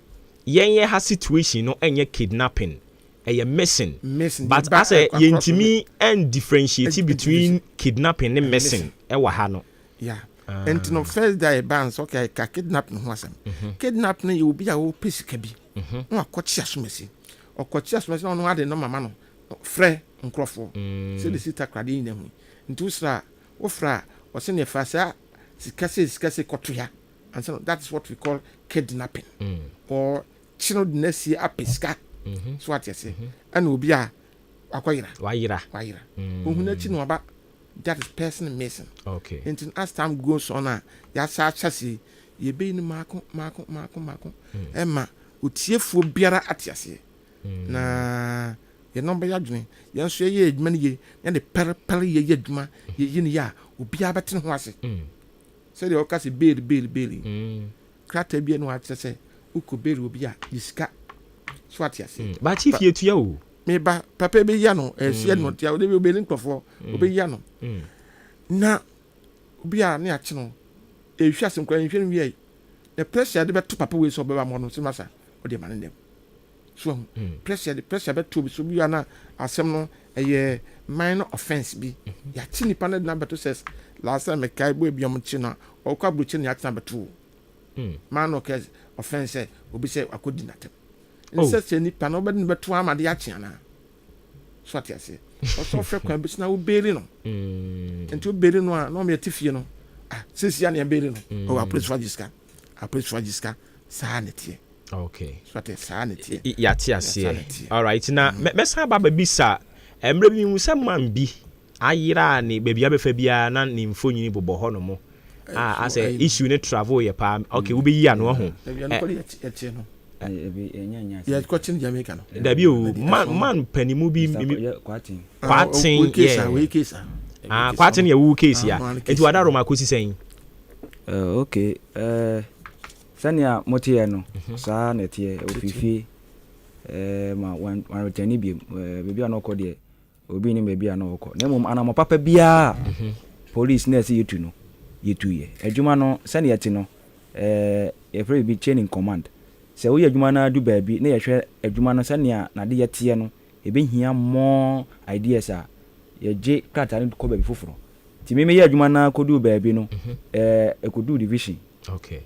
yɛn yɛ ha situation no ɛnyɛ kidnapping, ɛyɛ missing. Missing. But asɛ yɛntumi ɛn differentiate between kidnapping ne missing ɛwɔ ha no. Yeah. Nti no first day ɛbaa nso okay ka kidnapping ho asɛm. Kidnap no yɛ obi a ɔpɛ sika bi. Na wakɔkye asomasi. Ɔkɔkye asomasi na ɔno ade no mama no frɛ nkurɔfoɔ. Sɛ de si takoradi nyina hu. Nti wosra wofrɛ a ɔsɛ ne fa saa sika sei sika sei kɔto ya. And so that is what we call kidnapping or Yɛakye no de no asie apɛ sika. So wate aseɛ? Ɛna obi a wakɔyera. Wayera. Wayera. Ohun akyi na waba. That is person missing. Okay. Nti no, as time goes on a, yɛasa ahyɛ ase yi, yɛbɛyi no maako maako maako maako ɛma otiefoɔ biara ate aseɛ. Na yɛn no bɛyɛ adwene. Yɛn nso yɛyɛ adwuma no yie, na yɛde pɛrepɛre yɛyɛ adwuma, yɛyi no yie a, obiara bɛte ne ho ase. Sɛdeɛ wɔka sɛ bail bail bail yi, krataa bi a na wɔakyerɛ sɛ wokɔ bail obi a, gye sika. So ate aseɛ? But chief yɛtua o. Meba, papa bɛyi ano, ɛsi ɛno ɔte a, ɔde obɛyi nkurɔfoɔ, ɔbɛyi ano. Na obi a ne akye no, ɛhwɛ asɛm koraa, nhwɛ no wie, na pressure de bɛto papa wei sɛ ɔbɛba mɔ no, sɛ masa, ɔde ma ne dɛm. So ahu, pressure de pressure bɛto obi so, bi a na asɛm no ɛyɛ minor offence bi. Yɛakye nipa no de no abɛto sɛ last time mekae boy bi a ɔmo kye no a, ɔkɔ aburokyi na yɛakye no abɛto o. Minor offence sɛ obi sɛ akɔdi n'atɛm. Nsɛ sɛ nipa no wobɛde no bɛto ama de akye anaa? So ate aseɛ? Ɔsɛ ɔfrɛ kwan bi so na wobeeli no. Nti wobeeli no a na ɔmo yɛte fie no. Ah, seesia na yɛbeeli no. Ɔwɔ apolisifoɔ agye sika. Apolisifoɔ agye sika. Saa na ɛteɛ. Okay. So ate saa na ɛteɛ. Yɛate aseɛ. Alright, na mɛsan aba bɛbisa mmerɛ bi mehu sɛ man bi ayera a ne baabi abɛfa biara na ne mfonini bobɔ hɔ nom a asɛ issue ne travel yɛ paa. Okay, wobɛyi ano ahu. Yɛkɔkye no Jamaica no. Dabi o, man man panimu bi Kwaten. Kwaten yɛ. Ah, Kwaten yɛ wo case ya. Nti wada Roma kɔsi sɛn? Okay, sɛnea moteɛ no, saa na ɛteɛ. Ɔfiri fie ma wanretɛne biom. Baabi a na ɔkɔ deɛ, obi nnim baabi a na ɔkɔ. Na mmom anammɔn papa biara a police na ɛsɛ yɛtu no, yɛtuiɛ. Adwuma no, sɛnea ɛte no, yɛfrɛ biribi chain in command. Sɛ woyɛ adwuma no ara du baabi na yɛhwɛ adwuma no sɛnea n'adeyɛ teɛ no, ɛbɛhia more ideas a, yɛgye krataa no kɔ baabi foforɔ. Nti me meyɛ adwuma no ara kɔduu baabi no, ɛkɔduu division.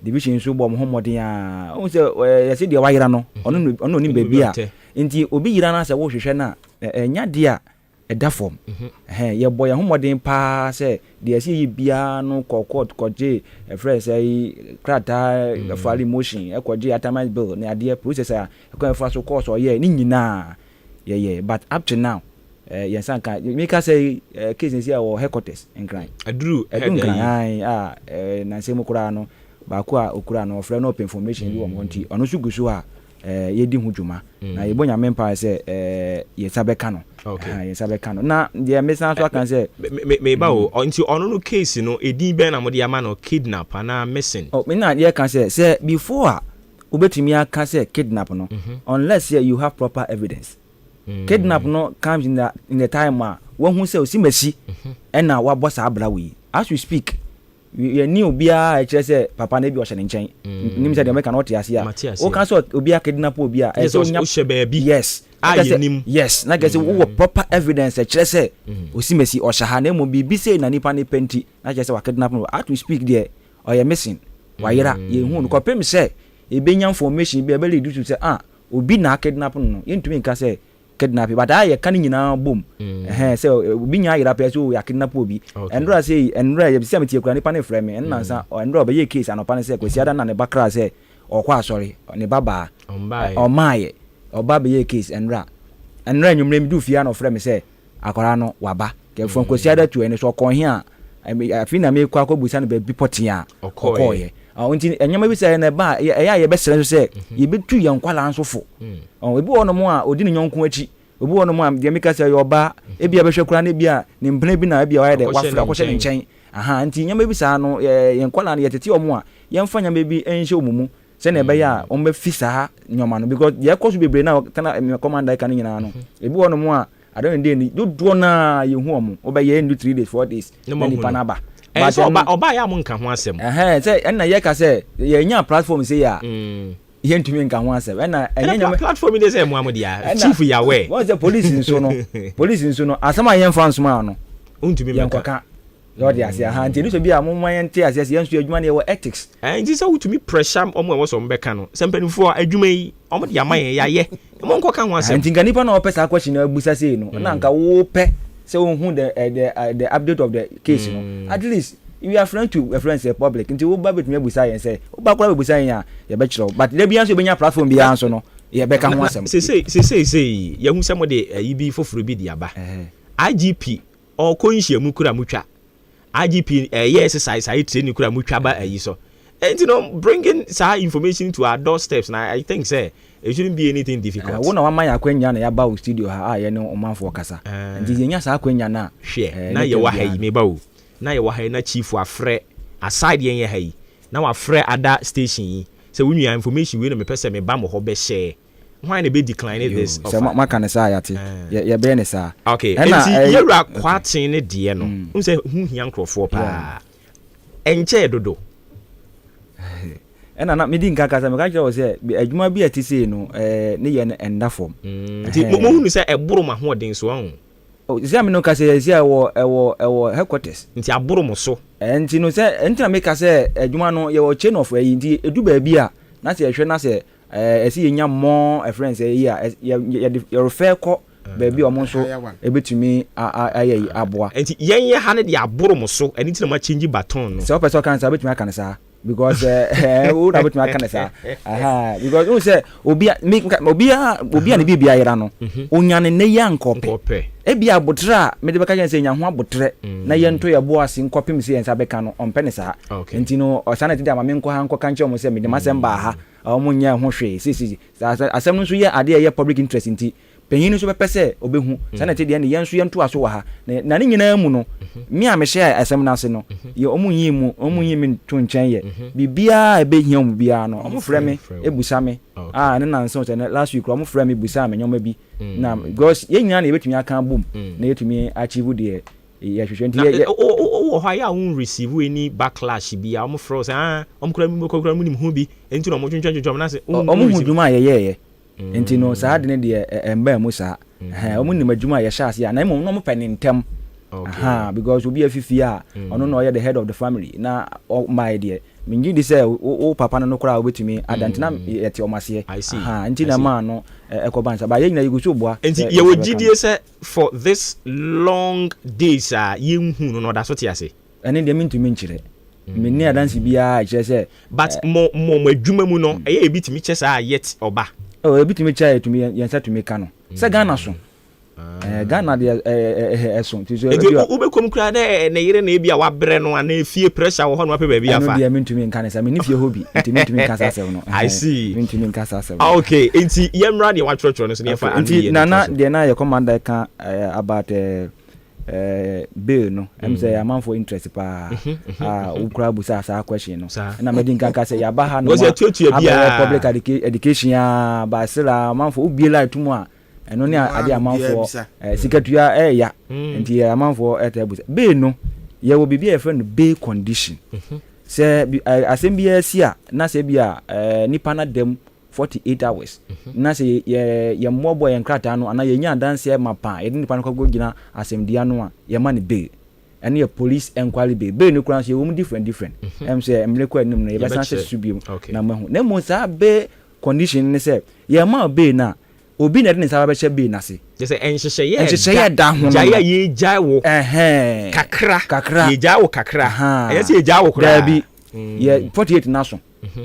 Division nso bɔ wɔn ho mmɔden ara. Wohu sɛ yɛse deɛ wayera no, ɔno na ɔno na ɔnim baabi a. Nti obi yera no ara sɛ wohwehwɛ no a, ɛnyɛ adeɛ a ɛda fam. Ɛhɛn, yɛbɔ yɛn ho mmɔden paa sɛ deɛ ɛsɛ yɛyɛ biara no kɔ court kɔgye ɛfrɛ sɛ krataa, file motion, ɛkɔgye itemized bill ne adeɛ, process a ɛkwan ɛfa so course ɔyɛ ne nyinaa yɛyɛ. But up to now, yɛn nsa nka. Meka sɛ case no si a wɔ headquarters Nkran. Aduru Ɛdu Nkran, ae, a nansa mu koraa no, baako a okura no ɔfrɛ no ɔpɛ information bi wɔ hɔ nti ɔno nso gu so a yɛdi ho dwuma. Na yɛbɔ Nyame mpae sɛ yɛn nsa bɛka no. Yɛn nsa bɛka no. Na deɛ mesan so aka sɛ. Meba o, nti ɔno no case no, edin bɛn na mode ama no, kidnap anaa missing? Oh, me na yɛka sɛ, sɛ before a wobɛtumi aka sɛ kidnap no, unless sɛ you have proper evidence. Kidnap no comes in the time a wahu sɛ osimasi ɛna wabɔ saa bra wei. As we speak, yɛnni obiara a ɛkyerɛ sɛ papa no ebi ɔhyɛ ne nkyɛn. Nim sɛ deɛ mɛka no ɔte aseɛ a. Woka sɛ obi akidnap obi a, ɛsɛ onya. Wohyɛ baabi. Yes. A yɛnim. Yes. Na kyerɛ sɛ wowɔ proper evidence ɛkyerɛ sɛ osimasi ɔhyɛ ha na mmom biribi sei na nipa no pɛ nti na kyerɛ sɛ wakidnap no. As we speak deɛ ɔyɛ missing. Wayera. Yɛnhu no kɔpem sɛ yɛbɛnya information bi a ɛbɛ lead to sɛ ah obi na akidnap no no, yɛntumi nka sɛ kidnap, but ayɛ yɛka ne nyinaa bom. Ɛhɛn, sɛ obi nya ayera pɛ sɛ o yɛakidnap obi. Ɛnora sei, ɛnora yɛ sɛ metie kura nipa no frɛ me, ɛno nansa, ɛnora ɔbɛyɛ case anɔpa no sɛ Kwasiada na ne ba kra sɛ ɔkɔ asɔre, ne ba baa, ɔmmaayɛ, ɔba bɛyɛɛ case ɛnora. Ɛnora anwummerɛ meduu fie a na ɔfrɛ me sɛ Akwadaa no waba. Kɛ from Kwasiada to ɛno so ɔkɔɔ he a, afei na meekɔ akɔbusa no baabi pɔtee a ɔkɔɔeɛ. Nti nneɛma bi sɛ na ɛba a, ɛyɛ a yɛbɛsrɛ nso sɛ yɛbɛtu yɛn nkwadaa nso fo. Ebi wɔ hɔnom a ɔdi ne yɔnko akyi. Obi wɔ hɔnom a deɛ meka sɛ ɔyɛ ɔbaa, ebia bɛhwɛ koraa na ebia ne mpena bi na ebia wayɛ dɛ wafrɛ akɔhyɛ ne nkyɛn. Aha, nti nneɛma bi saa no, yɛn nkwadaa no yɛtete wɔn a, yɛmfa nneɛma bi nhyɛ wɔn mu sɛnea ɛbɛyɛ a wɔbɛfi saa nneɛma no, because deɛ ɛkɔ so bebree na tana commander ka no nyinaa no, ebi wɔ hɔnom a at the end of the day no dodoɔ no ara yɛhu wɔn, wobɛyɛ ɛndu 3 days 4 days na nipa no aba. Ɛyɛ sɛ ɔba ɔba yɛ a mo nka ho asɛm. Ɛhɛn, sɛ ɛna yɛka sɛ yɛnya platform sei a, yɛntumi nka ho asɛm. Ɛna ɛnyɛ nyame platform yi de sɛ ɛmoa mo deɛ, chief yawɛ. Wɔn sɛ police nso no, police nso no, asɛm a yɛmfa nsoma no, ntumi yɛnkɔka. Lɔɔde ase aha nti ɛnu sɛ bi a mo ma yɛn te aseɛ sɛ yɛn nso adwuma no yɛwɔ ethics. Ɛɛ nti sɛ wotumi pressure wɔn a ɛwɔ sɛ wɔn bɛka no sɛ mpanimfoɔ adwuma yi wɔn de ama yɛn yɛayɛ mo nkɔka ho asɛm. Nti nka nipa na ɔpɛ saa question na abusa sei no na nka wopɛ sɛ wohu the the update of the case no, at least. We are friend to friends sɛ public nti wo ba bɛtumi abusa yɛn sɛ wo ba koraa bɛbusa yɛn a yɛbɛkyerɛ wo but da biara nso yɛbɛnya platform biara nso no yɛbɛka ho asɛm. Sesei sesei sei yɛhu sɛ mode ayi bi foforo bi de aba. IGP ɔkɔ nhyiamu koraa motwa. IGP ɛyɛ exercise ayɛ training koraa motwa ba ayi so. Enti no bringing saa information to our doorsteps na I think sɛ it shouldn't be anything difficult. Wo na wama yɛn akwanya na yɛaba wo studio ha a yɛne ɔmanfoɔ kasa. Nti yɛnya saa akwanya no a. Hwɛ na yɛwɔ ha yi meba o. Na yɛwɔ ha yi na chief afrɛ aside yɛn yɛ ha yi na wafrɛ ada station yi sɛ wo nua information wei na mepɛ sɛ meba mo hɔ bɛ share hwan na ɛbɛ decline this offer. Sɛ moaka no saa a yɛate yɛbɛyɛ no saa. Ok nti yɛwura Kwarteng ne deɛ no wohu sɛ ho hia nkorɔfoɔ paa ɛnkyɛɛ dodo. Ɛna na medi nka kasa meka kyerɛ wɔ sɛ adwuma bi a ɛte sei no ne yɛ no ɛnda fam. Nti mohunu sɛ ɛboro mo ahoɔden so ɔho. Oh, sɛ me no ka sɛ sɛ ɛwɔ ɛwɔ ɛwɔ headquarters. Nti aboro mo so. Nti no sɛ nti na meka sɛ adwuma no yɛwɔ chain of ɛyi nti edu baabi a na sɛ yɛhwɛ na sɛ ɛɛ ɛsɛ yɛnya more ɛfrɛ sɛ ɛyi a yɛ yɛde yɛ refer kɔ baabi a wɔn nso ebetumi ayɛ yi aboa. Nti yɛn yɛ ha no deɛ aboro mo so ɛno nti na mo a change baton no. Sɛ wopɛ sɛ ɔka no saa wobɛtumi aka no saa. Because ɛɛ wo na wobɛtumi aka no saa aha because wohu sɛ obi a me obi a obi a ne biribi ayera no mhm. onya ne nnɛ yi a nkɔpɛ ebi abotrɛ a mede bɛka kyɛn sɛ nya ho abotrɛ mm. na yɛnto yɛ bo ase nkɔpem sɛ yɛn nsa bɛka no ɔmpɛ ne saa nti no ɔsan na ti de ama me nkɔ ha nkɔka nkyɛn wɔn sɛ mede m'asɛm baa ha wɔn nyɛ ho hwee sisi asɛm no nso yɛ adeɛ a ɛyɛ public interest nti Panyin no nso bɛpɛ sɛ obehu. Saa na ɛte deɛ, ɛnde yɛn nso yɛntoa so wɔ ha. Na, na ne nyinaa mu no, me a mehyɛɛ asɛm no ase no, yɛ wɔn nyii mu, wɔn nyii me nto nkyɛn yɛ. Biribiara a ɛbɛhia wɔn biara no, wɔfrɛ me bisa me. Ah, ɛno nansa o, sɛ ɛnɛ, last week koraa, wɔfrɛɛ me bisaa me nneɛma bi. Na, because yɛn nyinaa na yɛbɛtumi aka abom na yɛatumi achieve deɛ yɛhwehwɛ. Nti Na yɛ, yɛ. wowɔ hɔ a, yɛ a wo receive any backlash bi a, wɔfrɛ wo sɛ, ah, wɔn koraa, koraa monim ho bi, ɛnti na wɔtwentwɛn twentwɛn wɔn nan ase, wo, Wɔn wo hu receive. dwuma a yɛyɛeɛ. Nti no saa ade no deɛ ɛmbaa mu saa. Ɛhɛn, wɔn nim adwuma a yɛhyɛ aseɛ a, na mmom na wɔn pɛ ne ntɛm. Ahaa, because obi afi fie a, ɔno na ɔyɛ the head of the family, na ɔmmaeɛ deɛ, mennye ndi sɛ wo papa no no koraa wobɛtumi ada, nti na yɛte wɔn aseɛ. Ahaa, nti na ɛmaa no ɛkɔbaa no saa. But yɛn nyinaa yɛgu so reboa Nti sɛ yɛn yɛwɔ nsa bɛka no. gyidie sɛ for this long days a yɛnhuu no no ɔda so te ase? Ɛno deɛ mentumi nkyerɛ. Menni adanse biara a ɛkyerɛ sɛ. But mo mo mo adwuma mu no ɛyɛ ebi tumi kyɛ saa yet ɔba. Oh ebi tumi kyɛ a yɛtumi yɛn nsa tumi ka no. Sɛ Ghana so. Ɛɛ Ghana deɛ ɛɛ ɛso nti so. Nti wobɛkɔ mu koraa dɛ ne yere na ebi a wabrɛ no anaa efie pressure wɔ hɔ na wapɛ baabi afa. Ɛno deɛ mentumi nka ne saa menni fie hɔ bi nti mentumi nka saa asɛm no. I see. Mentumi nka saa asɛm no. Okay nti yɛmmra deɛ watwerɛtwerɛ no so na yɛmfa ano Nti yie no Nana ntoa so. deɛ na yɛ commander ka about ɛɛ Eh, bail no, ɛm sɛ ɛyɛ amanfoɔ interest paa. Ah, wo koraa busaa saa question no. Ɛna madi nka ka sɛ yɛaba ha nom a, abɛyɛ public education a, but still a, amanfoɔ, wobie line to mu a, ɛno ne adeɛ amanfoɔ, eh, sikatua ɛɛya. Nti amanfoɔ ɛtaa busa. Bail no, yɛwɔ biribi a yɛfrɛ no bail condition. Sɛ asɛm biara si a, na sɛ bi a, nipa no ada mu 48 hours na sɛ yɛ yɛmmoaboa yɛn nkrataa ano anaa yɛnya adanseɛ mapa a yɛde nipa no kɔkɔ gyina asɛmdua ano a yɛma no bail. Ɛno yɛ police enquiry bail. Bail no koraa nso yɛwɔ mu different different. Ɛm sɛ mmere kɔ anim no yɛbɛsan ahyɛ so bio na moahu. Na mmom saa bail condition no ne sɛ yɛma wo bail no a obi na ɛde ne nsa bɛhyɛ bail no ase. Kyerɛ sɛ nhyehyɛeɛ a Nhyehyɛeɛ a ɛda ho no gyae a yɛgyae wo Ɛhɛn. kakra. Kakra. Yɛgyae wo kakra. Ɛnyɛ sɛ yɛgyae wo koraa. Daabi. Yɛ 48 no aso.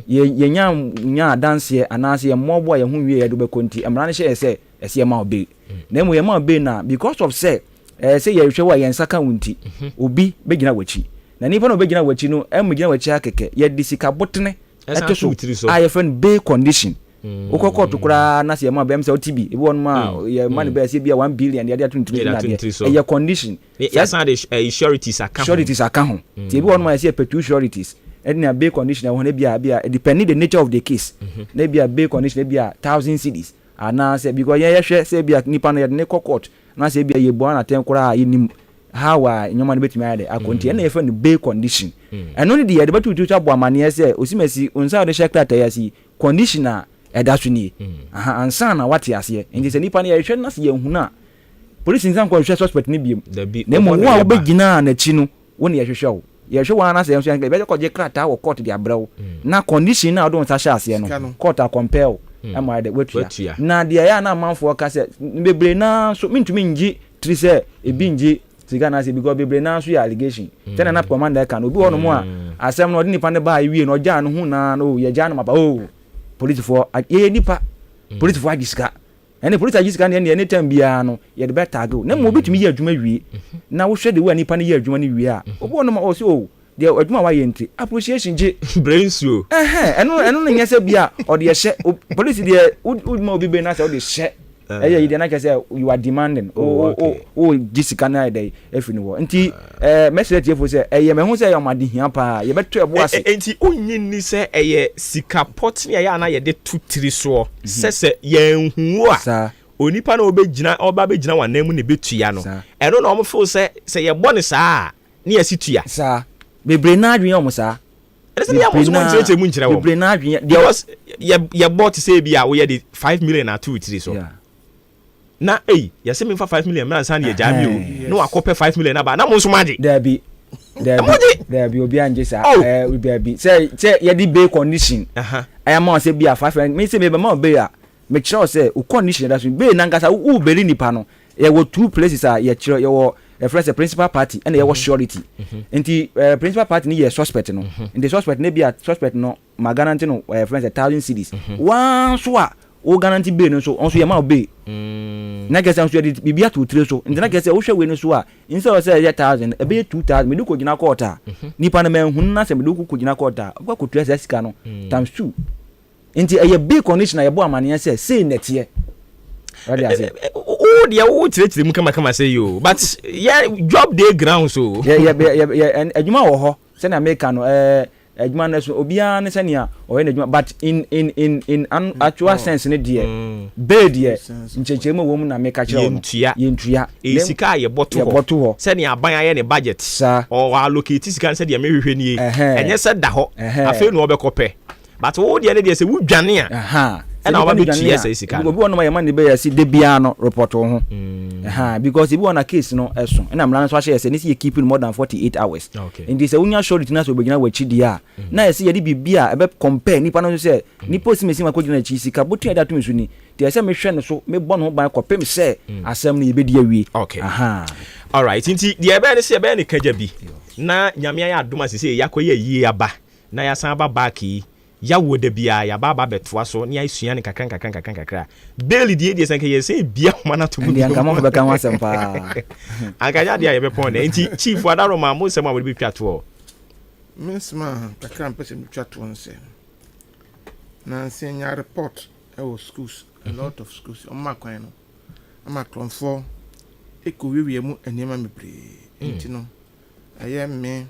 Yɛ yɛnya nyaa adanseɛ anaasɛ yɛmmoaboa yɛn ho nwie yɛde wobɛkɔ nti, mmara no hyɛ yɛ sɛ ɛsɛ yɛma wo bail. Na mmom yɛma wo bail no a, because of sɛ ɛyɛ sɛ yɛhwɛ wo a yɛn nsa ka wo nti, obi bɛgyina w'akyi. Na nipa no a ɔbɛgyina w'akyi no mmɛgyina w'akyi ara kɛkɛ, yɛde sika botene Ɛsan to to wo so tiri so. a yɛfrɛ no bail condition. Wokɔ kɔɔto koraa na sɛ yɛma wo bail, ɛm sɛ wote bi, ebi wɔ hɔnom a yɛma no bail sɛ ebia 1 billion yɛde ato ne tiri so Yɛde ne ato ne adeɛ. tiri so. Ɛyɛ condition. Ne yɛasan de sureties aka ho. Sureties aka ho. Nti ebi wɔ hɔnom a yɛsɛ yɛpɛ two sureties. Ɛna bail condition ɛwɔ hɔ no ebia ebia depending the nature of the case. Na ebia bail condition ebia 1,000 cedis anaasɛ because yɛn yɛhwɛ sɛ ebia nipa no yɛde ne kɔ court na sɛ ebia yɛbua no atɛn koraa a yɛnim how a nneɛma no bɛtumi ayɛ dɛ akɔ nti ɛna yɛfrɛ no bail condition. Ɛno ne deɛ yɛde bɛto tutu abɔ amaneɛ sɛ osimasi nsa a wɔde hyɛ krataa yi ase yi condition a ɛda so nie. Aha ansa na wate aseɛ. Nti sɛ nipa no yɛhwɛ no na sɛ yɛnhunu a Polisi nsan nkɔhwehwɛ suspect no biom. Dabi, Na mmom ɔhɔ wo na a yɛba. wobɛgyinaa n'akyi no, wo na yɛhwehwɛ wo. Yɛhwehwɛ wo ara na sɛ yɛn nso yɛn yɛbɛkɔgye krataa wɔ court de abrɛ wo. Na condition no a wode wo nsa hyɛɛ aseɛ Sika no, no. court a compel wo ma ayɛ dɛ, woatua. Woatua. Na deɛ ɛyɛ a na amanfoɔ ka sɛ, bebree no ara nso, mentumi nnye tiri sɛ ebi nnye. Sika no ase because bebree naa nso yɛ allegation. Sɛnea na commander ɛka no, obi wɔ hɔnom a asɛm no ɔde nipa no baa wie no ɔgyaa no ho naa no oh yɛgyaa no maba oh polisifoɔ yɛyɛ nipa polisifoɔ agye sika ɛne polisi agye sika no ɛne ɛne time biara no yɛde bɛ tag o na mmom obi tumi yɛ adwuma wie na wohwɛ de wo a nipa no yɛ adwuma no wie a obi wɔ hɔnom a ɔsɛ oh deɛ adwuma a wayɛ nti appreciation gye. Brɛ nsuo. Ɛhɛn ɛno ɛno no nyɛ sɛ bi a ɔde ɛhyɛ polisi deɛ wo ma obi bɛ na sɛ ɔde hyɛ ɛyɛ yi deɛ na kyerɛ sɛ you are demanding o o o gye sika no ayɛ dɛ afiri no hɔ nti ɛɛ mɛsrɛ tiefo sɛ ɛyɛ mɛho sɛ ɛyɛ ɔmo adehia paa yɛbɛto ɛbo ase. Nti wonnye nni sɛ ɛyɛ sika pɔtene a ɛyɛ a na yɛde to tiri soɔ sɛ sɛ yɛanhu wo a onipa no a ɔbɛgyina ɔba abɛgyina w'anan mu na ɛbɛtua no ɛno na wɔn feel sɛ sɛ yɛbɔ no saa a ne yɛsi tua. Saa. Bebree naa adwene yɛ wɔn saa. Ɛne sɛ yɛ mo nso mo nkyerɛkyerɛ mu nkyerɛ wɔn. Bebree naa adwene yɛ. Because yɛ yɛbɔ te sɛ ebi a woyɛ de 5 million ato wo tiri so. Na ei yɛsɛ memfa 5 million mmra nsa na yɛgyaa mi o. Na wakɔpɛ 5 million aba na mo nso mo agye. Daabi. Daabi. Daabi obi angye saa. Oh. Ɛɛ daabi. Sɛ sɛ yɛde bail condition. Ɛyɛ ma sɛ bi a 5 million mi sɛ mi bɛ ma o bail a mekyerɛ wo sɛ wo condition ɛda so bail nankasa wo bail nipa no yɛwɔ two places a yɛkyerɛ yɛwɔ yɛfrɛ sɛ principal party ɛna yɛwɔ surety nti principal party no yɛ suspect no nti suspect no bi a suspect no ma guarantee no yɛfrɛ sɛ 1,000 cedis waa nso a wo guarantee bail no nso ɔnso yɛ ma wo bail na kyerɛ sɛ nso yɛde biribi ato tire so nti na kyerɛ sɛ wohwɛ wei no so a instead of sɛ ɛyɛ 1,000 ɛbɛyɛ 2,000 mede kɔ gyina court a nipa no manhunu na sɛ mede kɔ gyina court a wobɛkɔ akɔtua saa sika no times two. Nti ɛyɛ bail condition a yɛbɔ amaneɛ sɛ sei na ɛteɛ. Wade ase. Wo deɛ wo kyerɛkyerɛ mu kamakama sɛ yi o but yɛ job dey ground so. Yɛ yɛ yɛ yɛ adwuma wɔ hɔ sɛnea meka no ɛɛ adwuma no so obiara ne sɛnea ɔyɛ n'adwuma but in in actual sense ne deɛ bail deɛ nkyerɛkyerɛ mu wɔ mu na meka kyerɛ wo no. Yɛntua. Yɛntua. Ɛyɛ sika a yɛbɔ to hɔ. Yɛbɔ to hɔ. Sɛnea aban ayɛ ne budget. Saa. Ɔ allocate sika no sɛdeɛ mehwehwɛ nie. Ɛnyɛ sɛ da hɔ. Afei na ɔbɛkɔ pɛ. But wo deɛ ne deɛ sɛ wodwane a ɛna wɔba bɛtua sɛ sika no. Obi wɔ nom a yɛma ne bɛyɛ si de biara no report wo ho. Because ebi wɔ na case no ɛso ɛna mmara no nso ahyɛ yɛ sɛ ne sɛ yɛ keep no more than 48 hours. Nti sɛ wonya surety na sɛ obɛgyina w'akyi deɛ a na yɛsɛ yɛde biribi a ɛbɛ compare nipa no nso sɛ nipa osi mesi ma kɔgyina akyi sika botua yɛde ato me so ni nti ɛsɛ mehwɛ no so mebɔ ne ho ban kɔpem sɛ asɛm no yɛbɛdi awie. Okay. Alright, nti deɛ ɛbɛyɛ ne sɛ yɛbɛyɛ ne kagya bi na Nyame ayɛ adom a sɛ yɛakɔyɛ yie aba na yɛasan aba back yi yɛawo da biara yɛaba aba bɛtoa so ne yɛasua no nkakra nkakra nkakra nkakra. Bail deɛ deɛ sɛ nka yɛsɛ bia homa no ato mu. Ɛndeɛ anka mafo bɛka ho asɛm paa. Anka nyɛ adeɛ a yɛbɛpɔn nɛ. Nti chief adaroma mo nsɛm a wɔde bɛtwa toɔ. Me nsɛm a kakra mpɛ sɛ metwa toɔ no sɛ nansi nya report ɛwɔ schools, a lot of schools ɔmo akwan no ama akorɔmfoɔ ɛkɔ wiawia mu nneɛma bebree. Nti no ɛyɛ me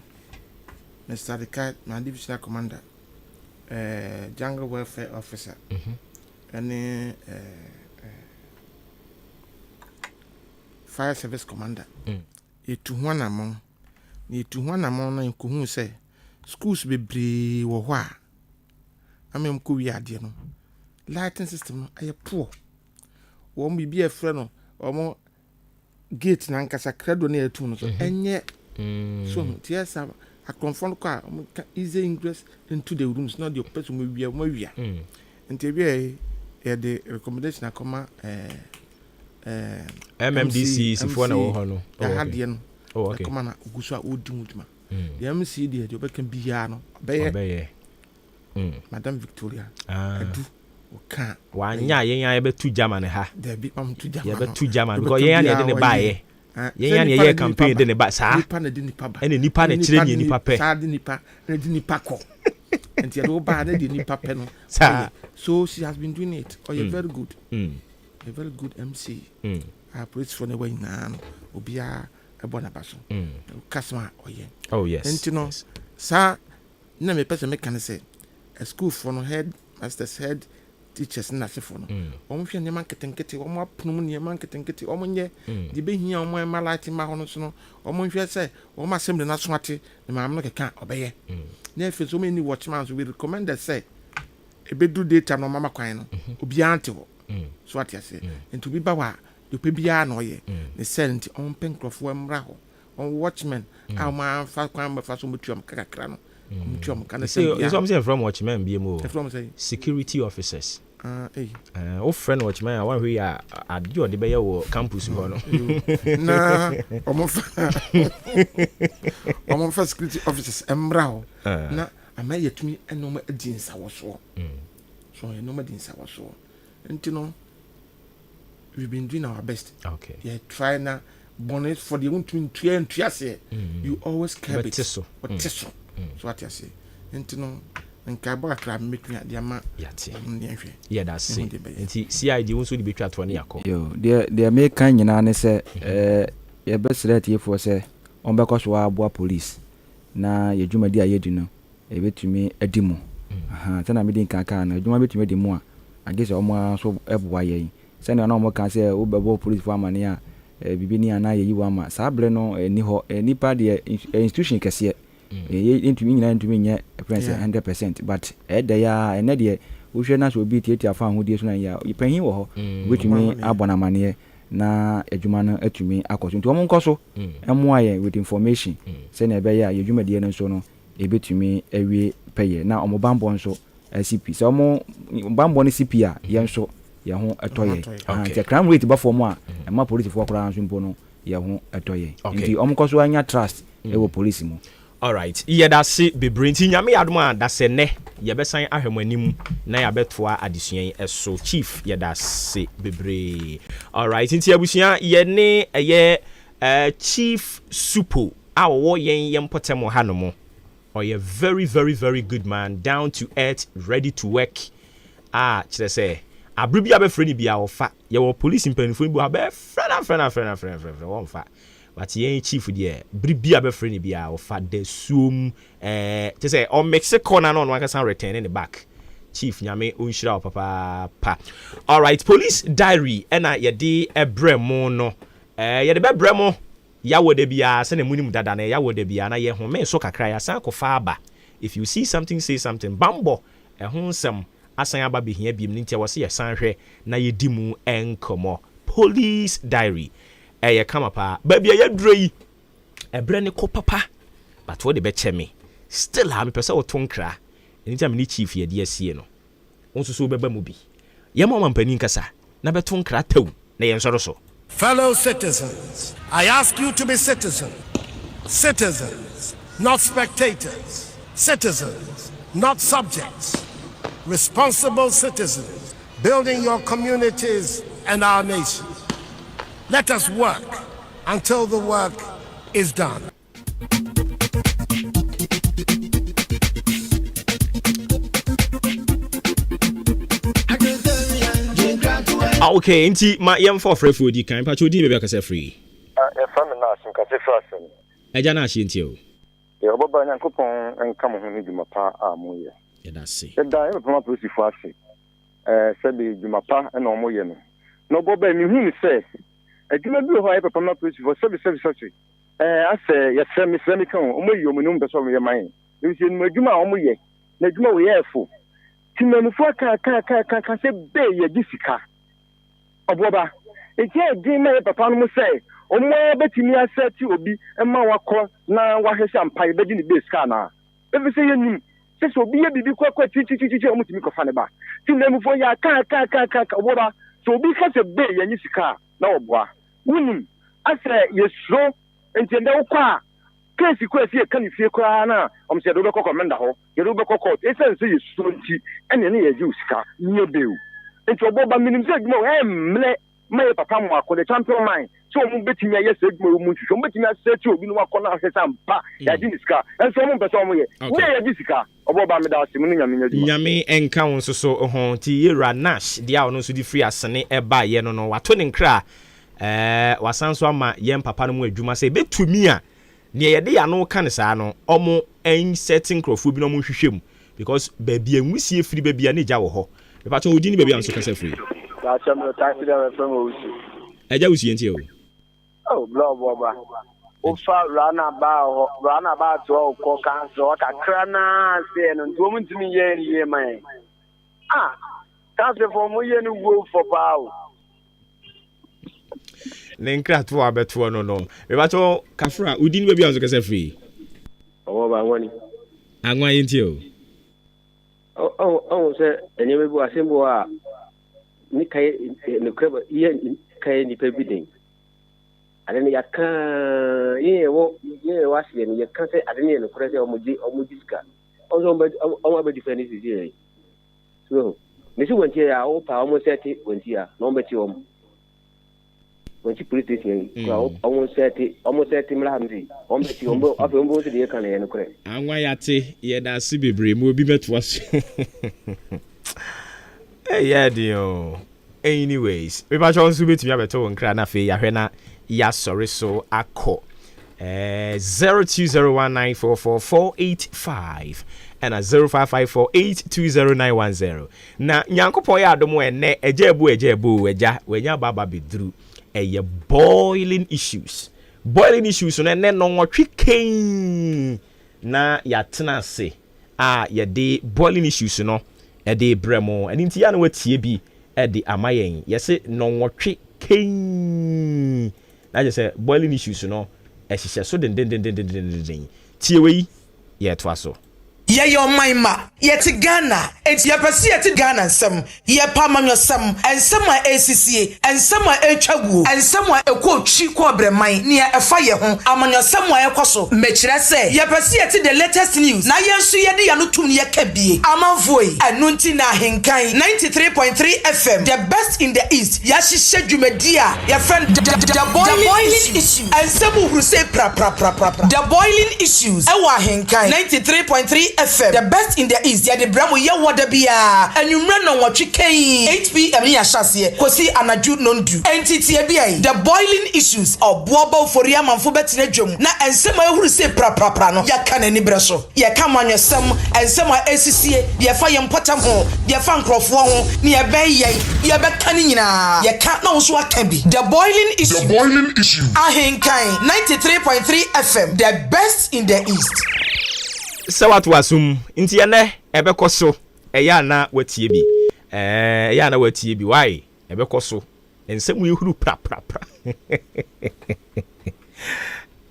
Mr. Adekai, my divisional commander, jungle welfare officer, ɛne fire service commander. Yɛtu ho anammɔn na yɛtu ho anammɔn na yɛkɔhuu sɛ schools bebree wɔ hɔ a ama kɔ wie adeɛ no lighting system no ɛyɛ poor. Wɔn biribi a yɛfrɛ no wɔn gate nankasa credo no yɛtu no so ɛnyɛ so nti yɛ sa akorɔmfoɔ no kɔ a wɔn ka easy ingress into the rooms na deɛ ɔpɛ sɛ wɔn awia wɔn awia. Nti ebi yɛ yɛde recommendation akɔma ɛɛ MMDC sifoɔ na ɛwɔ hɔ no. Yɛha deɛ no ɛkɔma na ogu so a ɔredi ho dwuma. Deɛ MC deɛ deɛ ɔbɛka biara no ɔbɛyɛ. Ɔbɛyɛ. Madam Victoria Adu ɔka. Wanya a yɛn a yɛbɛtu gyama ne ha. Dabi ɔmto gyama no. Yɛbɛtu gyama no because yɛn a na yɛde ne baayɛ. Yɛn a na yɛyɛ campaign de ne ba saa. Nipa na de nipa ba. Ɛna nipa na kyerɛ nea nipa pɛ. Saa de nipa na de nipa kɔ. Nti yɛde wo baa na de nipa pɛ no. Saa. So she has been doing it. Ɔyɛ very good. A very good MC. A polisifoɔ no ɛwɔ nyinaa no obiara ɛbɔ n'aba so. Kasama a ɔyɛ. Oh yes. Nti no saa na mepɛ sɛ meka ne sɛ sukuufoɔ no head masters, head teachers ne n'asefoɔ no wɔn hwɛ nneɛma nketenkete wɔn apono mu nneɛma nketenkete wɔn nyɛ deɛ bɛhia wɔn ɛma light ma hɔ no so no wɔn nhwɛ sɛ wɔn assembly n'aso ate ne maame no keka ɔbɛyɛ na afei nso wɔn ani watchman so we recommend sɛ ebeduru data na ɔmama kwan no obiara nte hɔ so ate aseɛ nti obi ba hɔ a deɛ ɔpɛ biara na ɔyɛ ne sɛ nti ɔmpɛ nkurɔfoɔ mmra hɔ wɔn watchmen a wɔn afa kwan bɛfa so wɔn tua wɔn kakra no wɔn tua wɔn ka ne sɛ bia. Sɛ wɔn sɛ yɛfrɛ wɔn watchmen bie mu o. Yɛfrɛ wɔn sɛ security officers. Ah, ei. Eh, wofrɛ no ɔkyema a woanhwɛ yi a adeɛ ɔde bɛyɛ wɔ campus hɔ no. Na ɔmomfa ɔmomfa security officers mmra hɔ ah. na ama yɛtumi ɛne ɔmo adi nsawɔsoɔ. Mm. So ɛne ɔmo adi nsawɔsoɔ. Nti no we've been doing our best. Okay. Yɛ try na bɔne for deɛ wontumi ntua ntua aseɛ. Mm. You always curb it. Wɔte so. Wɔte Mm. so. So wate aseɛ. Nti no nkaebɔ kakra mɛtumi de ama Yɛate. ɔmo ne yɛnhwɛ. Yɛda ase. Ɛho deɛ bɛyɛ. Nti CID wo nso de bɛtwa toɔ ne yɛakɔ. Yo, deɛ deɛ meka nyinaa ne sɛ ɛɛ yɛbɛsrɛ atiefoɔ sɛ wɔbɛkɔ so aboa police na yɛ dwumadi a yɛdi no yɛbɛtumi adi mu. Ahaa, sɛnea medi nkan kaa no, adwuma bɛtumi adi mu a, agye sɛ wɔn ara nso boa yɛn. Sɛnea na wɔka sɛ wobɛbɔ polisifo amanneɛ a, eh, biribi ni anaa yɛyi wo ama. Saa bere no ɛnni hɔ. Eh, nnipa deɛ, eh, institution kɛseɛ. Eh, yɛ- yɛntumi nyinaa ntumi nyɛ ɛfrɛ no sɛ Yeah. 100% but ɛyɛ dɛ a ɛnɛ deɛ wohwɛ na sɛ obi tiatia fa ahodie so na yɛ a panyin wɔ hɔ wobɛtumi abɔ no amanneɛ na adwuma no atumi akɔ so nti wɔn nkɔ so mmoa yɛn with information sɛnea ɛbɛyɛ a yɛn dwumadie no nso no ɛbɛtumi awie pɛyɛ na wɔn bammɔ nso asi pi. Sɛ wɔn bammɔ no si pi a, yɛn nso yɛn ho tɔ yɛn. Aha, nti crime rate ba fam a, ɛma polisifoɔ koraa nso mpo no yɛn ho tɔ yɛn. Nti wɔn kɔ so anya trust wɔ polisi mu. Alright, yɛdase bebree nti Nyame yɛ adom a dasɛ nnɛ yɛbɛsan ahwɛ mo anim na yɛabɛtoa adesua yi so. Chief yɛdase bebree. Alright, nti abusua yɛne ɛyɛ Chief Supo a ɔwɔ yɛn yɛn mpɔtam ha nom. Ɔyɛ very very very good man, down to earth, ready to work a kyerɛ sɛ abere bi a bɛfrɛ no biara ɔfa. Yɛwɔ police mpanimfoɔ bi wɔ ha bɛfrɛ no afrɛ no afrɛ no afrɛ no afrɛ no wɔmfa. But yɛn chief deɛ bere bi a bɛfrɛ no biara ɔfa dasuom ɛɛ kyerɛ sɛ ɔmixe call na na ɔno ankasa return ne back. Chief Nyame ɔnhyira wo papaapa. Alright, police diary ɛna yɛde ɛbrɛ mo no. Ɛɛ yɛde bɛbrɛ mo Yawɔ da biara sɛnea monim dada no yɛyawɔ da biara na yɛhome so kakra yɛasan akɔfa aba if you see something say something bammɔ ɛho nsɛm asan aba behia biom no nti ɛwɔ sɛ yɛsan hwɛ na yɛdi mu nkɔmmɔ Police diary ɛyɛ kama paa baabi a yɛaduro yi ɛberɛ no kɔ papa but wode bɛkyɛ me still a mepɛ sɛ woto nkra ɛno nti a me ne chief yɛde asie no Wo nso so wobɛba mu bi. Yɛmma ɔmampanin nkasa na bɛto nkra tɛw na yɛnsɔre so. Fellow citizens, I ask you to be citizens. Citizens, not spectators. Citizens, not subjects. Responsible citizens, building your communities and our nation. Let us work until the work is done. Ah, okay, nti ma yɛmfa ɔfrɛfoɔ di kan. Mpakyɛ odin baabi akasa firi. Ah, yɛfrɛ me Nash, mekasa firi Asɛm. Agya Nash yɛntie o. Yɛ ɔbɔba Nyankopɔn nka mo ho ne dwuma pa a moyɛ. Yɛda ase. Yɛda yɛ papa ma polisifoɔ ase eh, sɛbe dwuma pa na wɔn yɛ no. Na ɔbɔba yi mehu no sɛ adwuma bi wɔ hɔ a yɛ papa ma polisifoɔ sɛbe sɛbe sɛbe Ɛɛ asɛ yɛsrɛ mesrɛ meka o, wɔn ayi wɔn ani wɔn mpɛ sɛ wɔn yɛ ma yɛn. Efisɛ yɛnim adwuma a wɔn yɛ, na adwuma wei yɛ fo. Temamufo aka aka aka aka aka sɛ bee yɛgye sika. Ɔboɔ ba, enti ɛyɛ den ma yɛn papa nom sɛ wɔn ara bɛtumi asɛte obi ma wakɔ na wahwɛ sɛ ampa yɛbɛgye ne bee sika anaa. Efisɛ yɛnim sɛ sɛ obi yɛ biribi kɔ kɔ akyirikyirikyirikyiri a wɔtumi kɔfa ne ba. Temamufo yɛ aka aka aka aka aka, ɔboɔ ba, sɛ obi ka sɛ bee yɛnnye sika a, na wɔboa. Wonim, asɛ yɛsuro, nti ɛndɛ wokɔ a, case koraa ɛsɛ yɛka ne fie koraa no a, wɔn sɛ yɛde wo bɛkɔ kɔmenda hɔ, yɛde wo bɛkɔ court, ɛsiane sɛ yɛsuro nti, ɛne ne yɛgye wo sika, nyɛ bail. Nti ɔbɔ ba, menim sɛ adwuma wɔ ɛmmerɛ ma yɛ papa Moako, the champion man, sɛ wɔn bɛtumi ayɛ saa adwuma wɔ mu nhwehwɛ, wɔn bɛtumi asɛte obi na wakɔ na ahwɛ sɛ ampa yɛagye ne sika, ɛnso wɔn mpɛ sɛ wɔn yɛ, ne yɛgye sika. Ɔbɔ ba meda ase mo ne Nyame nyɛ adwuma. Nyame nka wo nso so ho. Nti yɛwura Nash deɛ a ɔno nso de firi asene baeɛ no no wato ne nkra ɛɛ wasan nso ama yɛn papa no mu adwuma sɛ ɛbɛtumi a neɛ yɛde yɛn ano ka no saa no ɔmo insert nkorɔfoɔ bi na ɔmo nhwehwɛ mu because baabi a nwusie firi baabi a ne gya wɔ hɔ. Mepakyɛ wo din ne baabi a nso kasa firi. Mepakyɛ me taxi driver yɛfrɛ me Owusu. Agya Owusu yɛntie o. Oh, bra ɔbɔ ba. Wofa runabout hɔ, runabout hɔ kɔ council hɔ kakra naa seɛ no, nti wɔn ntumi yɛ ne yie ma yɛn. Ah, council fo wɔn yɛ no wuo fɔ paa o. Ne nkratoɔ a bɛtoɔ no no. Mebatɔ kafra, wo din baabi a nso kasa firi? Ɔwɔ ba anwa ni. Anwa yɛntie o. Ɔhu sɛ nneɛma bi wɔ asɛm bi wɔ a. Ne ka yɛ nokorɛ yɛ ka yɛ nnipa bi den. Ade no yɛaka yɛn yɛwɔ yɛn yɛwɔ aseɛ no yɛka sɛ ade no yɛ nokorɛ sɛ wɔn gye wɔn gye sika. Wɔn nso wɔn abɛ wɔn defend sisi yɛn. So mesi wɔn ti yɛ a wɔn pa wɔn nsɛte wɔn ti a na wɔn bɛkye wɔn. Wɔn ti police station yi kura wɔn nsɛte wɔn nsɛte mmra ha mi wɔn bɛkye wɔn bɛ afei wɔn bɛ wɔn sɛ deɛ yɛka no yɛ nokorɛ. Anwa yate yɛda ase bebree mu obi mɛtoa so. Ɛyɛ den o. Anyways, mepakyɛ wo nso wobɛtumi abɛto wo nkra na afei yɛahwɛ na yɛasɔre so akɔ. Eh, 0201944485 ɛna 0554820910. Na Nyankopɔn yɛ adom ɛnɛ agya abu agya abu agya wanya aba aba bɛduru. Ɛyɛ boiling issues. Boiling issues no ɛnɛ nɔnwɔtwe kɛn na yɛatena ase a yɛde boiling issues no de rebrɛ mo. Ɛno nti yɛ a na watie bi de ama yɛn. Yɛse nnɔnwɔtwe kɛnn na kyerɛ sɛ boiling issues no ɛhyehyɛ so dendendendendenden. Tie wei, yɛretoa so. Yɛyɛ ɔman mma, yɛte Ghana, enti yɛpɛ sɛ yɛte Ghana nsɛm. Yɛpɛ amanyɔsɛm, nsɛm a ɛresisie, nsɛm a ɛretwa guo, nsɛm a ɛkɔ twi kɔ ɔbrɛman, nea ɛfa yɛn ho, amanyɔsɛm a ɛrekɔ so. Mekyerɛ sɛ, yɛpɛ sɛ yɛte the latest news na yɛn nso yɛde yɛn ano tom na yɛka bie. Amanfoɔ yi, ɛno nti na Ahenkan 93.3 FM, the best in the East, yɛahyehyɛ dwumadie a yɛfrɛ no The Boiling Issue, nsɛm huru sei praprapraprapra, The Boiling Issues, ɛwɔ Ahenkan 93.3 FM, the best in the East, yɛde brɛ mo yɛwɔ da biara anwummerɛ nnɔnwɔtwe kann, 8 PM, ne yɛahyɛ aseɛ kɔsi anadwo nnɔndu. Enti tie bi ai, The Boiling Issues, Ɔboɔ ba Ofori amanfo bɛtena dwam na nsɛm a ɛhuru sei praprapra no, yɛaka no aniberɛ so. Yɛka amanyɔsɛm, nsɛm a ɛresisie, deɛ ɛfa yɛn mpɔtam ho, deɛ ɛfa nkorɔfoɔ ho, nea ɛbɛn yɛn, yɛbɛka ne nyinaa. Yɛka na wo nso woaka bi. The Boiling Issue. The Boiling Issue. Ahenkan 93.3 FM, the best in the East. Sɛ woato asom nti ɛnɛ ɛbɛkɔ so ɛyɛ a na woatie bi ɛɛ ɛyɛ a na woatie bi why ɛbɛkɔ so nsɛm yi huru praprapra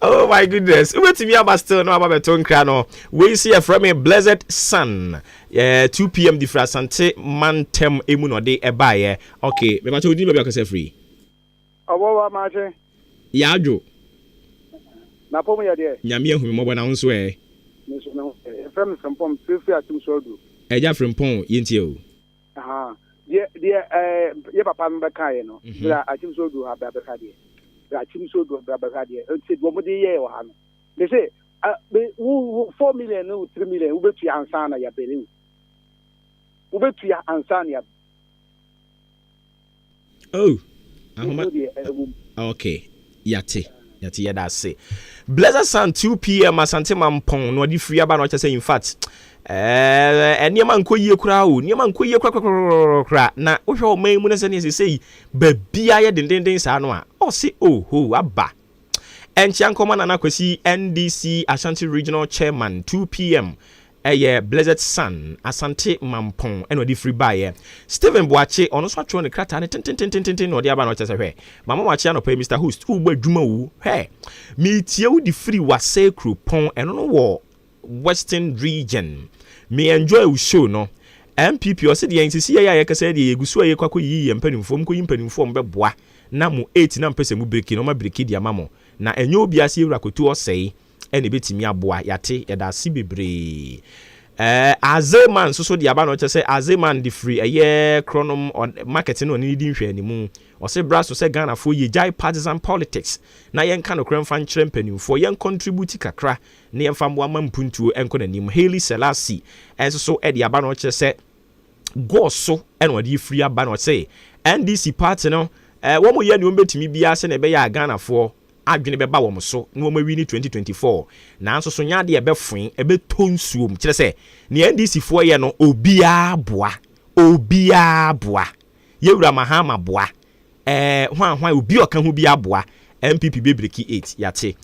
oh my goodness wobɛtumi aba still na waba bɛto nkra no wei si yɛfrɛ me blessed son eh, 2 pm de firi asante mantam emu na ɔde ɛbaeɛ ok mebakyɛ wodin baabi akasɛ firi Ɔbɔba makye. Yɛadwo. Napɔ mu yɛ deɛ. Nyame ahu me mmɔbɔ na wo nso ɛ? Me nso me ho yɛ. Yɛfrɛ me Frimpong, mefiri firi Atim so aduro. Agya Frimpong, yɛntie o. Ahaa, deɛ deɛ ɛɛ yɛ papa no bɛkaeɛ no, bra Atim so aduro ha bra bɛhwɛ adeɛ. Bra Atim so aduro bra bɛhwɛ adeɛ. Nti deɛ wɔde yɛɛ wɔ ha no, me se me wo wo 4 million ne wo 3 million wobɛtua ansa na yɛabɛle wo. Wobɛtua ansa na yɛabɛle. Oh, ahoma. Okay, yate. Yate yɛda ase. Blessed Sun 2 pm Asante Mampɔn na ɔde firi aba na ɔkyɛ sɛ in fact ɛɛ nneɛma nkɔ yie koraa o nneɛma nkɔ yie koraa na wohwɛ ɔman mu na sɛ ne ɛsɛ sɛ baabia yɛ dendenden saa no a ɔse oho aba ɛnkyea nkɔma Nana Kwasi NDC Ashanti Regional Chairman 2 pm Ɛyɛ Blessed Son, Asante Mampong ɛna ɔde firi baeɛ. Stephen Boakye, ɔno nso atwerɛ ne krataa no tententententen na ɔde aba na ɔkyerɛ sɛ hwɛ, mama wakye anɔpa yi Mister Host, worebɔ adwuma o, hwɛ, meretie wo de firi Wasɛe kuropɔn, ɛno no wɔ Western Region. Me enjoy wo show no. NPP, ɔse deɛn, sisi yɛn a yɛkasa yi deɛ yɛgu so a yɛkɔ akɔyiyi yɛn mpanimfoɔ, monkɔyi mpanimfoɔ a wɔbɛboa na mo 8 na mopɛ sɛ mo breki no, wɔabreki de ama mo. Na ɛnyɛ obiara sɛ yɛwura Koto Ɔsɛe ɛna ɛbɛtumi aboa. Yɛate, yɛda ase bebree. Ɛɛ Azeman nso so de aba na ɔkyerɛ sɛ Azeman de firi ɛyɛ korɔnom market no ɔne ne di nhwɛanimu. Ɔse bra so sɛ Ghanafoɔ yɛgyae partisan politics na yɛnka nokorɛ mfa nkyerɛ mpanimfoɔ, yɛn contribute kakra na yɛmfa mmoa ma mpuntuo nkɔ n'anim. Haile Selassie nso so de aba na ɔkyerɛ sɛ Gore so na ɔde firi aba na ɔse NDC party no wɔn yɛ nea wɔbɛtumi biara sɛnea ɛbɛyɛ a Ghanafoɔ adwene bɛba wɔn so na wɔn awini 2024 nanso so nyɛ adeɛ a ɛbɛfoe, ɛbɛtɔ nsuom. Kyerɛ sɛ, nea NDC foɔ yɛ no obiara boa, obiara boa. Yɛwura Mahama boa, ɛɛ hwan hwan obi a ɔka ho biara boa. NPP bɛbreki 8, yɛate.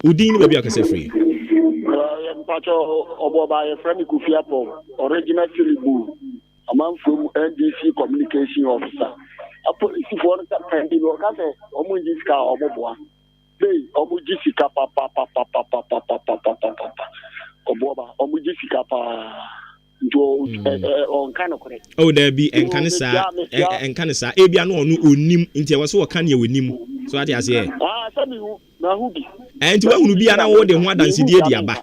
Wo din ne baabi a wokasa firi? Mpakyɛ ɔbɔba yɛfrɛ me Kofi Apɔw, original Siribu, amanfoɔ mu NDC communication officer. Apolisifoɔ no kakra bi no ɔka sɛ ɔmo ngye sika a ɔmo boa. Sei ɔmo gye sika papapapapapapapapapa. Ɔboɔba ɔmo gye sika paa. Nti ɔnka nokorɛ. Oh daabi, ɛnka ne saa, ɛnka ne saa. Ebia na ɔno ɔnnim, nti ɛwɔ sɛ ɔka nea ɔnim. So ate aseɛ? Ah, sɛ mehu, mahu bi. Ɛɛ, nti woahunu bi a na wode ho adansedie de aba.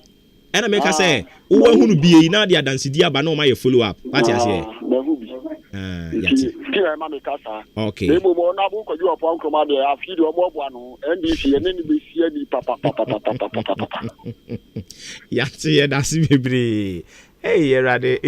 Ɛna meka sɛ, wowahunu bi yi na wode adansedie aba na wɔayɛ follow up. Wate aseɛ? Ah, mahu bi. Ah, yate. Nti na ɛma meka saa. Okay. Na mmom ɔno abo kwadwo ɔpɔn nkroma deɛ, afei deɛ ɔmo aboa no, NDC yɛne no bɛsi ani papapapapapapapa. Yate yɛdase bebree. Ei Awurade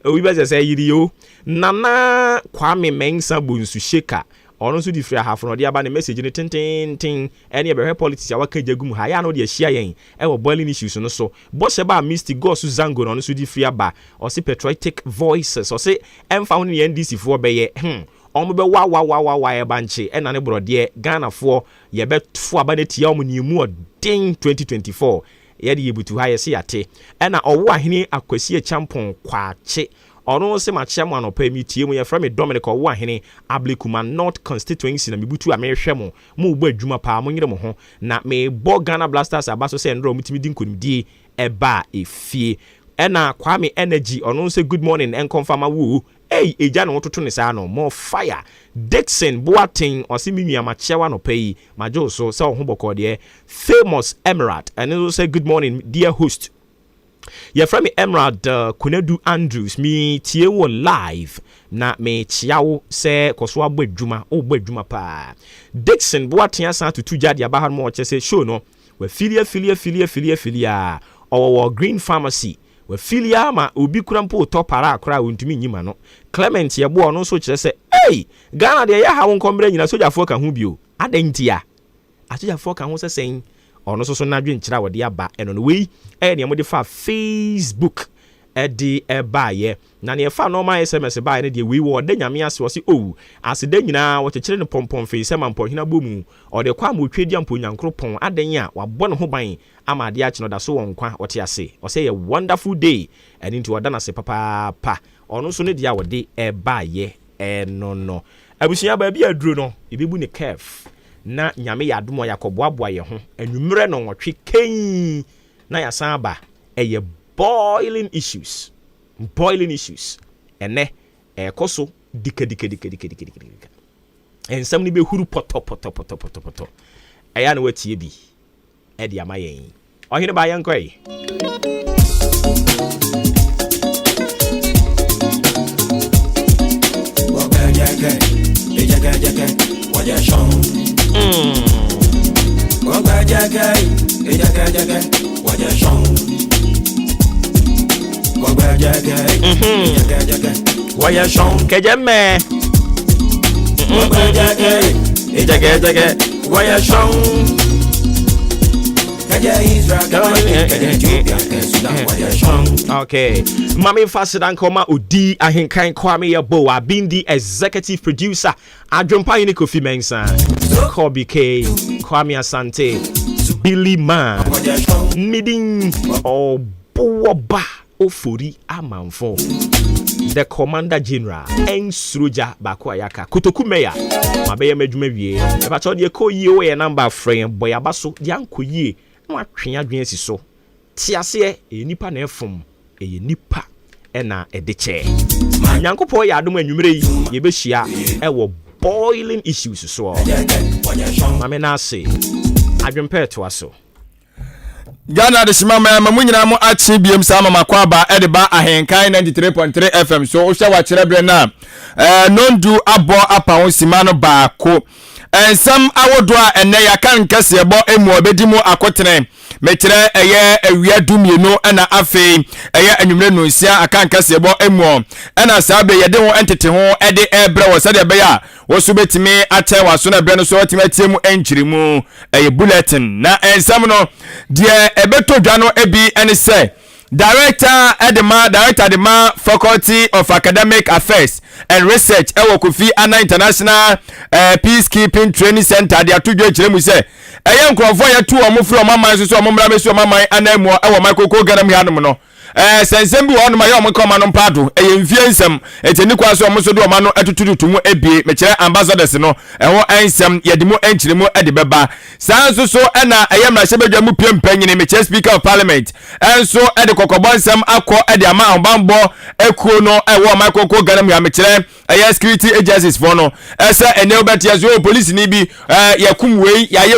obi bɛsɛ sɛ yiri o. Nana Kwame Mensah Bonsu Shaker ɔno nso de firi Ahafo na ɔde aba ne message no tententen ɛne ɛbɛhwɛ politics a waka gya gu mu ha yɛ a na ɔde ahyia yɛn ɛwɔ boiling issues no so. Bɔhyɛ ba a Misty Gosu Zango na ɔno nso de firi aba ɔse patriotic voices ɔse ɛmfa ho ne nea NDC foɔ bɛyɛ hmm wɔn bɛ wawawawawa ɛbankye ɛna ne borɔdeɛ Ghanafoɔ Yɛbɛto aba no atia wɔn nea emu ɔden 2024 Yɛde yɛbutu ha yɛse yɛate Ɛna ɔwo ahene Akwasi Acheampong Kwakye Ɔno se makyea mo anɔpa yi metie mo Yɛfrɛ me Dominic Ɔwo Ahene Ablekuma North Constituency na mebutu a mehwɛ mo Mobɔ adwuma paa monyere mo ho Na mebɔ Ghana Blasters aba so sɛ nnora wɔtumi di nkonimdie ɛbaa efie Ɛna Kwame Energy ɔno nso good morning ɛnkɔmfa ma wo o Ei egya na wototo no saa no more fire Dickson Boateng ɔse me nua makyea wo anɔpa yi magye wo so sɛ wo ho bɔkɔɔ deɛ Famous Emerald ɛno nso sɛ good morning dear host Yɛfrɛ me Emerald Konadu Andrews me tie wo live na me kyea wo sɛ kɔ so abɔ adwuma wobɔ adwuma paa Dickson Boateng asan atutu gya de aba ha nom ɔkyɛ sɛ show no wafili afili afili afili afili a ɔwɔ wɔ Green Pharmacy Wafili ara ma obi kura mpo retɔ para koraa a ɔntumi nyi ma no. Clement Yeboah ɔno nso kyerɛ sɛ ei! Ghana deɛ yɛ ha wo nkɔmmrɛ nyina sogyafoɔ ka ho bio. Adɛn ntia? Asogyafoɔ ka ho sɛ sɛn? Ɔno nso so n'adwenkyerɛ a ɔde aba ɛno no. Wei ɛyɛ nea wɔde faa Facebook de baeɛ. Na nea ɛfaa normal SMS baeɛ no deɛ wei wɔ ɔda Nyame ase ɔse oh aseda nyinaa wɔkyekyere no pɔmpɔnfee sɛ mampɔnhene abɔmu ɔde kɔ ama otwedeampo Nyankoropɔn adɛn a wabɔ ne ho ban ama adeɛ akye no ɔda so wɔ nkwa ɔte ase ɔsɛ ɛyɛ wonderful day ɛno nti ɔda no ase papaapa ɔno nso ne deɛ a ɔde ɛbaeɛ ɛno no abusua baabi a aduro no yɛbɛbu ne curve na Nyame yɛ adom a yɛakɔboaboa yɛn ho anwummerɛ nɔnwɔtwe kɛnn na yɛasan aba ɛyɛ boiling issues boiling issues ɛnɛ ɛrekɔ so dikadikadikadikadikadika nsɛm no bɛhuru pɔtɔpɔtɔpɔtɔpɔtɔ ɛyɛ a na watie bi de ama yɛn. Ɔhene ba yɛnkɔ ɛ. Kɛjɛ mɛ. Okay. Mami Fasidankoma Odi Ahinkan Kwame Yabo I've the executive producer Adwempa Yini Kofi Mensah Kobe K Kwame Asante Billy Man Midin Obuoba Ofori Amanfo The Commander General Ɛnsuro gya baako a yɛaka Kotoku Mayor Mabɛyɛ m'adwuma wie Mepakyɛw deɛ ɛkɔɔ yie wɔ yɛn number frɛ yɛn bɔ yɛn aba so Deɛ ankɔ yie na watwe yɛn adwene asi so Te aseɛ ɛyɛ nipa na ɛfom ɛyɛ nipa na ɛde kyɛ Nyankopɔn yɛ adom a anwummerɛ yi yɛbɛhyia ɛwɔ boiling issues soɔ Mame no ase Adwempɛ ɛtoa so. Ghana adehyema ma ma mo nyinaa mo akye biem saa ma makɔ aba de ba Ahenkan 93.3 FM so wohwɛ wakyerɛ berɛ no a eh, nondu abɔ apa ho sima no baako nsɛm ahodoɔ a ɛnɛ yɛaka nkɛseɛbɔ emu a ɛbɛdi mu akotene mekyerɛ ɛyɛ awia dumienu ɛna afei ɛyɛ anwummerɛ nonsia aka nkɛseɛbɔ emu ɛna saa berɛ yɛde ho ntete ho ɛde ɛbrɛ wɔ sɛdeɛ ɛbɛyɛ a Wo nso bɛtumi akyɛn w'aso na berɛ no so watumi atie mu nkyeremu. Ɛyɛ bulletin. Na nsɛm no, deɛ ɛbɛtɔ dwa no bi ne sɛ, Director de ma Director de ma Faculty of Academic Affairs and Research ɛwɔ Kofi Annan International eh, Peacekeeping Training Center de ato dwa kyerɛ mu sɛ ɛyɛ nkurɔfoɔ a yɛtu wɔn firi wɔn aman so sɛ wɔn mmra mmɛsi wɔn aman ananmuo ɛwɔ Michael Koo Ghana mu hanom no. Sɛ nsɛm bi wɔ hɔnom a ɛyɛ wɔn nka wɔn ano mpa do, ɛyɛ mfie nsɛm, enti ɛni kwan sɛ wɔn nso de wɔn ano tutututu mu ebie. Mekyerɛ ambassadors no, ɛho nsɛm yɛde mu nkyerɛmu de bɛba. Saa nso so na ɛyɛ mmarahyɛbadwa mu pie mpanyini, mekyerɛ Speaker of Parliament, nso de kɔkɔbɔ nsɛm akɔ de ama ahobanbɔ akuo no ɛwɔ ɔman kronkron Ghana mu ha, mekyerɛ ɛyɛ security agencies foɔ no, ɛsɛ ɛnɛ wobɛteɛ so, o polisini bi, yɛkum wei, yɛayɛ